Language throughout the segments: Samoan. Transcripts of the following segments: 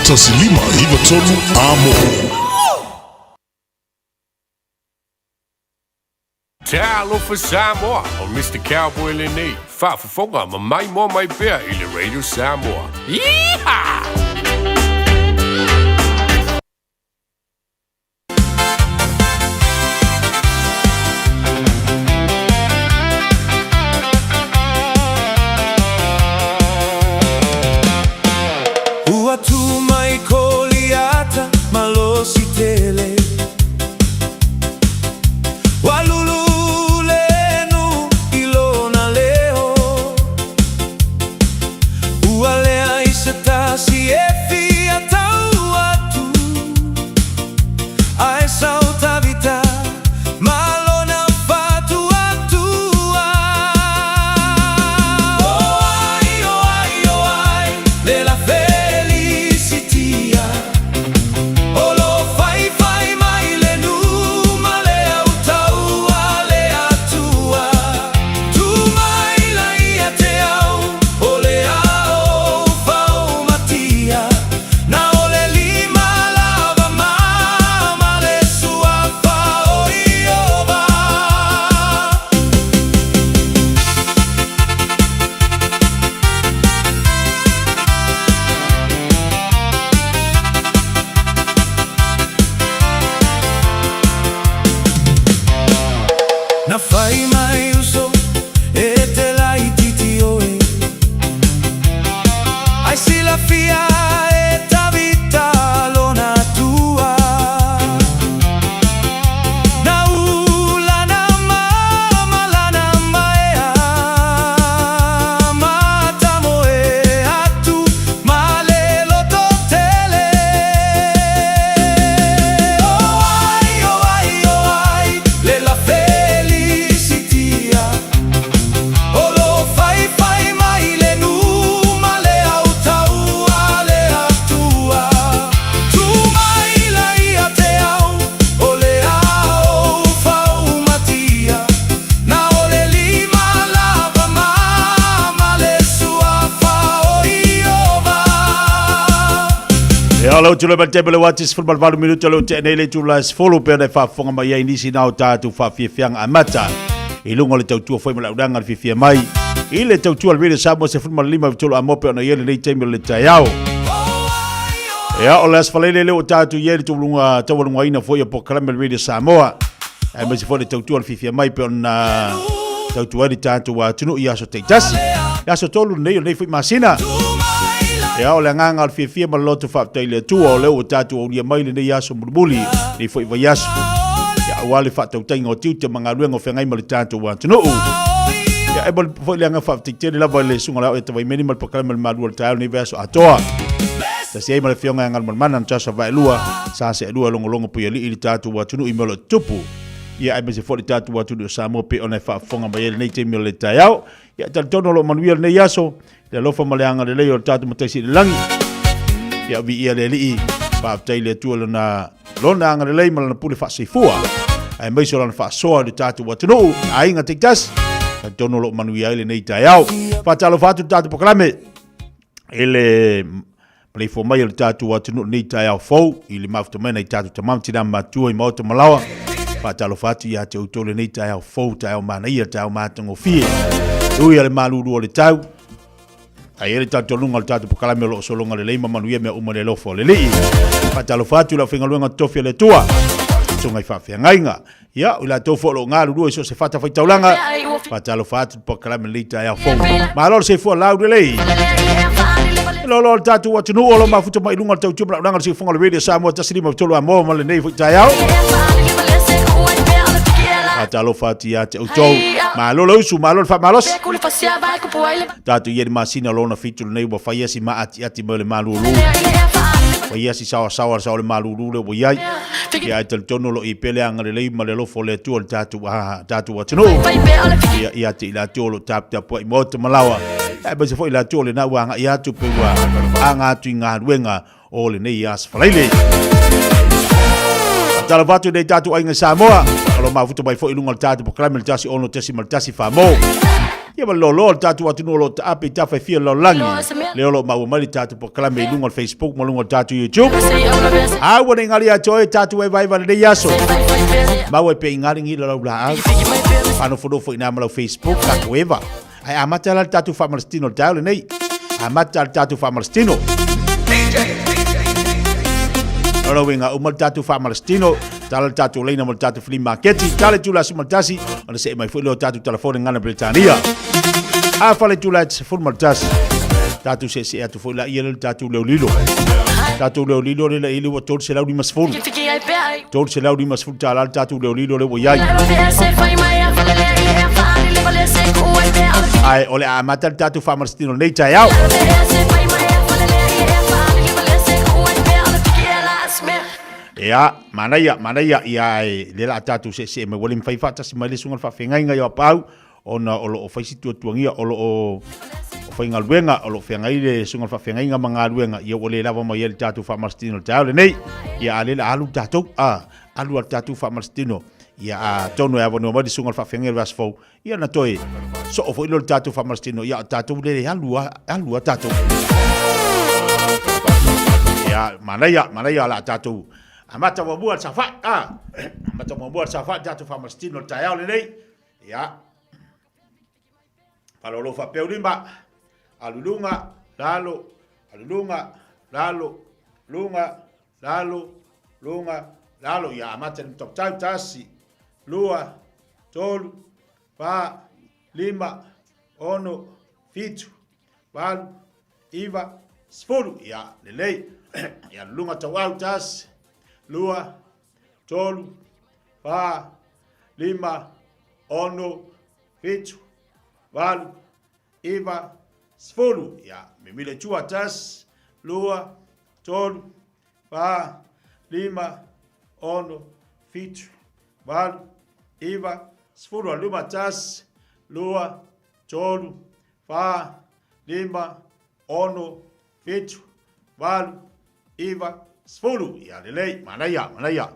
1593 Amo. Talofa Samoa, o Mister Cowboy lenei, faafofoga ma maimoa mai pea i le Radio Samoa. Yeehaw! Ua tu mai Koliata malosi tele Ua lulu lenu i lona leo Ua leai se tasi e fia tau atu Ae sau Tavita ma lona fatuatua Oh ai, oh ai, oh ai, le la Felisitia O lo faifai mai le numa le au taua le Atua Tu mai la ia te au o le ao faumatia Na o le lima lava ma ma le suafa o Ieova. Na fai mai uso e te laititi oe. Ai silafia e Tavita lona Atua. Na u lana ma lana maea ma tamoe atu ma le loto tele. Oh ai, oh ai, oh ai, le la Felisitia. O lo faifai mai le numa le au taua le Atua. Tu mai la ia te au o le ao faumatia. Na o le lima lava ma ma le suafa o Ieova. Ia, o lau tula mai le taimi o le wati 18 minuta o leo tea nei le itula e 10 pea ona e faafofoga mai ai nisi na o tatou faafiafiaga amata i luga o le tautua foi ma le aulaga le fiafia mai i le tautua le Radio Samoa 15 i tolu amoa pea ona i ai lenei taimi o le taeao. Ia, o le aso Faraile lea ua tatou i ai le taualuga taualugaina foi o polokalame le Radio Samoa. Aemaise foi le tautua le fiafia mai pea ona tautua ai le tatou atunuu i aso taitasi. Le aso tolu lenei o lenei foi masina. Ia, o le agaga o le fiafia ma le loto faafetai i le Atua o lea ua tatou aulia mai lenei aso mulimuli, lenei foi vaiaso. Ia, aua le faatautaiga o tiute ma galuega o feagai ma le tatou atunuu. Ia, e momoli foi le agaga faafetai tele lava i le Susuga o le Ao ia Tavaimeni ma le Polokalame o le Malu o le Taeao lenei vaiaso atoa. Tasi ai ma le Afioga ia Galumalemana Natasha Vaelua, sa seelua e logologo puialii i le tatou atunuu i mea o lo o tutupu. Ia, aemaise foi le tatou atunuu o Samoa pei ona e faafofoga mai ai lenei taimi o le taeao. Ia, talitonu o lo o manuia lenei aso, le alofa ma le agalelei o le tatou Matai Sili i le Lagi. Ia, viia le Alii, faafetai i le Atua lona, lona agalelei ma lana pule faaseifua, aemaise o lana faasoa i le tatou atunuu, aiga taitasi, talitonu o lo o manuia ai lenei taeao. Faatalofa atu le tatou polokalame i le maleifua mai o le tatou atunuu lenei taeao fou i le mafuta mai nai tatou tama ma tina matua i maota malaoa. Faatalofa atu ia te outou lenei taeao fou, taeao manaia, taeao matagofie. Ui a le malulu o le tau, ai ai le talitonuga o le tatou polokalame o lo o sologa lelei ma manuia mea uma i le alofa o le Alii. Faatalofa atu i le aufaigaluega totofi a le Atua, susuga i faafeagaiga. Ia, o i latou foi o lo o galulue i so o se fatafaitaulaga, faatalofa atu le polokalame lenei taeao fou. Malo le soifua laulelei. Lolo le tatou atunuu o lo mafuta mai i luga o le tautua ma le aulaga o le siufofoga o le Radio Samoa 153 Amoa ma lenei foi taeao. Faatalofa atu ia te outou. Malo le usu, malo le faamalosi. Tatou i ai le masina lona fitu lenei ua fai asi ma atiati mai o le malulu. Fai asi saoasaoa sa o le malulu le ua i ai. Ia ai talitonu o lo o i pea le agalelei ma le alofa o le Atua i le tatou, ah, tatou atunuu. Ia, ia te i latou o lo o taputapuai maota ma laoa. Aemaise foi i latou o lena ua agai atu pe ua aga atu i galuega o lenei aso Faraile. Talofa atu i nei tatou aiga Samoa, o lo o mafuta mai foi i luga o le tatou polokalame le 16.1 Famo. Ia ma le loaloa o le tatou atunuu o lo o taape i tafa e fia o le lalolagi, lea o lo o maua mai le tatou polokalame i luga o le Facebook ma luga o le tatou YouTube. A ua nei gali ia te oe tatou vaevaeva i lenei aso. Maua ai pea i gali gi lau laau. Faanofonofo i ina ma lau Facebook, tatou eva. Ae amata la le tatou faamalositino i le taeao lenei. Amata le tatou faamalositino. O lona uiga, uma le tatou faamalositino, tala le tatou laina mo le tatou flea maketi, tala itula 11, ona see mai foi lea o tatou telefoni gana Peretania. A fale itula e 11, tatou seesee atu foi laia lea le tatou leolilo. Tatou leolilo lea la ili ua 350. 350 tala le tatou leolilo lea ua i ai. Ae o le a amata le tatou faamalositino i lenei taeao. Ia, manaia, manaia, ia e le la tatou seesee mai ua le mafai faatasi mai le susuga i le faafeagaiga ia Paau ona o lo o fai si tuatuagia o lo o faigaluega o lo o feagai le susuga i le faafeagaiga ma galuega ia ua le lava mai ai le tatou faamalositino i le taeao lenei. Ia a lea la alu tatou, a alu a le tatou faamalositino ia atonu e avanoa mai le susuga i le faafeagaiga i le vaiaso fou ia ona toe soo foi lea o le tatou faamalositino ia o tatou lele alu a alu a tatou. Ia manaia, manaia o le a tatou amata muamua le saofai, a amata muamua le saofai le tatou faamalositino i le taeao lenei. Ia. Faalolo faapea lima. Alu luga, lalo, alu luga, lalo, luga, lalo, luga, lalo. Ia amata le matautau. Tasi, lua, tolu, fa, lima, ono, fitu, valu, iva, sefulu. Ia, lelei. Ia, alu luga tauau. Tasi, lua, tolu, fa, lima, ono, fitu, valu, iva, sefulu. Ia, mimila i tua, tasi, lua, tolu, fa, lima, ono, fitu, valu, iva, sefulu. Alu luma, tasi, lua, tolu, fa, lima, ono, fitu, valu, iva, sefulu. Ia lelei, manaia, manaia.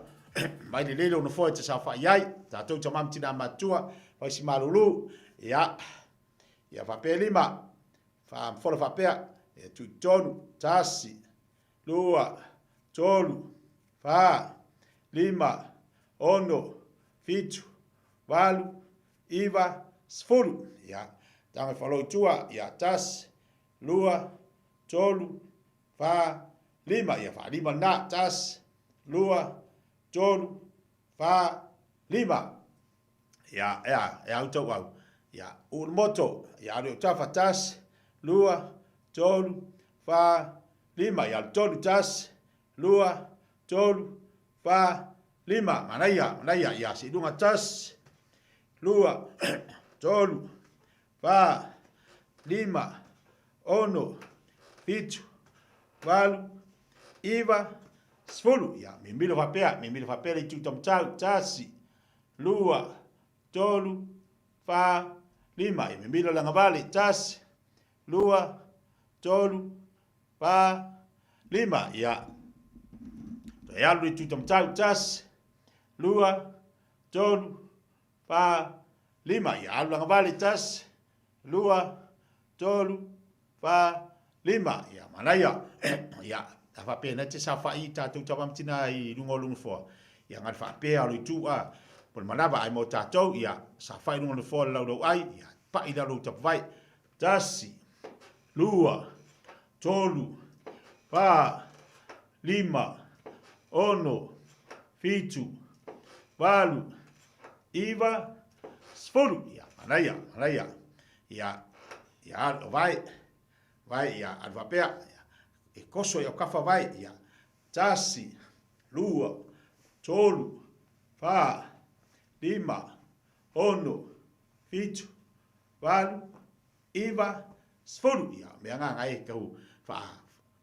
Mai lelei lou nofoa e te saofai ai, tatou tama ma tina matutua, fai si malulu. Ia, ia faapea lima, faafola faapea, e tuu i totonu, tasi, lua, tolu, fa, lima, ono, fitu, valu, iva, sefulu. Ia, taga falo i tua, ia, tasi, lua, tolu, fa, lima. Ia faalima lena. Tasi, lua, tolu, fa, lima. Ia, ea, e au tau au. Ia, uu le moto. Ia, alu i autafa. Tasi, lua, tolu, fa, lima. Ia, alu tonu. Tasi, lua, tolu, fa, lima. Manaia, manaia. Ia, sii luga. Tasi, lua, tolu, fa, lima, ono, fitu, valu, iva, sefulu. Ia, mimilo faapea, mimilo faapea le itu taumatau. Tasi, lua, tolu, fa, lima. Ia, mimilo le agavale. Tasi, lua, tolu, fa, lima. Ia, toe alu le itu taumatau. Tasi, lua, tolu, fa, lima. Ia, alu le agavale. Tasi, lua, tolu, fa, lima. Ia, manaia. Ia, a faapea na te saofai i tatou tama ma tina i luga o luga nofoa. Ia, ngari faapea o le itu a, po le manava ai mo tatou, ia, saofai i luga o le nofoa le laulau ai, ia, pai lalo i tapavai. Tasi, lua, tolu, fa, lima, ono, fitu, valu, iva, sefulu. Ia, manaia, manaia. Ia, ia, o vai, vai, ia, alu faapea, ia, e koso i au kafa vai, ia, tasi, lua, tolu, fa, lima, ono, fitu, valu, iva, sefulu. Ia, mea ngā ngai e tau wha,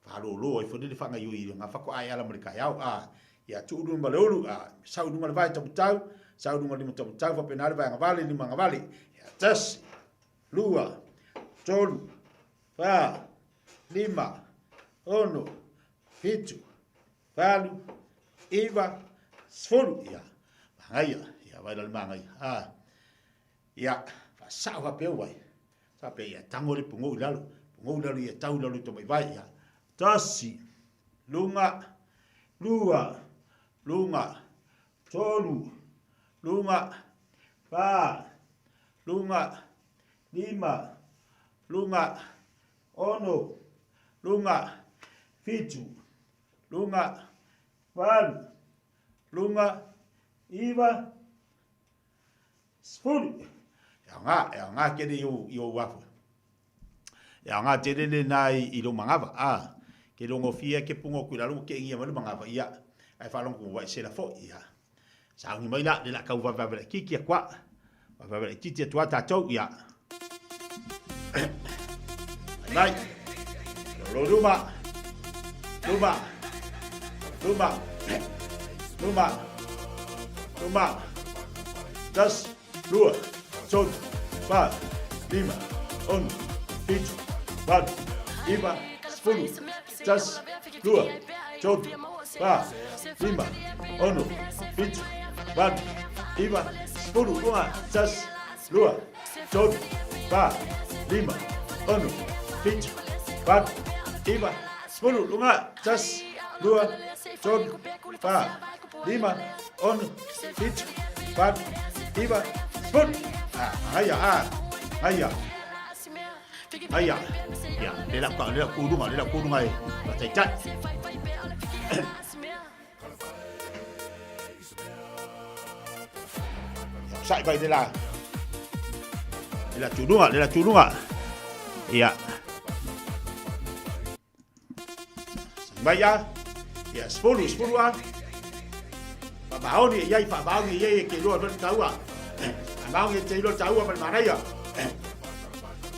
whaalōlō ai foi le whangaioi i ngā whako ai ala mo le taeao. A, ia, tuu lunga ma le ulu, a, sau lunga le vai tamatau, sau lunga lima tamatau, whapena le vai agavale, lima agavale. Ia, tasi, lua, tolu, fa, lima, ono, fitu, valu, iva, sefulu. Ia, mangaia, ia, vai la le mangaia. A, ia, whaasao faapea uai. Faapea ia tango le pugou i lalo, pugou i lalo ia tau i lalo i tamaivae, ia. Tasi, luga, lua, luga, tolu, luga, fa, luga, lima, luga, ono, luga, fitu, luga, valu, luga, iva, sefulu. E aoga, e aoga tele i ou, i ou afu. E aoga tele lena i, i lou manava. A, ke logofia ke punga ku i lalo ua keengia mai le manava, ia, ae faalogo ku ua sela foi, ia. Sauni mai la, le la kau vave vave laitiiti atu a. Vave vave laitiiti atu a tatou, ia. Mai. Lolo luma. Luma. Luma. Luma. Luma. Tasi, lua, tolu, fa, lima, ono, fitu, valu, iva, sefulu, tasi, lua, tolu, fa, lima, ono, fitu, valu, iva, sefulu, luga, tasi, lua, tolu, fa, lima, ono, fitu, valu, iva, sefulu, luga, tasi, lua, tolu, fa, lima, ono, fitu, valu, iva, sefulu. Ah, aia, ah, aia. Aia, ia, le la le la kuluga, le la kuluga e fataitai. Sai vai le la. Le la tuluga, le la tuluga. Ia. Mai a. Ia, sefulu, sefulu a. Faamaoni e iai, faamaoni e iai e ke iloa le taua. Faamaoni e te iloa le taua ma le manaia.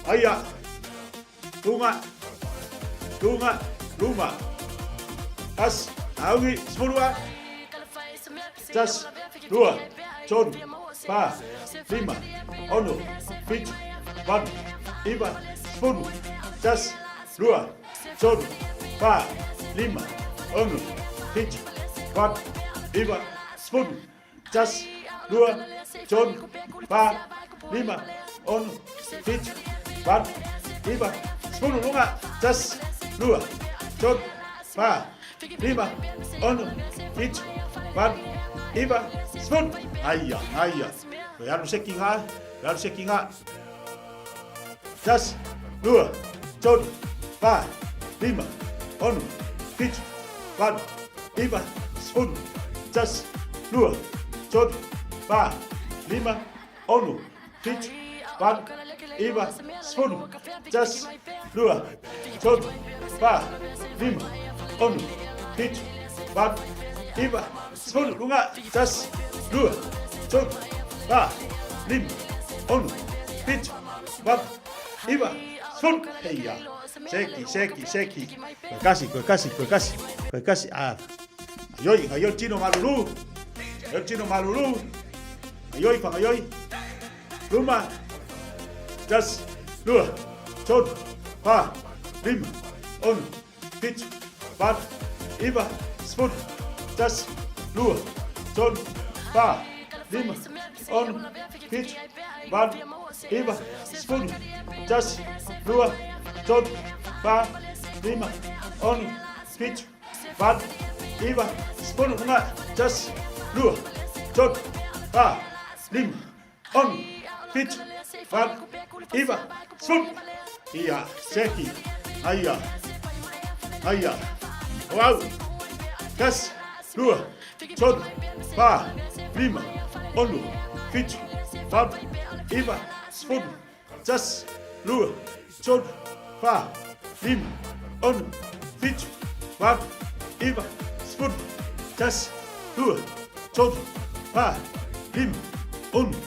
Aia. Luga. Luga. Luma. Tasi. Aogi. Sefulu a. Tasi. Lua. Tolu. Fa. Lima. Ono. Fitu. Valu. Iva. Sefulu. Tasi. Lua. Tolu. Fa. Lima. Ono. Fitu. Valu. Iva. Sefulu. Tasi, lua, tolu, fa, lima, ono, fitu, valu, iva, sefulu, luga. Tasi, lua, tolu, fa, lima, ono, fitu, valu, iva, sefulu. Aia, aia. Toe alu se ki ngā, toe alu se ki ngā. Tasi, lua, tolu, fa, lima, ono, fitu, valu, iva, sefulu. Tasi, lua, tolu, fa, lima, ono, fitu, valu, iva, sefulu. Tasi, lua, tolu, fa, lima, ono, fitu, valu, iva, sefulu. Luga, tasi, lua, tolu, fa, lima, ono, fitu, valu, iva, sefulu. Heia. Seki, seki, seki. Koe kasi, koe kasi, koe kasi, koe kasi. Ah. Gaioi, gaioi tino malulu. Gaioi tino malulu. Gaioi, whangaioi. Luma. Tasi, lua, tolu, fa, lima, ono, fitu, valu, iva, sefulu. Tasi, lua, tolu, fa, lima, ono, fitu, valu, iva, sefulu. Tasi, lua, tolu, fa, lima, ono, fitu, valu, iva, sefulu. Luga, tasi, lua, tolu, fa, lima, ono, fitu, valu, iva, sefulu. Ia, seki, aia, aia, au, tasi, lua, tolu, fa, lima, ono, fitu, valu, iva, sefulu, tasi, lua, tolu, fa, lima, ono, fitu, valu, iva, sefulu, tasi, lua, tolu, fa, lima, ono,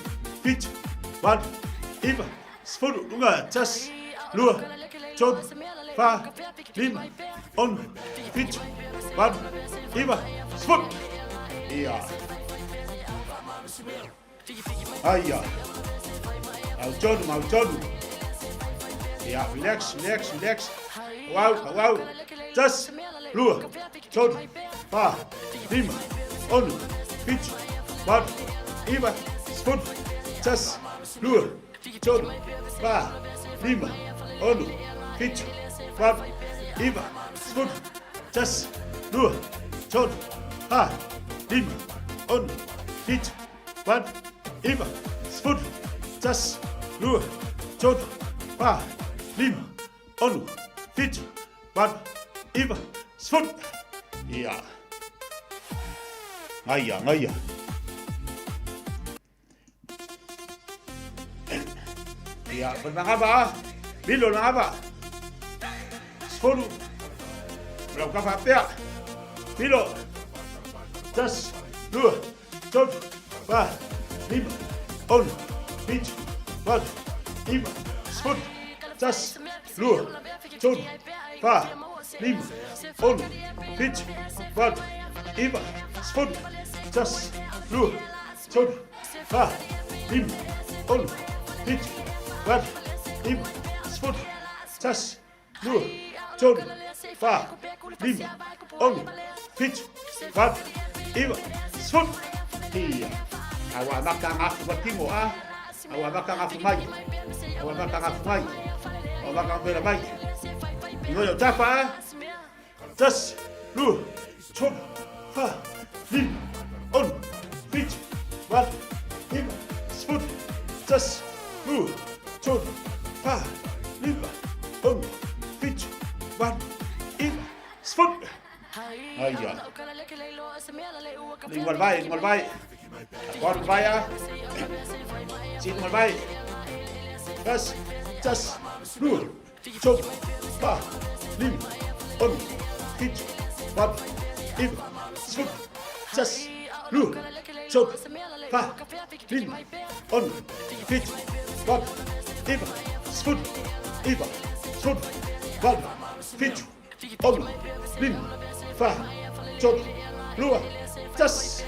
fitu, valu, iva, sefulu. Luga, tasi, lua, tolu, fa, lima, ono, fitu, valu, iva, sefulu. Ia. Aia. Mau tonu, mau tonu. Ia, relax, relax, relax. Au, au, au. Tasi, lua, tolu, fa, lima, ono, fitu, valu, iva, sefulu. Tasi, lua, tolu, fa, lima, ono, fitu, valu, iva, sefulu, tasi, lua, tolu, fa, lima, ono, fitu, valu, iva, sefulu, tasi, lua, tolu, fa, lima, ono, fitu, valu, iva, sefulu. Ia. Ngaia, ngaia. Ia, fale magava a. Milo le magava. 10. Lau ka faapea. Milo. 1, 2, 3, 4, 5, 6, 7, 8, 9, 10, 1, 2, 3, 4, 5, 6, 7, 8, 9, 10, 1, 2, 3, 4, 5, 6, 7, 8, 9, 10, 1, 2, 3, 4, 5, 6, 7, 8, 9, 10. Ia. Aua maka ngafu matimo a. Aua maka ngafu mai. Aua maka ngafu mai. Aua maka ngafu mai. Ngoyo tafa a. 1, 2, 3, 4, 5, 6, 7, 8, 9, 10. 1, 2, 3, 4, 5, 6, 7, 8, 9, 10. Aia. Ngol vai, ngol vai. Ngol vai a. Si ngol vai. 1, 1, 2, 3, 4, 5, 6, 7, 8, 9, 10, 2, 3, 4, 5, 6, 7, 8, 9, 10, 8, 7, 6, 5, 4, 3, 2, 1.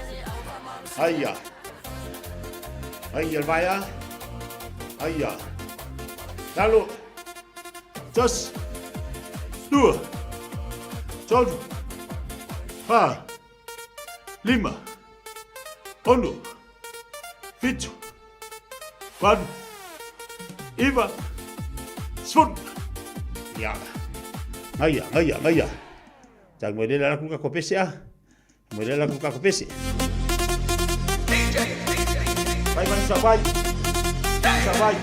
Aia. Aia le vai a. Aia. Lalo. 1, 2, 3, 4, 5, 6, 7, 8, 9, 10. Ia. Ngaia, ngaia, ngaia. Tang mo lela ku ka kopese a. Mo lela ku ka kopese. Vai, vai, vai. Vai.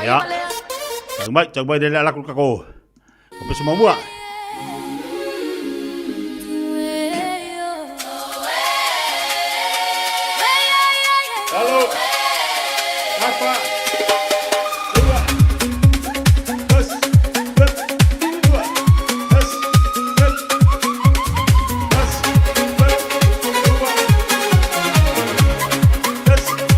Ia. Tang mai, tang mai lela ku ka ko. Kopese mamua. Halo. Apa? Dua. Terus. Terus. Dua. Terus. Terus. Terus. Terus. Dua. Terus. Terus. Dua. Terus. Terus.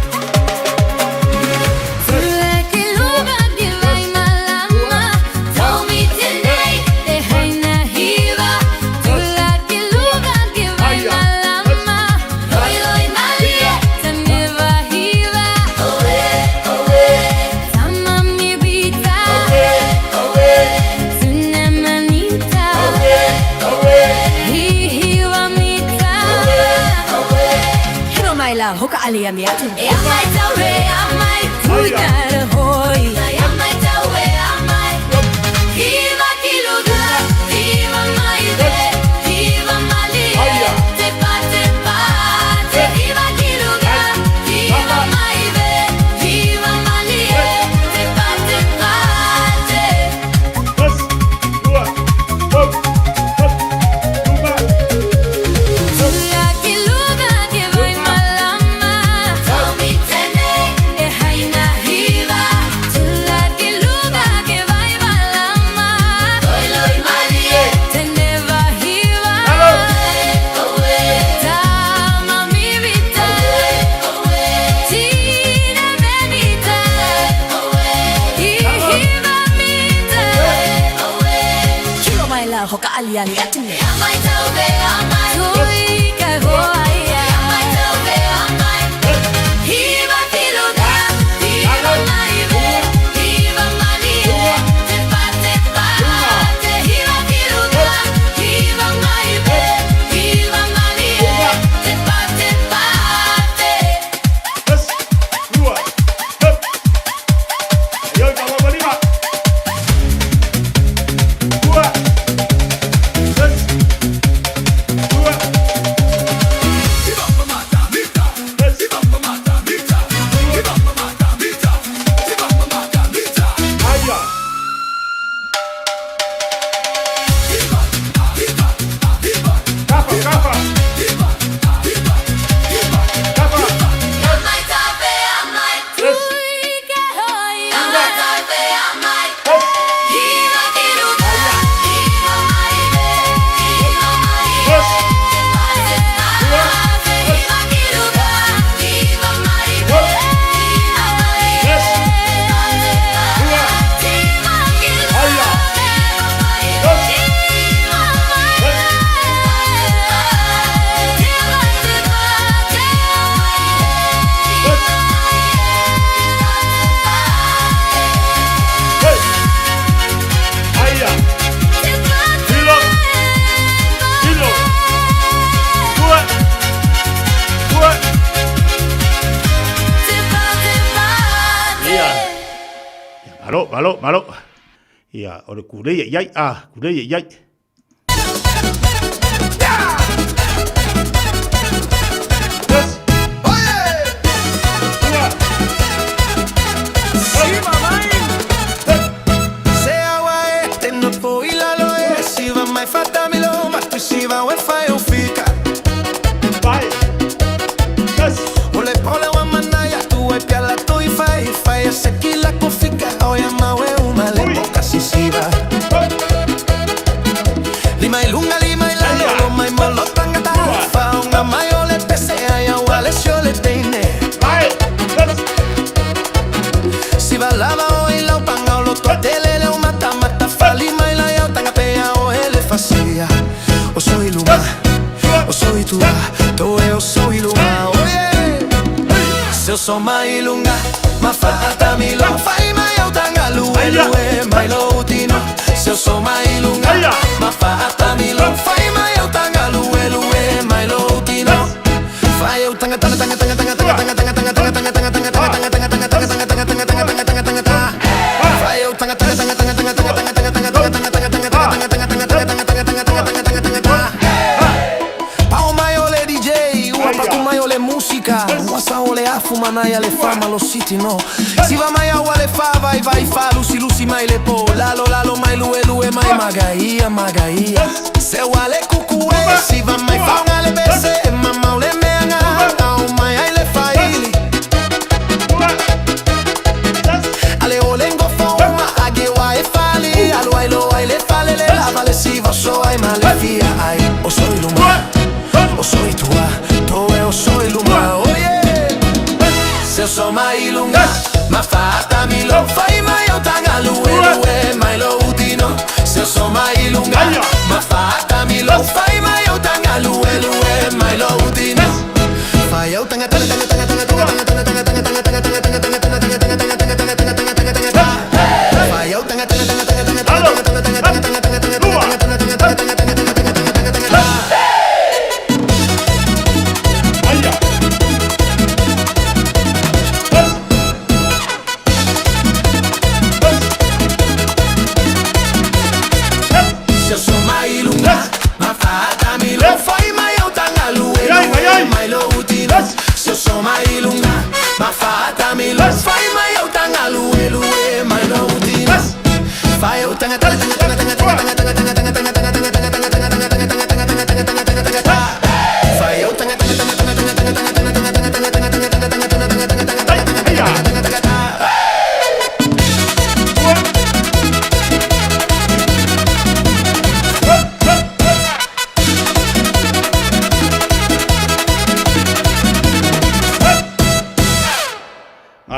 Lima. Malo, malo, malo. Ia, o le kulei e iai, a, kulei e iai.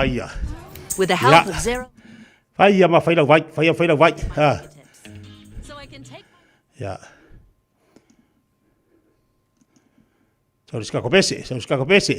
Aia. With the help Yeah. of zero Fai ia ma fai lau vai, fai ia fai lau vai. Ah, so I can take ia. Sau le sikakopese, sau le sikakopese.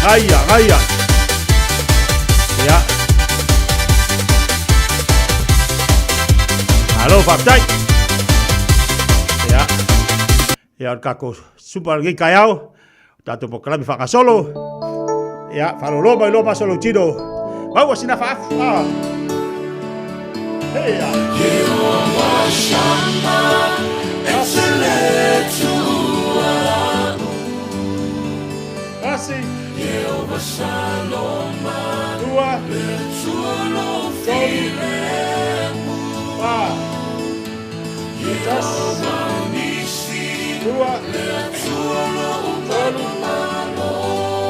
Aia, aia. Ia. Malo, faafetai. Ia. Ia, o le tatou super lenei taeao, o tatou polokalame faagasolo. Ia, faalolo mai loa maso lou tino. Maua sina faafu. Ah. Hey, ah. Tasi. Lua. Tolu.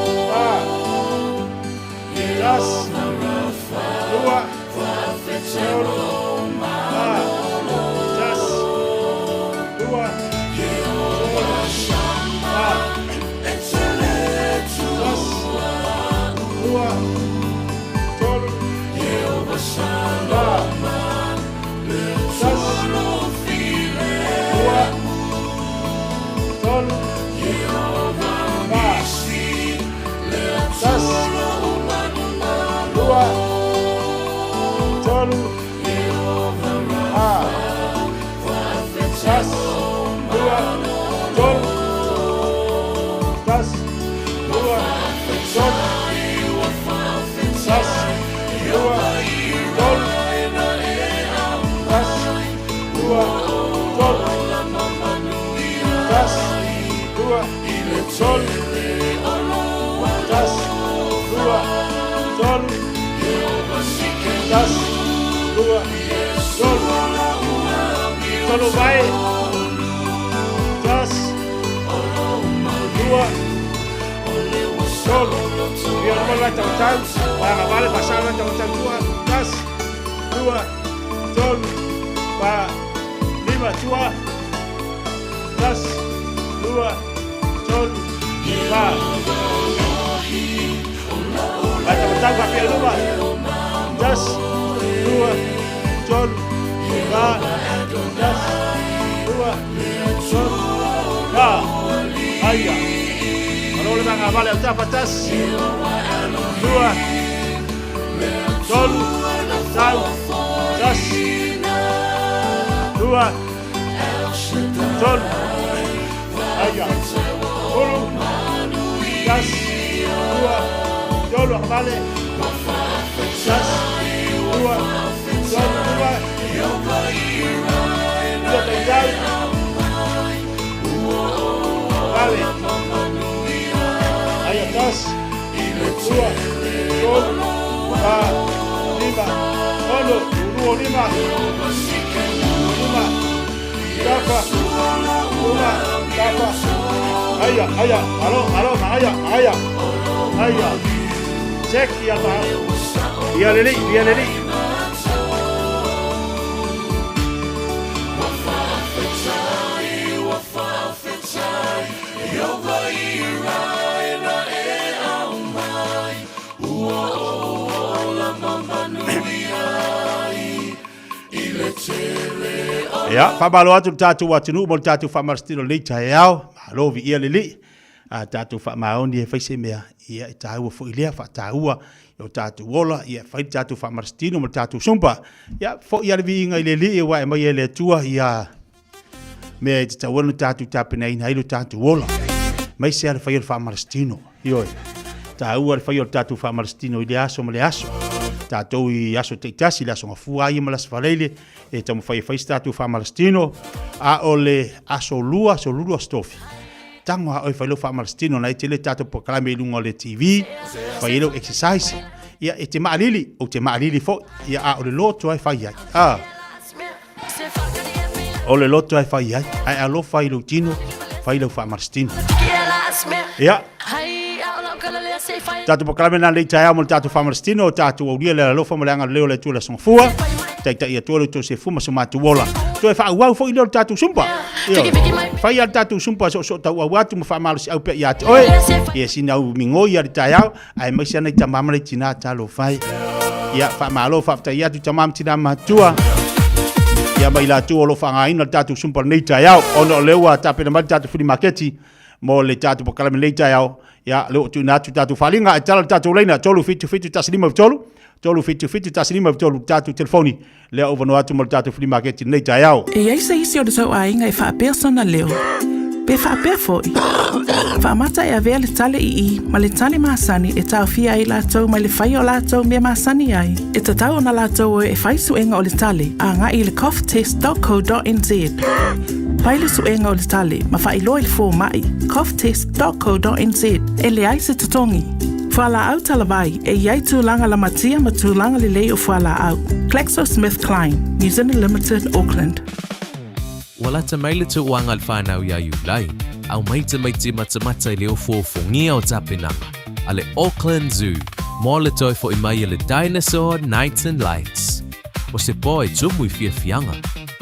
Fa. Tasi. Lua. Tolu. Fa. Tasi. Lua. Tolu. Fa. Tasi. Lua. Tolu. Fa. Tasi. Lua. Tolu. Fa. Tasi. Lua. Tolu. Fa. Tasi. Lua. Tolu. Fa. Tasi. Lua. Tolu. Tasi. Lua. Tolu. Tasi. Lua. Tolu. Tasi, lua, tolu. Tolu mai. Tasi, lua, tolu. Ia luma le tau. Vaega vale faasao le taumatau tua. Tasi, lua, tolu, fa, lima, tua. Tasi, lua, tolu, fa. Vai taumatau faapea luma. Tasi, lua, tolu, fa, tasi, lua, tolu, fa. Aia. Malo le vaega vale autafa. Tasi, lua, tolu, tau, tasi, lua, tolu, aia, ulu, tasi, lua, tolu, agavale, tasi, lua, tolu, lua, lua tautau, vale, aia, tasi, lua, tolu, fa, lima, ono, lua, lima, lima, tafa, lima, tafa, aia, aia, alo, alo, magaia, magaia, aia, check ia ma, ia leli, ia leli. Ia, faamalo atu le tatou atunuu mo le tatou faamalositino lenei taeao. Malo viia le Alii. A tatou faamaoni e fai se mea, ia e taua foi lea, faataua i o tatou ola, ia fai le tatou faamalositino ma le tatou sumpa. Ia, foi lava le viiga i le Alii aua e aumai e le Atua ia mea e tatau ona tatou tapenaina ai lo tatou ola. Aemaise lava le faia o le faamalositino. Ioe. Taua le faia o le tatou faamalositino i le aso ma le aso. Tatou i aso taitasi, le aso Gafua ia ma le aso Faraile, e taumafai e fai se tatou faamalositino. A o le aso Lua, aso Lulu, aso Tofi, tago lava oe e fai lou faamalositino, na e tele tatou polokalame i luga o le TV, fai ai lou exercise. Ia, e te maalili, ou te maalili foi. Ia, a o le loto lava e fai ai. A. O le loto e fai ai, ae alofa i lou tino, fai lau faamalositino. Ia. Tatou polokalame na lei taeao mo le tatou faamalositino, o tatou aulia le alofa ma le agalelei o le Atua i le Aso Gafua. Taitai Atua lo outou sefu ma so matou ola. Toe faaauau foi lea o le tatou sumpa. Ioe. Fai lava le tatou sumpa soosoo tauau atu ma faamalosiau pea ia te oe. Ia sina au migoi a le taeao, aemaise ana i tama ma le tina talofa e. Ia, faamalo, faafetai atu tama ma tina matua. Ia ma i latou o lo o faaaogaina le tatou sumpa lenei taeao. Ona o lea ua tapena mai le tatou flea maketi mo le tatou polokalame lenei taeao. Ia, lea ua tuuina atu tatou faaaliga, ae tala le tatou laina 377 153, 377 153 le tatou telefoni lea ua avanoa atu mo le tatou flea market i lenei taeao. E i ai se isi o le tou aiga e faapea sona leo, pe faapea foi, faamata e avea le tale ii ma le tale masani e taofia ai latou mai le faia o latou mea masani ai, e tatau ona latou o e fai suega o le tale agai i le coughtest.co.nz. Fai le suega o le tale ma faailoa i le fomai, coughtest.co.nz, e leai se totogi. Fualaau talavai, e i ai tulaga lamatia ma tulaga lelei o fualaau. GlaxoSmithKline, New Zealand Limited, Auckland. Ua lata mai le tauaga a le whanau i a Iulai, aumai tamaiti matamata i le ofuofungia o tapenaga a le Auckland Zoo mo le toe fo'i mai a le Dinosaur Nights and Lights. O se po e tumu i fiafiaga,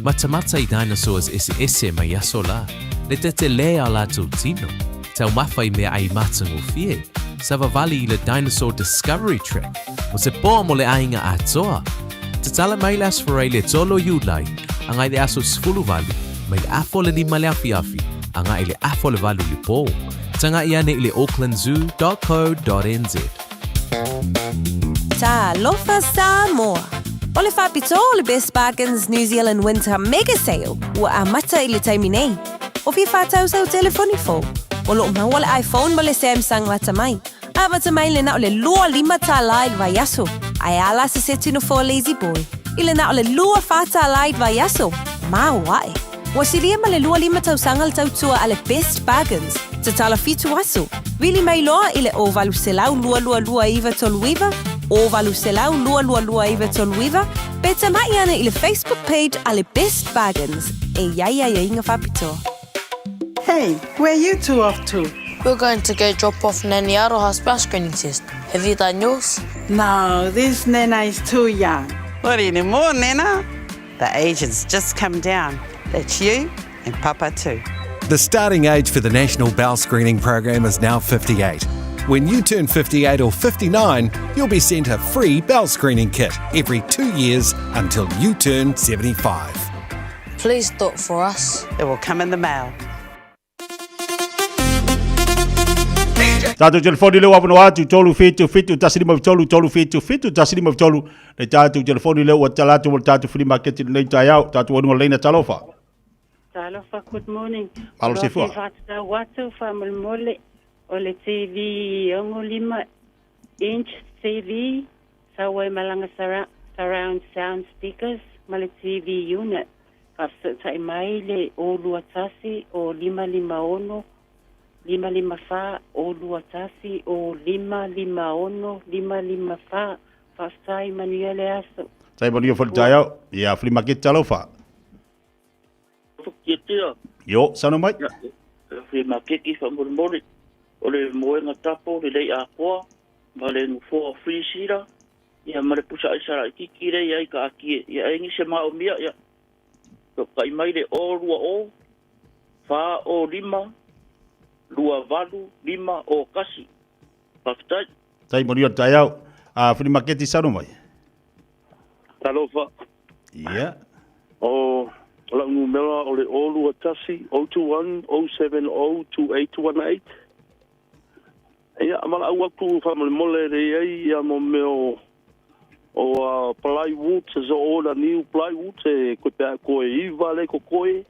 matamata i dinosaurs eseese mai aso la, le tetelē a latou tino. Taumafa i meaai matagofie, savavali i le Dinosaur Discovery Track, o se po mo le aiga atoa. Tatala mai le Aso Faraile 3 o Iulai, agai le aso 18, mai le afa o le 5 le afiafi, agai le afa o le 8 le po. Taga'i ane i le aucklandzoo.co.nz. Talofa Samoa! O le faapitoa o le Best Bargains New Zealand Winter Mega Sale ua amata i le taimi nei. O fia whātau sau telefoni fou. O loo maua le iPhone ma le Samsung lata mai. Amata mai le na o le 25 tālā i le vaiaso. Ae a la se seti no for lazy boy. I le na o le 24 tālā i le vaiaso. Maoae. Ua silia ma le 25 tausaga le tautua a le Best Bargains. Tatala 7 aso. Vili mai loa i le 0800 222 939. 0800 222 939 pe tama'i ane i le Facebook page a le Best Bargains e i ai aiaiga faapitoa. Hey, where you two off to? We're going to go drop off Nanny Aroha's bowel screening test. Have you done yours? No, this Nana is too young. Not anymore, Nana. The age has just come down. That's you and Papa too. The starting age for the National Bowel Screening Program is now 58. When you turn 58 or 59, you'll be sent a free bowel screening kit every two years until you turn 75. Please do it for us. It will come in the mail. Tātou telefoni leo avanoa atu 3 7 7 1 5 3 3 7 7 1 5 3 le tātou telefoni leo ua tala atu mo le tātou flea market i lenei taeao tātou anuga leina talofa. Talofa, good morning. Malo Oloa Sefua. fia faatatau atu faamolemole o le TV 65 inch TV sau ai malaga surround sound speakers ma le TV unit. Faafesootai mai le 0 2 1 o 5 5 6 5 5 4 o 2 1 o 5 5 6 5 5 4. Faafetai, manuia le aso. Tai manuia foi le taeao. Ia flea market talofa. Tiatia. Yo, saunoa mai. Ia, flea market faamolemole o le moega tapo le lei akoa ma le nofoa filisira ia ma le pusa aisa laitiiti lea i ai ka akie ia ai nisi e maomia ia tokai mai le 0 2 0 4 0 5 2 8 5 0 1. Faafetai. Tai manuia le taeao. A flea market saunoa mai. Talofa. Ia. O lau numera o le 021 021 070 2818. Ia, valaau atu faamolemole le i ai ia mo mea o o uh, plywood, so order new plywood, e koe pe koe iva le kokoe,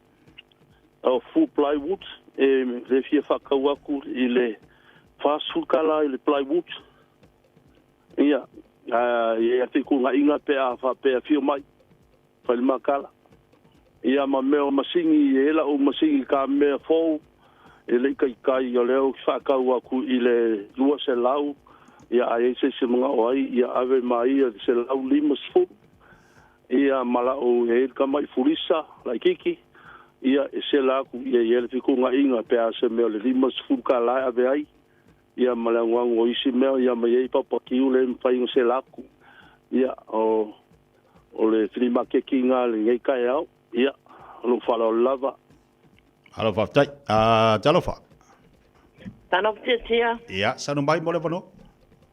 o full plywood, e le fia whakau aku i le 40 kala i le plywood. Ia, ia te ku inga pe a fa pe a fio mai, whai makala. Ia ma mea o masingi e ela o masingi ka mea fou, e le kai kai o leo whakau aku i le 200, ia ai se se mga o ai, ia ave mai ia se lau 50, ia malao e ka mai furisa, lai kiki, ia e sela aku ia ia le fikunga inga pe a se mea o le 50 ka la ave ai, ia ma le aguagu o isi mea ia ma iai papa kiu le mafai ona sela aku ia o o le flea makeki nga lenei taeao ia o lou faaaloalo lava. Alo faafetai. Ah, talofa. Talofa tiatia. Ia, saunoa mai mo le avanoa.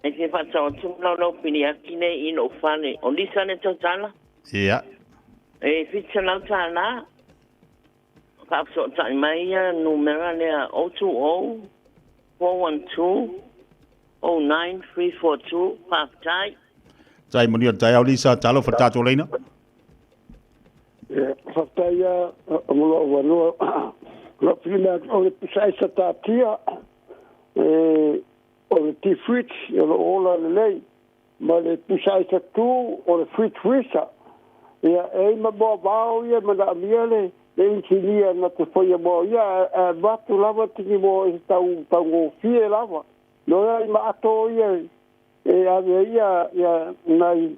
E fia faatau atu lau lau piliaki nei i lou fale o Lisa le tautala. Ia. E $700. Faafesootai mai ia numera lea 020 412 09342. Faafetai. Tai manuia le taeao Lisa, talofa le tatou laina. Ia, faafetai lava mo lou avanoa. O lau filima o le pusa aisa taatia, o le tea fridge o lo o ola lelei, ma le pusa aisa tu o le fridge freezer. Ia, e ai ma moavao ia e manaomia le le inisinia na te faia mo ia, ae avatu lava tini mo i se tau taugofie lava. No ea i ma ato ia e ave ai ia ia nai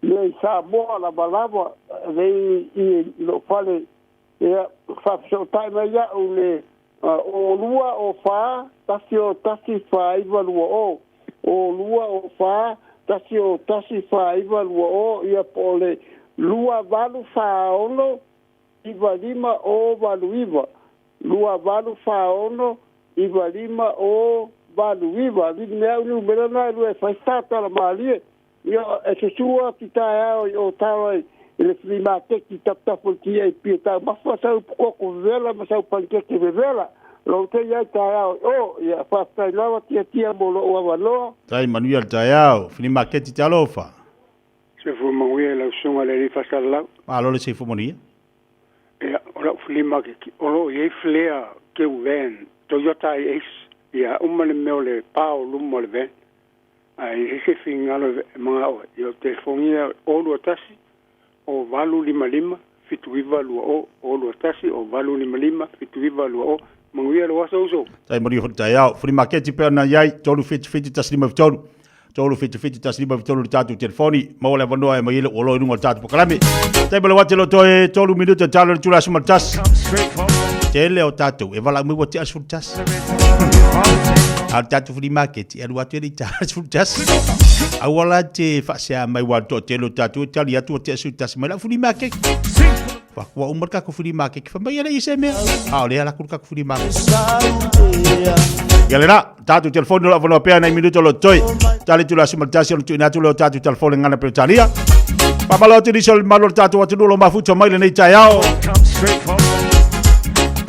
mea i Samoa lavalava lei i lou fale ia faafesootai mai iaʻu le o lua o fa tasi o tasi fa iva lua o o lua o fa tasi o tasi fa iva lua o ia po o le 2 8 4 6 9 5 o 8 9 2 8 4 6 9 5 o 8 9. Alii mea au numera na e lua e fai tatala malie. Ia e susu atu taeao i o tala i le flea maketi taputapu o le TAP e taumafa sau pukoko vevela ma sau panikeke vevela. Lou te i ai taeao i o. Ia faafetai lava tiatia mo lou avanoa. Tai manuia le taeao, flea maketi talofa. Soifua manuia i lau susuga i le Alii Faasalalau. Malo le soifua manuia. Ia, o lau flea market, o lo o i ai flea keu van, Toyota IAce, ia uma le mea o le pa o luma o le van. Ae i ai se finagalo e manao ai, ia o telefoni ia 0 2 1 0 8 5 5 7 9 2 0, 0 2 1 0 8 5 5 7 9 2 0. Manuia lou aso uso. Tai manuia foi le taeao. Flea maketi pea na i ai, 3 7 7 1 5 3. 3 7 7 1 5 3 le tatou telefoni. Maua le avanoa e aumai ai lou oloa i luga o le tatou polokalame. Taimi o le uati o lo o toe 3 minute e talo i le itula 11. Tele o tatou e valaau mai ua tea le 11. A o le tatou flea market e alu atu e le i ta le 11. Aua la te faasea mai ua toatele o tatou e tali atu ua tea le 11 mai lau flea market. Ua uma le tatou flea market fai mai e leai se mea. A o lea alu atu le tatou flea market. Ia lena, tatou telefoni o lo o avanoa pea nai minuto o lo o totoe. Tali itula 11 ona tuuina atu lea o tatou telefoni gana Peretania. Faamalo atu nisi o le mamalu o le tatou atunuu o lo o mafuta mai lenei taeao.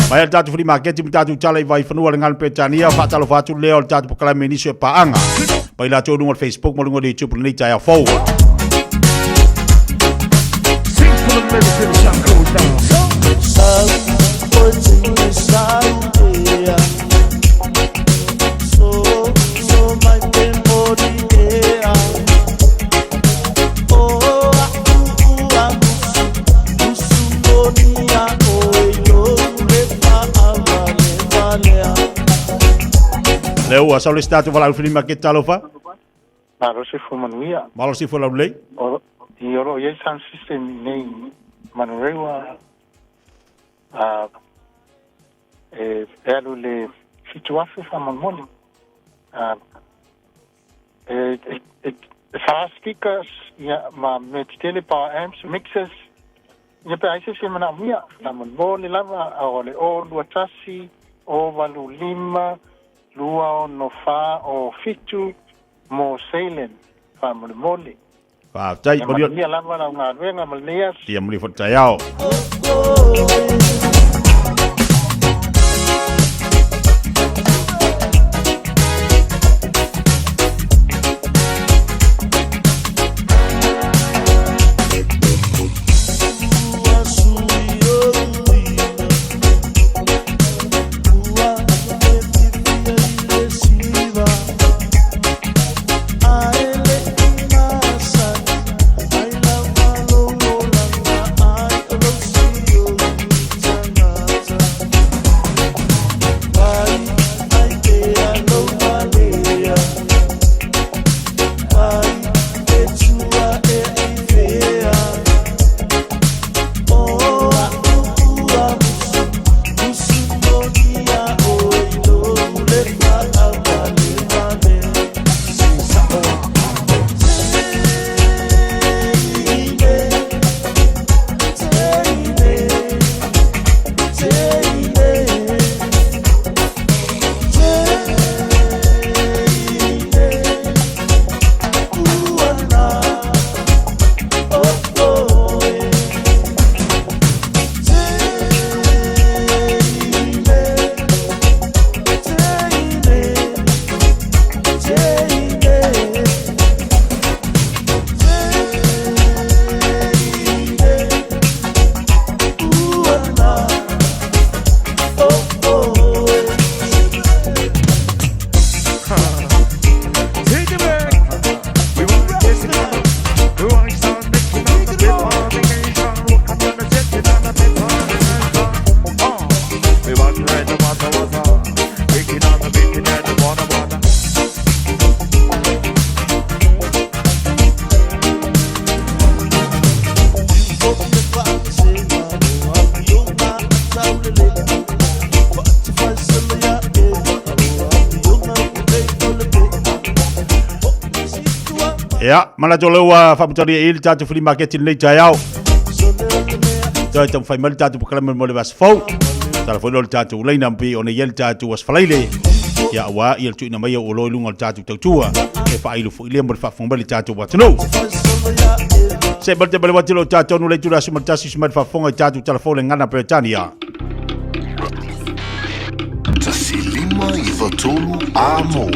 Mai le tatou flea market ma tatou tala i Vaifanua le gana Peretania. Faatalofa atu lea o le tatou polokalame i nisi o paaga. Mai latou luga o le Facebook ma luga o le YouTube lenei taeao fou. Lea ua sau le isi tatou valaau flea market talofa. Malo se fua manuia. Malo se fua laulelei. O, i o lo o i ai sound system i nei Manurewa a e, e alu le 7,000 faamolemole. A, e, e, e, e fa speakers ia ma mea tetele power amps, mixers, ia pe a i se isi e manaomia faamolemole lava a o le 0 2 1 0 8 5 2 6 4 0 7 mo Salen faamolemole. Faafetai. Ia manuia lava lau galuega ma lenei aso. Ia manuia foi le taeao. Ia, manatu o lea ua faamutalia i le tatou flea market i lenei taeao. Toe taumafai mai le tatou polokalame mo le vaiaso fou. Tala foi lea o le tatou laina pei ona i ai le tatou Aso Faraile. Ia, aua ia le tuuina mai o oloa i luga o le tatou tautua. E faailo foi lea mo le faafofoga mai le tatou atunuu. Se malte male wati lo tatou nu le itula 11 usi mai le faafofoga i tatou telefoni le gana Peretania. 1 5 9 3 Amo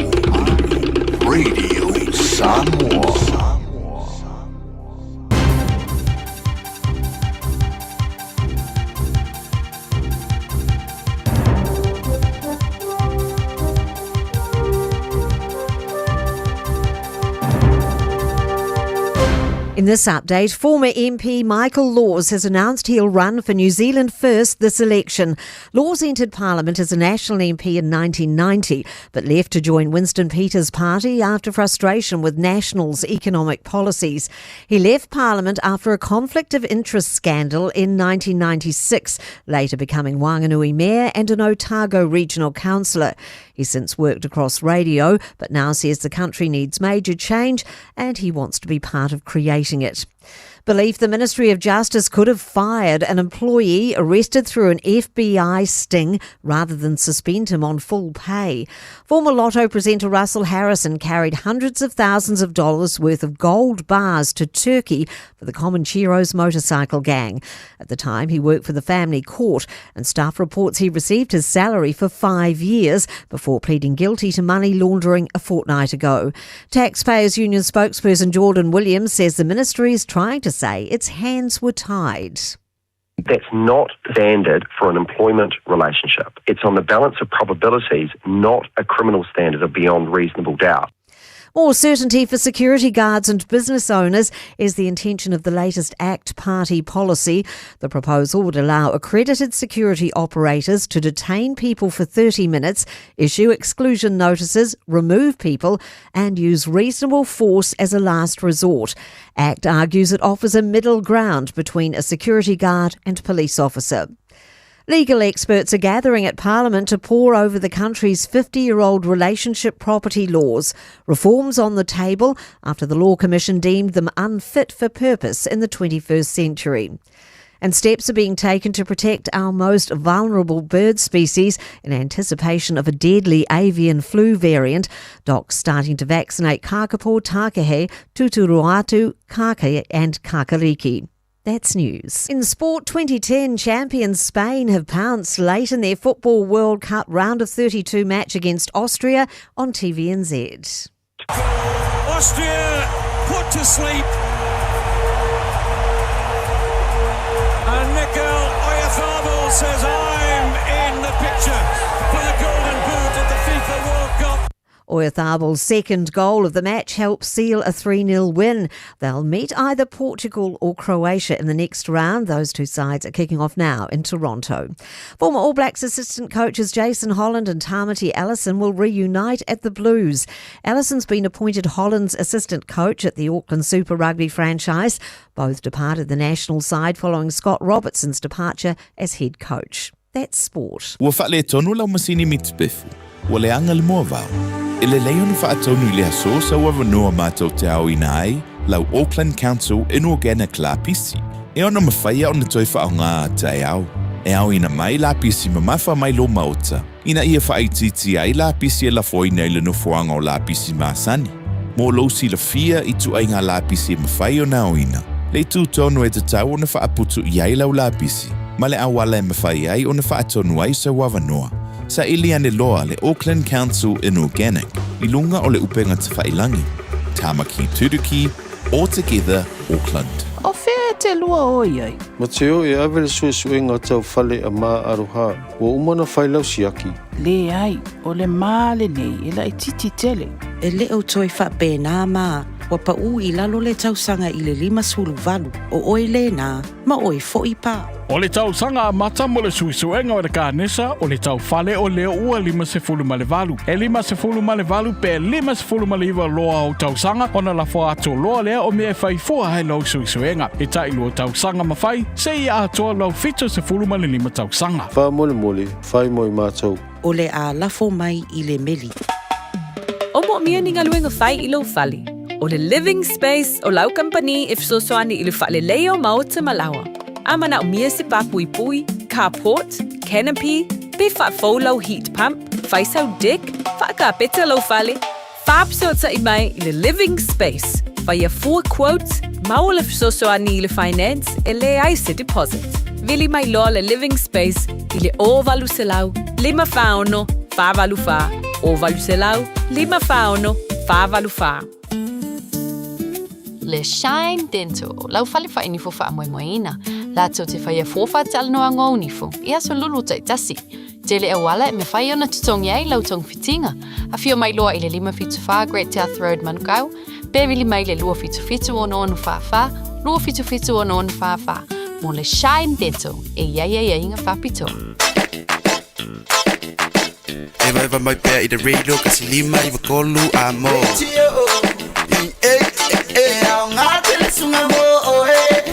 Radio Samoa. In this update, former MP Michael Laws has announced he'll run for New Zealand First this election. Laws entered Parliament as a National MP in 1990, but left to join Winston Peters' party after frustration with National's economic policies. He left Parliament after a conflict of interest scandal in 1996, later becoming Wanganui Mayor and an Otago Regional Councillor. He's since worked across radio, but now says the country needs major change and he wants to be part of creating it. Belief the Ministry of Justice could have fired an employee arrested through an FBI sting rather than suspend him on full pay. Former Lotto presenter Russell Harrison carried hundreds of thousands of dollars worth of gold bars to Turkey for the Comancheros motorcycle gang. At the time, he worked for the family court, and staff reports he received his salary for five years before pleading guilty to money laundering a fortnight ago. Taxpayers Union spokesperson Jordan Williams says the ministry is trying to say its hands were tied. That's not standard for an employment relationship. It's on the balance of probabilities, not a criminal standard of beyond reasonable doubt. More certainty for security guards and business owners is the intention of the latest ACT Party policy. The proposal would allow accredited security operators to detain people for 30 minutes, issue exclusion notices, remove people, and use reasonable force as a last resort. ACT argues it offers a middle ground between a security guard and police officer. Legal experts are gathering at Parliament to pore over the country's 50 year old relationship property laws. Reforms on the table after the Law Commission deemed them unfit for purpose in the 21st century. And steps are being taken to protect our most vulnerable bird species in anticipation of a deadly avian flu variant. Docs starting to vaccinate kakapo, takahe, tuturuatu, kaka and kakariki. That's news. In sport, 2010 champions Spain have pounced late in their Football World Cup round of 32 match against Austria on TVNZ. Austria put to sleep. And Mikel Oyarzabal says, I'm in the picture for the Golden Boot at the FIFA World Cup. Oyarzabal's second goal of the match helped seal a 3 0 win. They'll meet either Portugal or Croatia in the next round. Those two sides are kicking off now in Toronto. Former All Blacks assistant coaches Jason Holland and Tamati Ellison will reunite at the Blues. Ellison's been appointed Holland's assistant coach at the Auckland Super Rugby franchise. Both departed the national side following Scott Robertson's departure as head coach. That's sport. Ua faaletonu lau masini mitipefu, ua leaga le moavao. E lelei ona faatonu i le aso sau avanoa matou te aoina ai lau Auckland Council Inorganic lapisi, e ono mawhaia ona toe whaonga a taeao. E aoina mai lapisi mamafa mai lo maota, ina ia whaaitiiti ai lapisi e lafoina i le nofoaga o lapisi masani. Mo lou silafia i tuaiga lapisi e mafai ona aoina, le itu tonu e tatau ona faaputu i ai lau lapisi, ma le auala e mafai ai ona faatonu ai sau avanoa. Saili ane loa le Auckland Council Inorganic i luga o le upega tafailagi, Tamaki Turuki, All Together Auckland. O fea e te lua o i ai? Mateo e ave le suesuega tau fale a Ma Aroha, ua uma ona fai lau siaki. Leai, o le ma lenei e laitiiti tele. E le o toe faapena ma ua paʻu i lalo le tausaga i le 58, o oe lena ma oe foʻi pa. O le tausaga amata mo le suesuega o le kanesa o le taufale o lea ua 58. E 58 pe 59 loa o tausaga ona lafo atu loa lea o mea e fai fua ai lau suesuega. E tailua tausaga ma fai, seia atoa lau 75 tausaga. Faamolemole, fai mo i matou. O le a lafo mai i le meli. O moomia ni galuega fai i lou fale. O le Living Space o lau kamupani e fesoasoani i le faaleleia o maota ma laoa. A manaomia se pāpuipui, carport, canopy, pe faafou lau heat pump, fai sau deck, faakapeta lou fale, faafesootai mai i le Living Space. Faia fua quote, maua le fesoasoani i le finance e leai se deposit. Vili mai loa le Living Space i le 0800 546 484, 0800 546 484. Le Shine Dental, lau fale faainifo faamoemoeina, latou te faia fua faatalanoaga o nifo i aso lulu taitasi. Tele auala e mafai ona totogi ai lau togafitiga. Afio mai loa i le 574 Great South Road Manukau, Pe vili mai le 277 6644, 277 6644 mo le Shine Dental e i ai aiaiga faapitoa. Evaeva mai pea i le radio 1 5 9 a mo. E aoga tele suga mo oe.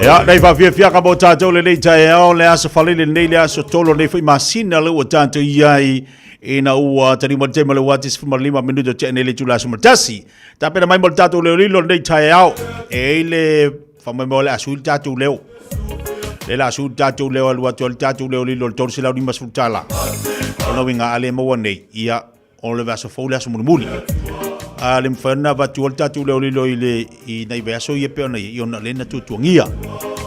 Ia, nei faafiafiaga mo tatou lenei taeao, le aso Falele lenei, le aso tolo lenei foi masina lea ua tatou i ai ina ua taliu mai le taimi o le ua 15 minuto tea nei le itula aso ma tasi. Tapena mai mo le tatou leo lilo lenei taeao. E i le faamoemoe o le a sui le tatou leo. Le la sui le tatou leo alu atu ai le tatou leo lilo i le $350 tala. O lona uiga a le maua nei, ia o le vaiaso fou le aso mulimuli. A le mafai ona avatu ai le tatou leo lilo i le i nai vaiaso ia pei ona i ai, ona o lea na tuatuagia.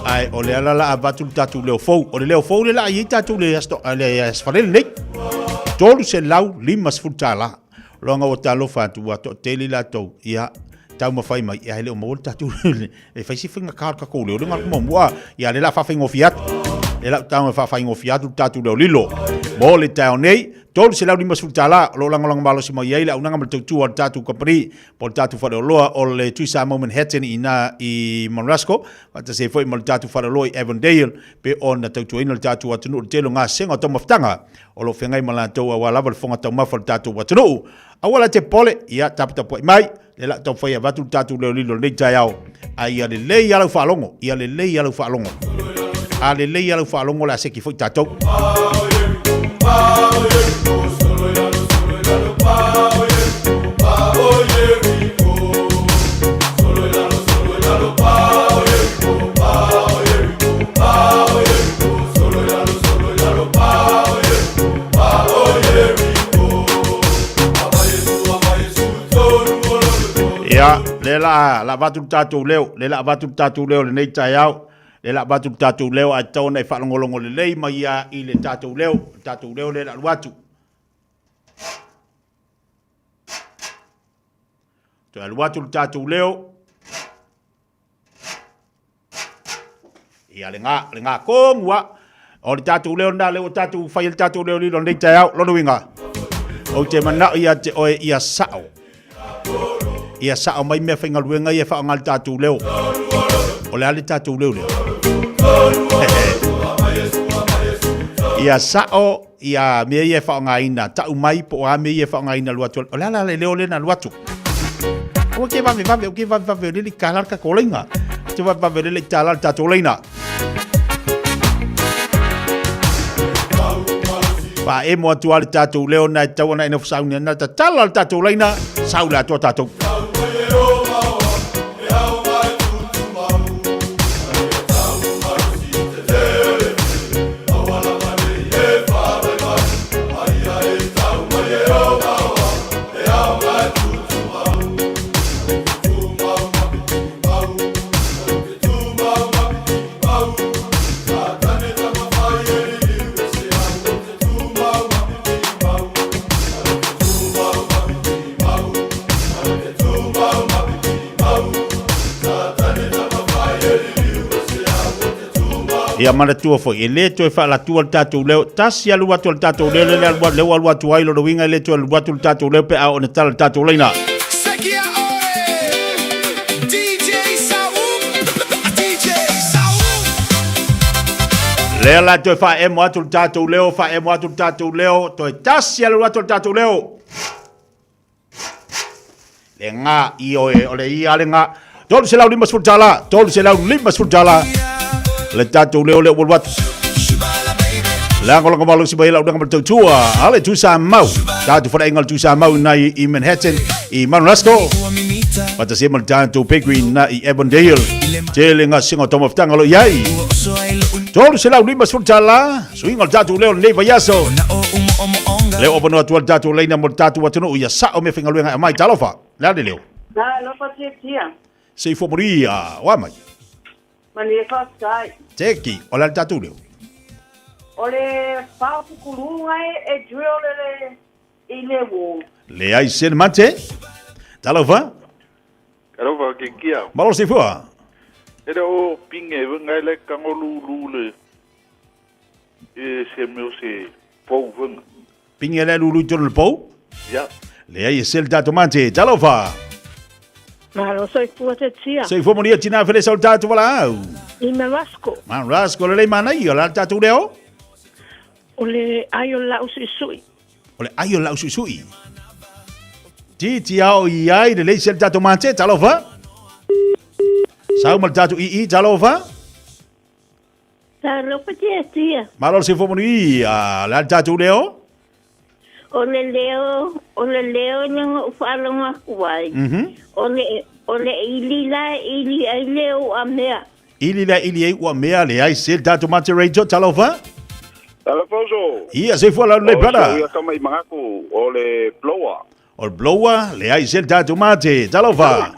Ae o lea la la avatu le tatou leo fou. O le leo fou lea la i ai tatou le aso le aso Falele nei. $350 tala. Loga ua talofa atu ua toatele i latou ia taumafai mai ia e le o maua le tatou e fai si faigata o le tatou leo le galo muamua ia lea la faafaigofie atu lea la tau e faafaigofie atu le tatou leo lilo mo le taeao nei $350 o lo o lagolago malosi mai ai le auaunaga ma le tautua a le tatou kamupani po o le tatou faleoloa o le Tui Samoa Manhattan i ina i Monrasco faatasi ai foi ma le tatou faleoloa i Avondale pe ona tautuaina le tatou atunuu i le tele o gasega o taumafataga o lo o feagai ma latou aua lava le fofoga taumafa o le tatou atunuu. Aua la te popole, ia taputapuai mai, lea la taumafai e avatu le tatou leo lilo i lenei taeao. A ia lelei lava lau faalogo, ia lelei lava lau faalogo. A lelei lava lau faalogo o le a seki foi tatou. Ia, lea la, la avatu le tatou leo, lea la avatu le tatou leo lenei taeao, lea la avatu le tatou leo ae tatau ona e faalogologo lelei mai ia i le tatou leo, le tatou leo lea la alu atu. Toe alu atu le tatou leo. Ia le ngā, le ngā kongua. O le tatou leo na leo tatou fai le tatou leo lilo nei taeao. Lona uiga. Ou te manao ia te oe ia sao. Ia sao mai mea faigaluega ia faaaoga le tatou leo. O le a le tatou leo lea? Ia sao ia mea ia e faaaogaina, tau mai po o a mea ia e faaaogaina alu atu. O le a la le leo lea na alu atu? Aua ke vave vave, o ke vave vave o le le tala le tatou laina. Te vave vave o le le tala le tatou laina. Faaemo atu a le tatou leo na e tau ana e nofo sauni ana tatala le tatou laina, sau le atoa tatou. Ia manatua foi, e le toe faalatua le tatou leo, tasi alu atu le tatou leo, le alu, leo alu atu ai lona uiga e le toe alu atu le tatou leo pe a oo ina tala le tatou laina. Lea la toe faaemo atu le tatou leo, faaemo atu le tatou leo, toe tasi alu atu le tatou leo. Le ngā i oe, o le ia le ngā. $350 tala, $350 tala. Le tatou leo lea ua alu atu. Lagolago malosi mai lau ma le tautua. Ale tu sa mau. Tatou faleaiga le tu sa mau nai i Manhattan i Mount Rasco. Faatasi ai ma le tatou bakery na i Avondale. Tele gasega o taumafataga o lo o i ai. $350 tala. Suiga o le tatou leo lenei vaiaso. Leo avanoa atu ai le tatou laina mo le tatou atunuu ia sao mea faigaluega e aumai. Talofa. Le a le leo? Talofa Tiatia. Soifua manuia. Oa mai. Manuia faafetai. Teki, o le a le tatou leo? O le faapukuluga e drill i le i le wall. Leai se mate. Talofa. Talofa ke kia. Malo soifua. E le o pinge venga e le kango lulu le e se meo se pou venga. Pinge le lulu i tonu le pou? Ya. Leai e se le tatou mate. Talofa. Malo soifua te tia. Soifua manuia tina fele sau le tatou valaau. I Marasco. Marasco lelei manaia o le a le tatou leo? O le ai o le lau suisui. O le ai o le lau suisui. Titi ao i ai lelei se le tatou mate. Talofa. Sau ma le tatou ii. Talofa. Talofa tia tia. Malo le soifua manuia. O le a le tatou leo? O le leo, o le leo na ou faalogo atu ai. O le, o le ili la e ili ai le ua mea. Ili la ili ai ua mea leai se le tatou mate radio talofa. Talofa uso. Ia soifua laulelei brother. O ia tama i mangaku o le blower. O le blower leai se le tatou mate talofa.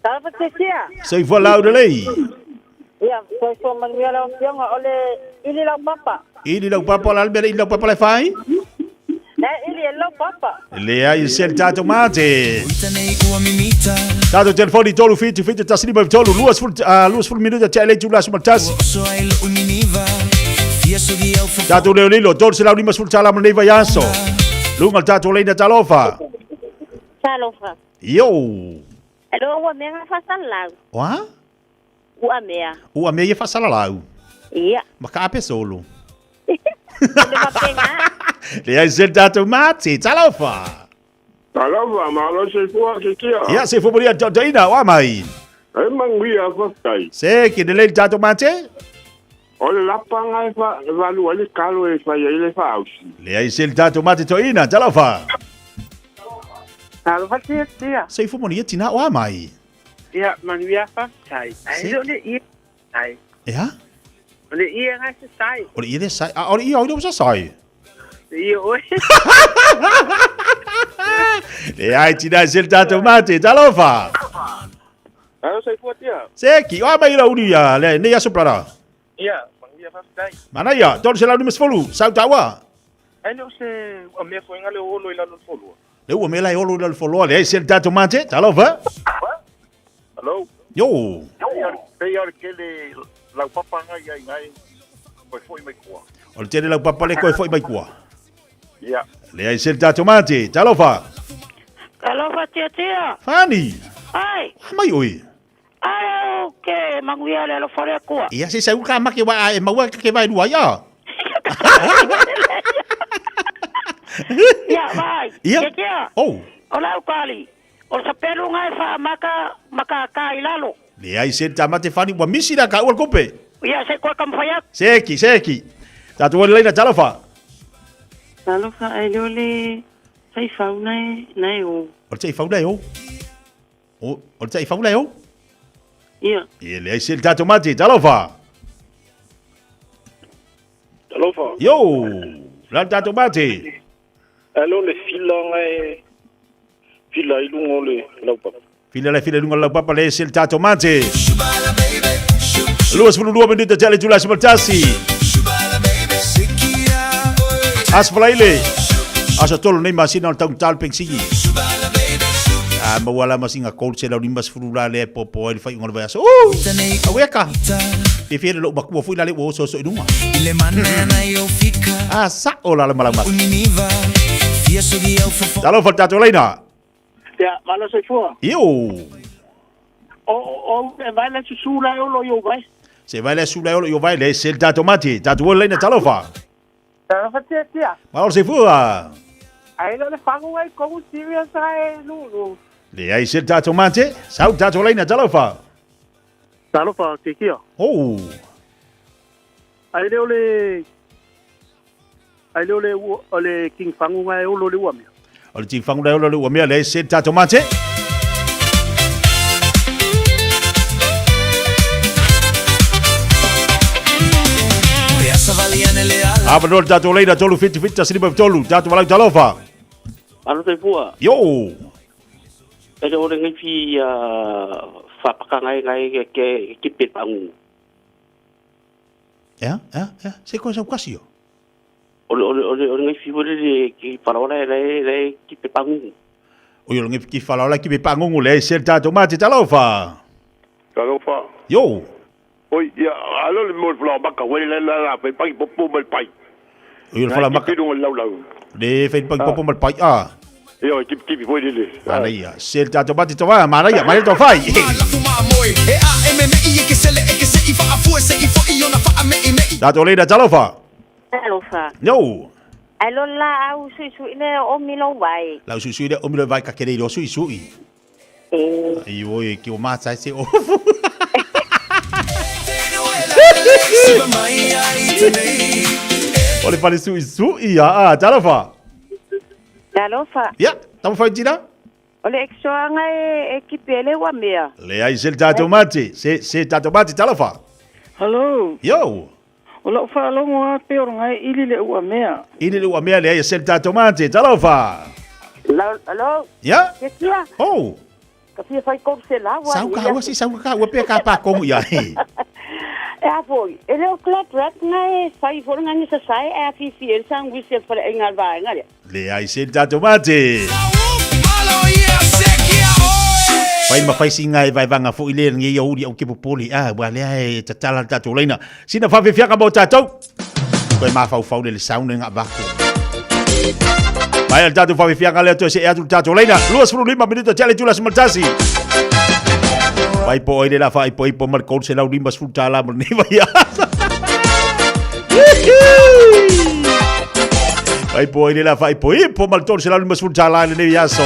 Talofa Tesia. Soifua laulelei. Ia, soifua manuia lau afioga, o le ili laupapa. Ili laupapa o le a le mea le ili laupapa la e fai? E ili e laupapa. Leai se le tatou mate. Tatou telefoni 3 7 7 1 5 3 20 20 minuta tea le itula aso ma le tasi. Tatou leo lilo 350 tala mo lenei vaiaso. Luga o le tatou laina talofa. Talofa. Yo. Alo ua mea nga faasalalau. Oa? Ua mea. Ua mea ia faasalalau. Ia. Ma ka ape solo. Le mapenga. Leai se tatou mate. Talofa. Talofa, malo soifua ke kia. Ia, soifua manuia tautaina, oa mai. E manuia faafetai. Se, ke lelei le tatou mate? O le lapanga e fa, valu ai le kalo e fai ai le faausi. Leai se le tatou mate toeina, talofa. Talofa tia tia. Soifua manuia tina, oa mai. Ia, manuia faafetai. Ai Se- le o le ie ai. Ea? O le ie ngai se sai. O le ie le sai. A, o le ie oi le usa sai. Le ie oe. Leai tina se le tatou mate, talofa. Alo soifua tia. Se, ki oa mai la uri ia, le, nei aso brother. Ia, manuia faafetai. Manaia, 350, sau taua. Ai le o se ua mea foinga le olo i lalo le folua. Le ua mea la e olo i lalo le folua, leai se le tatou mate, talofa. Hello. Yo. Pei o le tele laupapa ngai ai ngai koe foi mai kua. O le tele laupapa le koe foi mai kua. Ia. Leai se le tatou mate, talofa. Talofa tia tia. Fani. Ai. Mai oi. Ai au ke manuia le alofa o le Atua. Ia se sau ka make wa e maua ke vai lua ia. Ia, vai. Ia. Tia tia. Oh. O lau kali. O le sapeluga e faamaka ma kākā i lalo. Leai se le tamate fani ua misi la ka ua le kope. Ia, se i koe kamafai atu. Seki, seki. Tatou ole laina talofa. Talofa ai leo le taifau nae nae o. O le taifau nae o. O, o le taifau nae o. Ia. Ia leai se le tatou mate talofa. Talofa. Yo, la le tatou mate. Alo le fila ngai fila i luga o le laupapa. Fila le fila i luga o le laupapa le se le tatou mate. 22 minuta tea le itula aso ma le tasi. Aso Falaile. Aso tolu nei masina o le taugata o le pengsini. A maua la masinga gold se lau 50 la lea e popo ai le faaiuga o le vaiaso. Uh! Aueka! Fiafia le lou makua foi la le ua oso oso i luga. A sao la le malamalama. Talofa le tatou laina. Ia, malo soifua. Io! O, o, e vai le susu la e olo i o vai. Se vai le su la e olo i o vai le se le tatou mate. Tatou ole laina talofa. Talofa tia tia. Malo soifua. Ai le o le fagu ai kogu serious ai lulu. Leai se le tatou mate. Sau tatou laina talofa. Talofa ke kia. Oh. Ai le o le ai le o le o le king fangu ngai olo le ua mea. O le king fangu ngai olo le ua mea leai se le tatou mate. Avanoa le tatou laina 3 7 7 1 5 3 tatou valau talofa. Alo soifua. Yo. E le o le ngai fi whapaka ngai ngai ke ke ki pe pangu. Ea, ea, ea, se koe sau kasi o. O le o le o le o le ngai fi wale le ki whalaola e le le ki pe pangu. O le ngai ki whalaola ki pe pangungu le se le tatou mate talofa. Talofa. Yo. Oi, ia, alo le mo le whalaola maka, wale la la la, pe pangi popo ma le pai. Oi, o le whalaola maka. Nai ki le laulau. Le whai pangi popo ma le pai, ah. Ia, tipi tipi foi lele. Manaia, se le tatou mate tō manaia, manaia tō whai. Tatou leina talofa. Talofa. No. Ai lo la au sui sui le o mi lo vai. Lau sui sui le o mi lo vai ka kere i lo sui sui. E. Ai oi, ki o mātai se ofu. O le fale suʻisuʻi aa talofa. Talofa. Ia, taumafai tina. O le exoaga e, e kipi ai le uamea. Leai se le tatou mate, se se tatou mate talofa. Hello. Yo. O lau faalogo a pe o lga e ili le uamea. Ili le uamea leai se le tatou mate talofa. Hello. Ya. Ke kia. Oh. Ka fia fai kolu selau a Sau ka ua si sau ka ua pe ka pa kongu ia. E a foi, e le o glad rap nga e fai fo nga ni sasae e a fifi e sangwisi e fale inga vaenga lea. Leai se le tatou mate. Fai ma fai singa e vaevaga foi le lenei aoauli au ke popole a ua lea e tatala le tatou laina. Sina faafefiaga mo tatou. Toe mafaufau le le sound nga avatu. Mai le tatou faafefiaga lea toe see atu le tatou laina. 25 minuto tea le itula 11. Vai po oi le la faaipoipo ma le $350 tala mo lenei vaiaso. Vai po oi le la faaipoipo ma le $350 tala i lenei aso.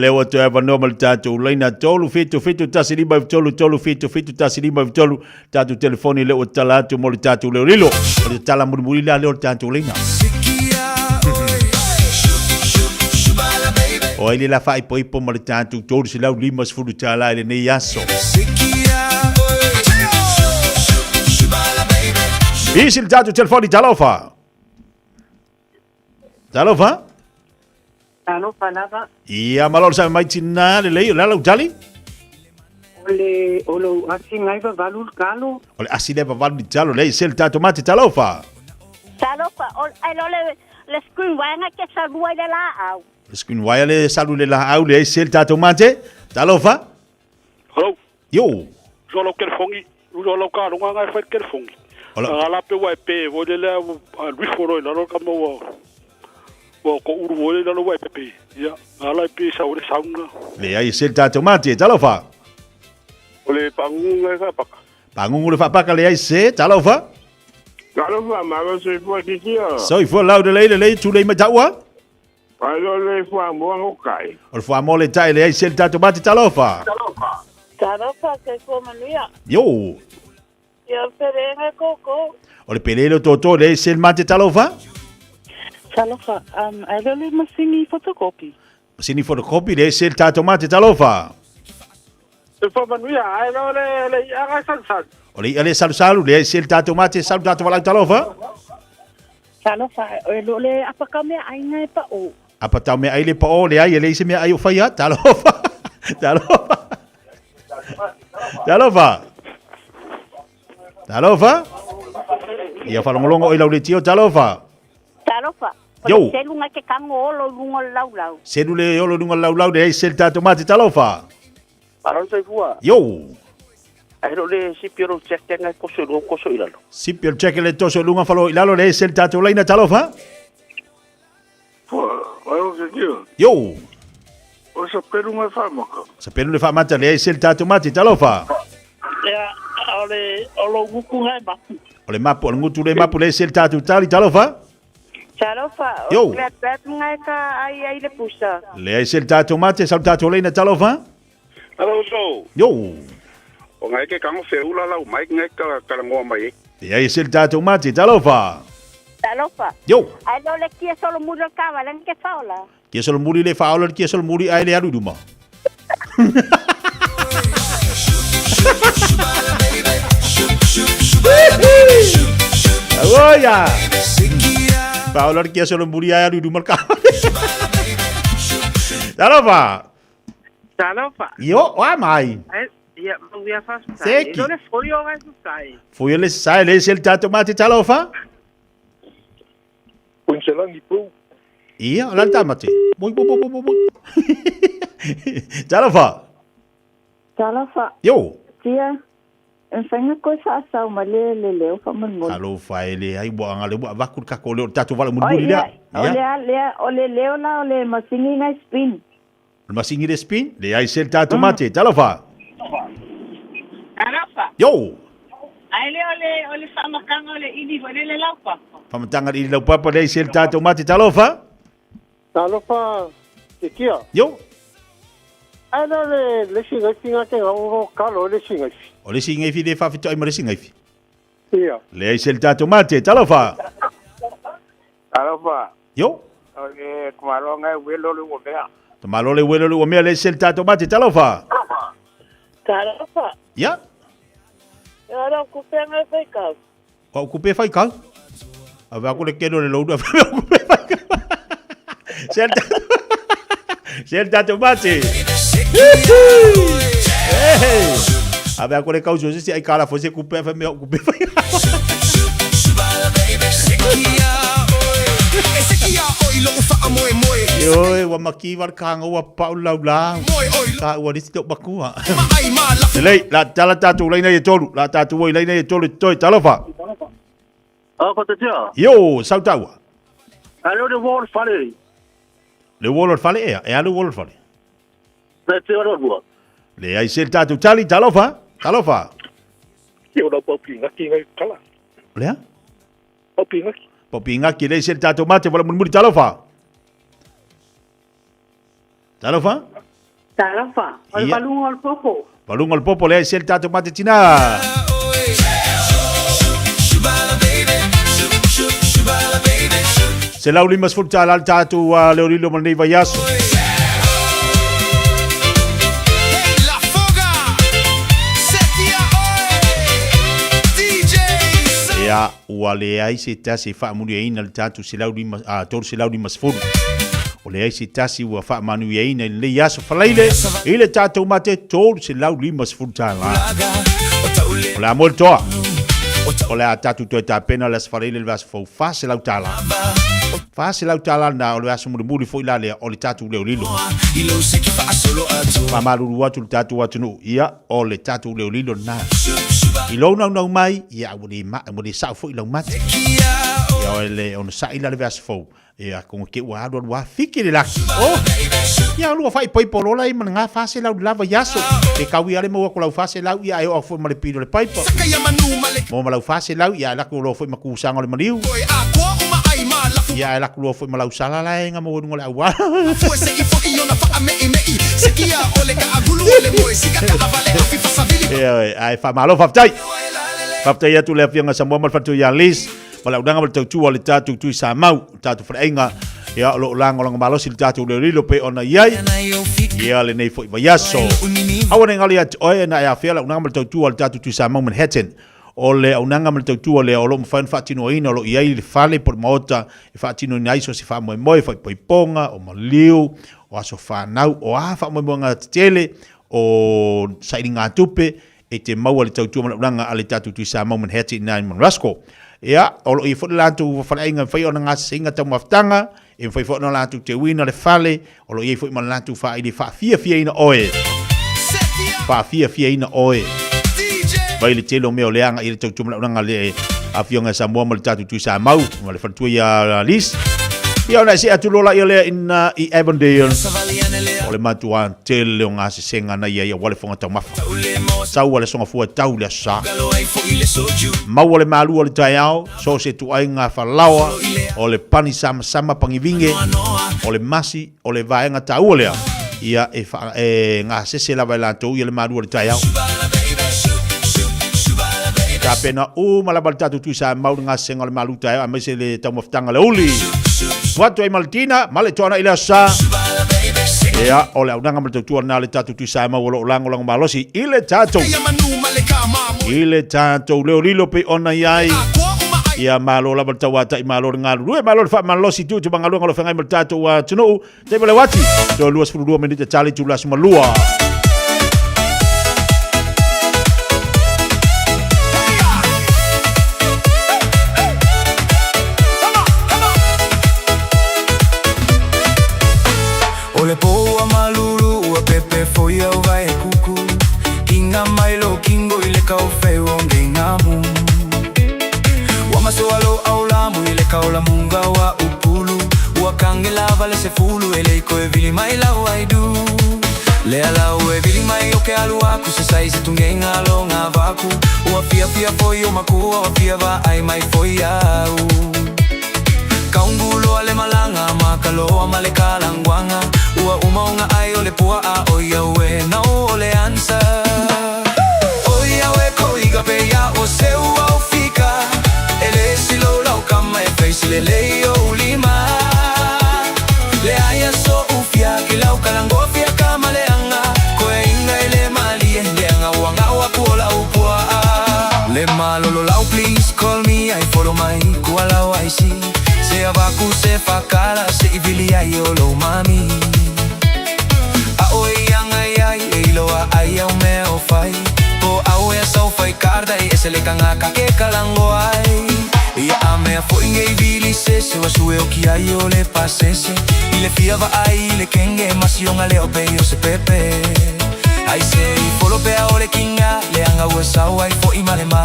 lea ua toe avanoa ma le tatou laina 3 7 7 1 5 3 3 7 7 1 5 3 tatou telefoni lea ua tala atu mo le tatou leolilo. O le tala mulimuli la lea o le tatou laina. O ai le la faaipoipo ma le tatou 350 tala i lenei aso. Isi le tatou telefoni, talofa. Talofa. Talofa lava. Ia, malo le sae mai tina lelei, o le ala u tali? O le, o lou asi ngai vavalu le talo. O le asi lea vavalu le talo, lea i se le tatou mate, talofa. Talofa, o, ai lo le, le screen wire ngai ke salua i le laau. Le screen wire le salu le laau, lea i se le tatou mate, talofa. Hello. Yo. Uso lau kelefongi, uso lau kalonga ngai fai kelefongi. Ola. Ala pe ua e pe voi le lea rifo roi lalo ka mo ua ko uru voi le lalo ua e pe. Ia, ala e pe sa ore sauna. Le ai se tatou mate, talofa. O le pangungu ngai whapaka. Pangungu le whapaka le ai se, talofa. Talofa, malo soifua titia. Soifua lau le lei le lei tulei mai taua. Ai lo le fuamoa o kai. O le fuamoa le tai le ai se le tatou mate talofa. Talofa, soifua manuia. Yo. Ia pele ngai koko. O le pele le toto le ai se le mate talofa. Talofa, um, ai lo le masini photocopy. Masini photocopy le ai se le tatou mate talofa. Soifua manuia, ai lo le le ia ngai salusalu. O le ia le salusalu le ai se le tatou mate salu tatou valau talofa. Talofa, e lo le apaka mea ai ngai pa o. Apa tau mea ai le pa o le ai e le se mea ai o whai talofa. Talofa. Talofa. Talofa. Ia whalongolongo o i lau le tio, talofa. Talofa. O Yo. le selu ngai ke kango olo i lunga o le laulau. Selu le olo i lunga o le laulau le ai selu tatou mate, talofa. Malo soifua. Yo. Ai lo le sipi o lo check te ngai koso i lunga koso i lalo. Sipi o le check le toso i lunga falo i lalo le ai selu tatou laina, talofa. Ai o ke kia. Yo. O sa pelu ngai whamaka. Sa pelu le whamata le ai selu tatou mate, talofa. Ia, o le, o lo nguku ngai mapu. O le mapu, o le ngutu le mapu le ai selu tatou tali, talofa. Talofa, Yo. o le pep ngai ka ai ai le pusa. Le ai selu tatou mate, salu tatou laina, talofa. Alo so. Yo. O ngai ke kango feula lau mai ngai ka kalangoa mai. Le ai selu tatou mate, talofa. Talofa. Yo. Ai lo le kia solo muri o le kawa, le ke whaola. Kia solo muri le whaola, le kia solo muri ai le aru ruma. Oia! Whaola le kia solo muri ai aru ruma le kawa. Talofa! Talofa. Yo, oa mai. Ai, ia, mau ia whastai. Seki. E lo le foi o ngai sasai. Foi le sai le sel tato mate talofa. Punselangi pu. Ia, o la le tamate. Moi, moi, moi, moi, moi. Talofa. Talofa. Yo. Tia, e whainga koe whaasau ma le le leo whamonmoni. Talofa e le ai ua anga le ua vaku le kako leo tatou vala O mulimuli ia, lea. o le a lea, o le leo la o le masingi ngai spin. O le masingi le spin, le ai se le tatou mate. Talofa. Talofa. Yo. Ai le o le, o le whamakanga o le ili fo le le laupapa. Whamatanga le ili laupapa le ai se le tatou mate. Talofa. Talofa, te kia. Yo. Ai lo le le singa singa ke ngau ro kalo le singa. O le singa ifi le whawhito ai ma le singa ifi. Ia. Le ai se le tatou mate. Talofa. Talofa. Yo. O le kumalo ngai welo le ua mea. Tamalo le welo le ua mea le se le tatou mate. Talofa. Talofa. Ya. E ora kupe ngai whaikau. O kupe whai kau. A wea ko le keno le lounu a whai kupe whai kau. Se le tatou Se le tatou mate. Hey. A wea ko le kau so se ai kala fo se kupe whai mea kupe whai kau. Ioe, ua maki wale kānga ua pau lau la. Ka ua risi tō makua. Lei, la tala tātou leina i tolu. La tātou oi leina i tolu toi talofa. A ko te tia. Yo, sau taua. Ai lo le wall fale. Le wolo fale ea, e alu wolo fale. Le te ora rua. Le ai se tātou tali talofa. Talofa. Ia o lau paupi ngaki ngai kala. Lea? Paupi ngaki. Paupi ngaki le se tātou mate wala mulimuli talofa. Talofa? Talofa, o le valuga o le popo. Valuga o le popo, leai se le tatou mate tina. $150 le tatou leolilo ma lenei vaiaso. Ia, ua leai se tasi e faamanuiaina le tatou 350. Ua leai se tasi ua faamanuiaina i lenei aso falaile i le tatou mate $350. O le a moe le toa. O le a tatou toe tapena le aso falaile le vaiaso fou $400. $400 lena o le aso mulimuli foi la lea o le tatou leolilo. Faamalulu atu le tatou atunuu, ia o le tatou leolilo lena. I lou naunau mai, ia ua le, ma, ua le sao foi lau mate. Ia o le onosai la le vaiaso fou, ia kongo ke ua alu alu a fiki le laki. Oh! Ia lua fai paipa lola i mana ngā whase lau lava i aso. Ke kau ia le mau aku lau whase lau ia e o foi ma le pilo le paipa. Mo ma lau whase lau ia e laku loa foi ma kūsanga o le maliu. Ia e laku loa foi ma lau sala la e ngā mo le auala. Ia oe, ai whamalo whaftai. Whaftai atu le afioga Samoa ma le faletua ia Liz, ma le aunaga ma le tautua o le tatou Tui Samau, le tatou faleaiga, ia o lo o lagolago malosi le tatou leolilo pei ona i ai, ia lenei foi vaiaso. Aua ne i galo ia te oe na e afea le aunaga ma le tautua o le tatou Tui Samau Manhattan. O le aunaga ma le tautua lea o lo o mafai ona faatinoina o lo o i ai le fale po o le maota e faatinoina ai so o se faamoemoe, faaipoipoga, o maliu, o aso fanau, o a faamoemoega tetele, o sailigatupe e te maua le tautua ma le aunaga a le tatou Tui Samoa Manhattan i ina i Monrasco. Ia, o lo o i ai foi le latou faleaiga e mafai ona gaseseiga taumafataga, e mafai foi ona latou teuina le fale, o lo o i ai foi ma le latou faaili e faafiafiaina oe. Faafiafiaina oe. Mai le tele o mea o le aga i le tautua ma le aunaga a le Afioga ia Samoa ma le tatou Tui Samau, ma le faletua ia Liz. Ia ona e see atu loa laia lea ina i Avondale, o le matua tele o gasesega na ia ia ua le fofoga taumafa. Sau a le sogafua e tau le aso sa. Maua le malu o le taeao, so o se tuaiga falaoa, o le pani samasama pagivinge, o le masi, o le vaega taua lea, ia e, wha, e gasese lava e latou ia le malu o le taeao. Tapena uma lava le tatou tui sa mau le gasesega o le malu taeao, aemaise le taumafataga le uli. Watu ai Maltina, ma le toana i le aso sa. Ia, o le aunaga ma le tautua lena le tatou tui sa mau o lo o lagolago malosi i le tatou. I le tatou leo lilo pei ona i ai. Ia malo lava le tauatai, malo le galulue, malo le faamalosi tu tu magaluega o lo feagai ma le tatou atunuu. Taimi o le uati, toe 22 minute tali tula aso ma lua. O le po ua malulu ua pepe foi au vai e kuku Kinga mai lo kingo i le kau feu o ngei ngamu Ua masoa lo au lamu i le kau la munga ua upulu Ua kange lava le sefulu e lei koe vili mai lau ai du Lea lau e vili mai o ke alu aku se sai se tungeinga lo ngā vaku Ua fia fia foi o makua ua fia va ai mai foi au Kaungu loa le malanga ma ka loa ma le kalanguanga Ua uma o nga ai o le pua a o ia ue nau o le answer O ia ue ko iga pe ia o seu au fika E le silo lau kama e face le lei o ulima Le aia so ufia ki lau kalangofia ka maleanga Koe inga e le malie le anga ua ngau aku o lau pua Le malolo lau please call me ai follow mai kua lau ai si Se avaku se whakala se i vili ai o lou mami A o i anga i ai e iloa ai au mea o fai Po au e sau fai karda i ese le kanga ka ke kalango ai Ia a mea foi ngei vili se se wa sue o ki ai o le pasese I le fia va ai i le kenge masionga le o pei o se pepe Ai se i folo pea o le kinga le anga ua sau ai foi ma le ma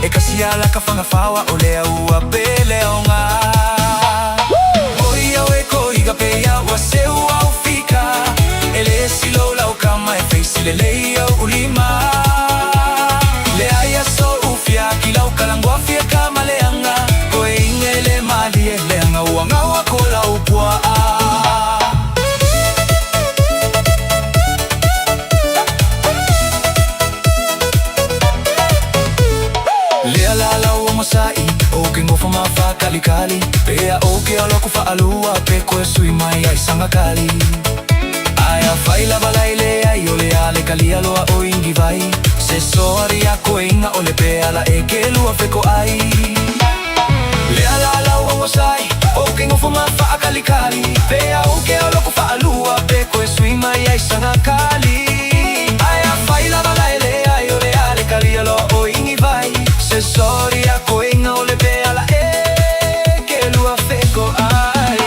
E kasi a la ka whanga whawa o le au a pe le o ngā O ia o e ko iga pe ia ua seu au fika E le silo lau kama e face le lei au ulima Le aia so ufia ki lau kalangua fia ka ma le anga Ko e inge le malie le anga ua ngaua ko lau pua. koe sui mai ai sangakali. Ae afai lava lai leai o le a le kalia loa o ingi vai. Se soari a koe inga o le pe ala e ke lua feko ai. Le ala lau aua sai, o ke ngofo ma faakalikali. Pe au ke o loko faalua, pe koe sui mai ai sangakali. Ae afai lava lai leai o le a le kalia loa o ingi vai. Se soari a koe inga o le pe ala e ke lua feko ai.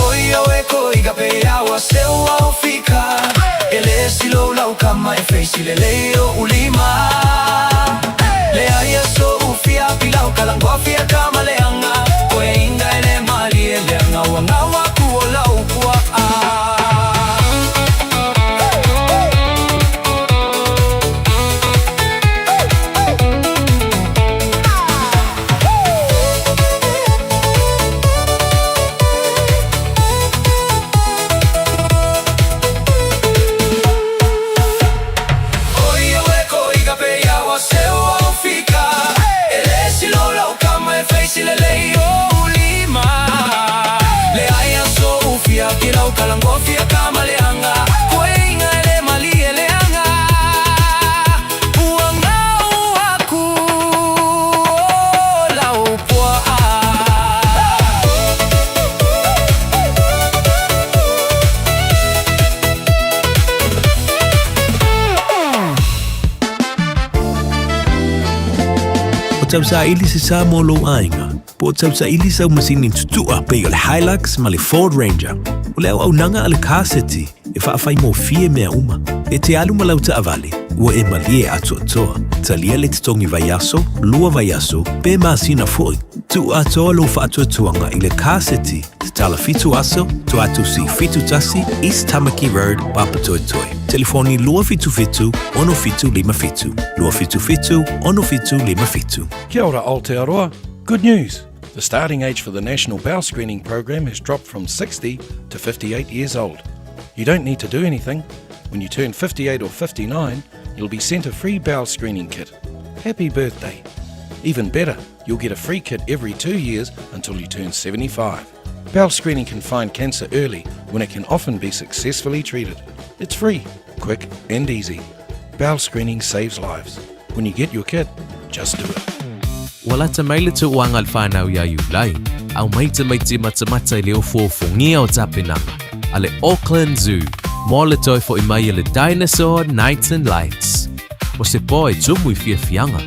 Oi au e ko i ka pe aua se ua o fika. E le silo lau kama e feisi le lei o ulima. Le aia so ufia pilau kalangoa fia kama le anga. Koe inga e le mali e le anga ua ngawa ku o lau pua a. Oi au e ko i ka pe aua se ua o fika. E le silo lau kama e feisi le lei o ulima. Le aia so ufia ki lau kalangoa fia kama le anga. Koe inga e le mali e le anga. Ua ngau aku o lau pua a. O tausaili se sa mo lou aiga, po o tausaili sau masini tutua pei o le Hilux ma le Ford Ranger. O le auaunaga a le Car City e faafaigofie mea uma. E te alu ma lau taavale, ua e malie atoatoa. Talia le totogi vaiaso, lua vaiaso, pe masina foi. Tuu atoa lou faatuatuaga i le Car City, tatala 7 aso, Toatusi 71, East Tamaki Road, Papatoetoe. Telefoni 277 6757, 277 6757. Kia ora Aotearoa. Good news! The starting age for the National Bowel Screening Program has dropped from 60 to 58 years old. You don't need to do anything. When you turn 58 or 59, you'll be sent a free bowel screening kit. Happy birthday! Even better, you'll get a free kit every 2 years until you turn 75. Bowel screening can find cancer early when it can often be successfully treated. It's free, quick, and easy. Bowel screening saves lives. When you get your kit, just do it. Ua lata mai le tauaga a le fanau iā Iulai, aumai tamaiti matamata i le ofoofogia o tapenaga a le Auckland Zoo mo le toe fo'i mai a le Dinosaur Nights and Lights. O se po e tumu i fiafiaga,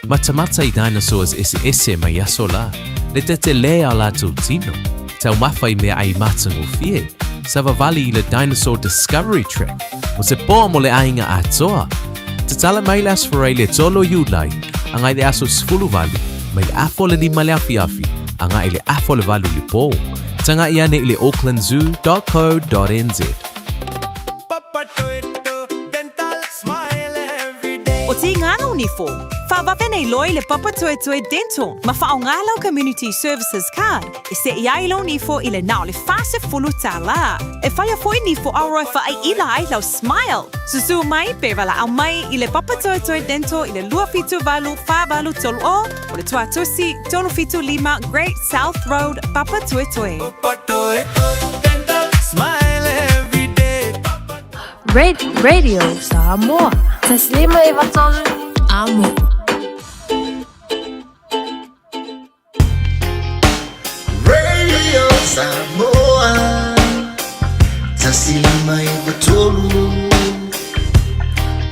matamata i dinosaurs eseese mai aso la, le tetelē a o latou tino, taumafa i meaai matagofie, savavali i le Dinosaur Discovery Track, o se po mo le aiga atoa. Tatala mai le Aso Faraile e 3 Iulai, agai le aso 18, mai le afa o le 5 le afiafi, agai le afa o le 8 le po. Taga'i ane i le aucklandzoo.co.nz. O Tīngana o Nifo, whawawe nei loi le Papatoetoe Dental ma whaonga lau Community Services Card e seʻi ai lou nifo i le na o le 40 tālā. E whaia foi nifo aroa e whaaila ai lau smile. Susu mai pe walaau mai i le Papatoetoe Dental i le 278 48 30 o le Tuatosi 375 Great South Road, Papatoetoe. Radio Samoa. Taslima e Vatolu. Amo. Radio Samoa 153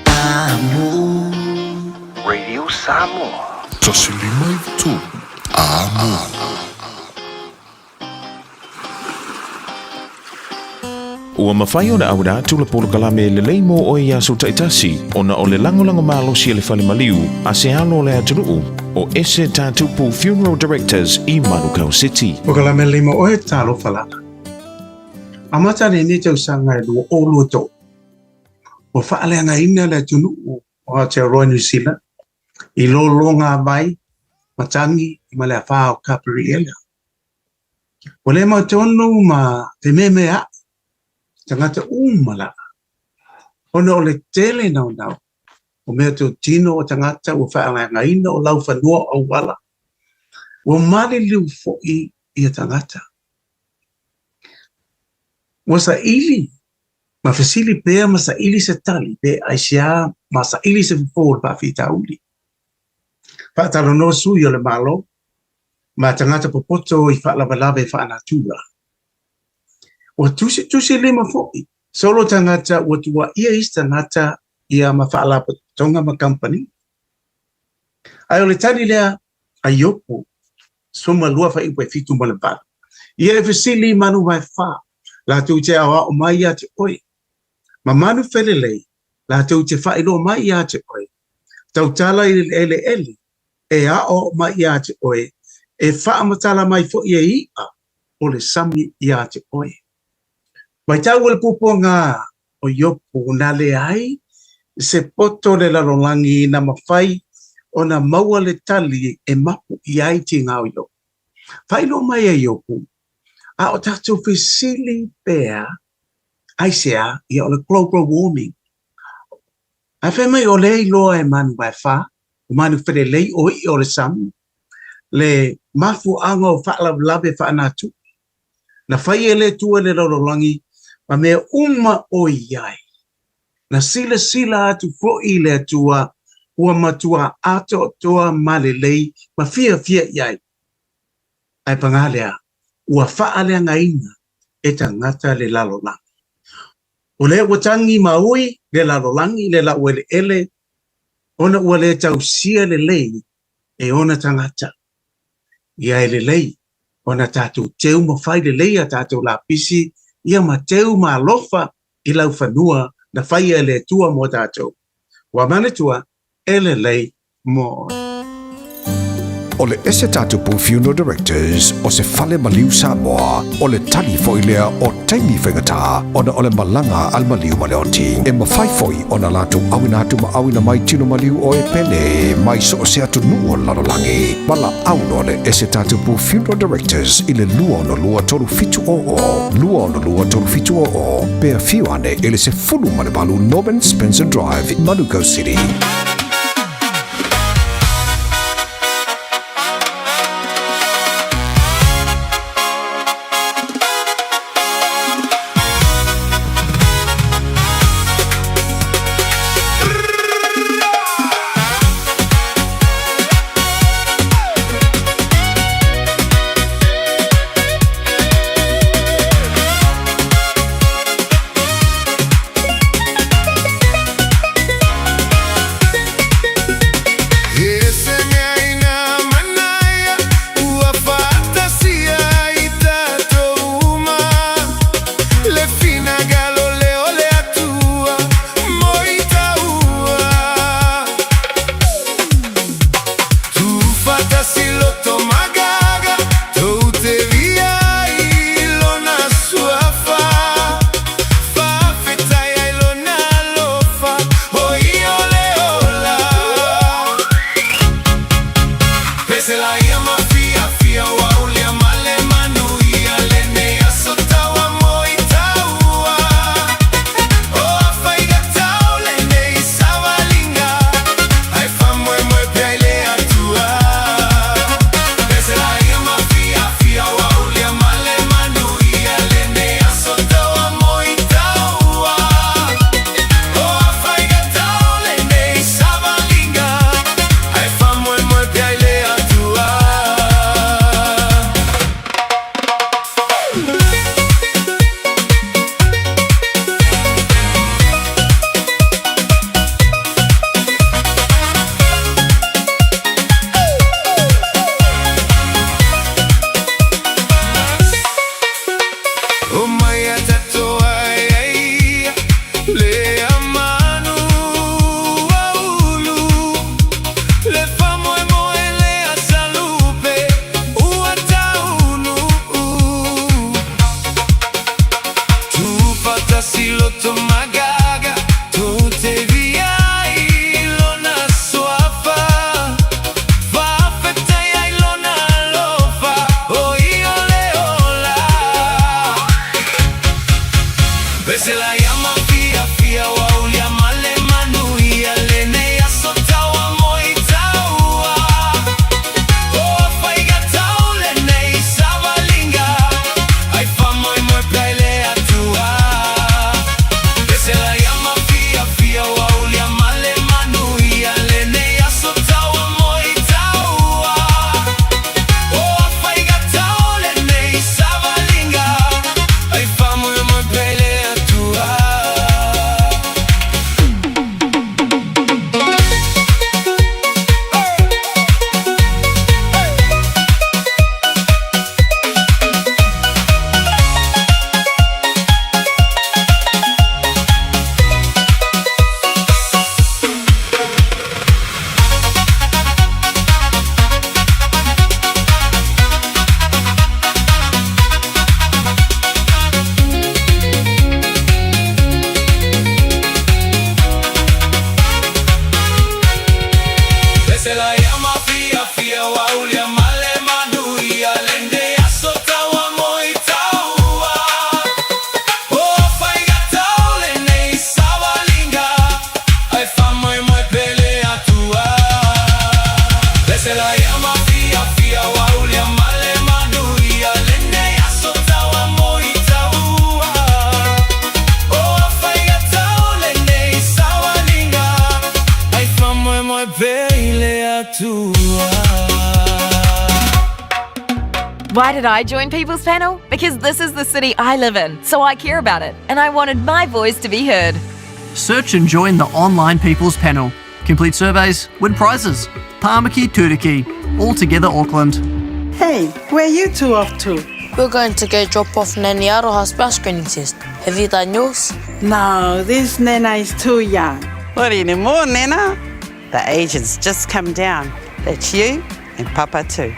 Amo. Radio Samoa. 153 Amo. Ua mafai ona auina atu le polokalame lelei mo oe i aso taitasi ona o le lagolago malosi a le fale maliu a se alo o le atunuu o Ese Tatupu Funeral Directors i Manukau City. Polokalame lelei mo oe, talofa lava. Amata lenei tausaga e 2023, ua faaleagaina le atunuu o Aotearoa New Zealand i lologa vai, matagi ma le afā o Kapariela. Ua le mautonu ma fememeaʻi tagata uma lava, ona o le tele naunau o mea totino o tagata ua faaleagaina o laufanua o auala, ua maliliu foi ia tagata. Ua saili ma fesili pea ma saili se tali pe aisea ma saili se fofo o le faafitauli. Faatalanoa sui o le Malo ma tagata popoto i faalavelave faanatura. Ua tusitusilima foi solo tagata ua tuuaia isi tagata ia ma faalapotopotoga ma kamupani. Ae o le tali lea a Iopu 12:78. Ia e fesili i manu vaefa, latou te aoao mai ia te oe, ma manu felelei, latou te faailoa mai ia te oe. Tautala i le eleele, e aoao mai ia te oe, e faamatala mai foi e i'a o le sami ia te oe. Matau e le puapuaga o Iopu na leai se poto o le lalolagi na mafai ona maua le tali e mapu i ai tiga o Iopu. Faailoa mai e Iopu, a o tatou fesili pea, aisea, ia o le global warming. Ae fai mai o lea e iloa e manu vaefa, o manu felelei, o i'a o le sami, le mafuaaga o faalavelave faanatura. Na fai e le Atua le lalolagi ma mea uma o i ai. Na silasila atu foi le Atua ua matua atoatoa ma lelei ma fiafia i ai. Ae pagā lea, ua faaleagaina e tagata le lalolagi. O lea ua tagi ma ui le lalolagi le laueleele ona ua le tausia lelei e ona tagata. Ia e lelei ona tatou teu ma fai lelei a tatou lapisi ia ma teu ma alofa i laufanua na faia e le Atua mo tatou. Ua manatua e lelei mo oe. O le ese tatou Funeral Directors o se fale maliu Samoa, o le tali foi lea o taimi faigata ona o le malaga a le maliu ma le oti. E mafai foi ona latou auina atu ma auina mai tino maliu o e pele mai so o se atunuu o le lalolagi. Valaau loa le ese tatou Funeral Directors i le 262 3700, 262 3700, pe afio ane i le 18 Norman Spencer Drive, Manukau City. Why did I join People's Panel? Because this is the city I live in, so I care about it, and I wanted my voice to be heard. Search and join the online People's Panel. Complete surveys, win prizes. Tāmaki Turuki. All together Auckland. Hey, where are you two off to? We're going to go drop off Nanny Aroha's bowel screening test. Have you done yours? No, this Nana is too young. Not anymore, Nana. The agent's just come down. That's you and Papa too.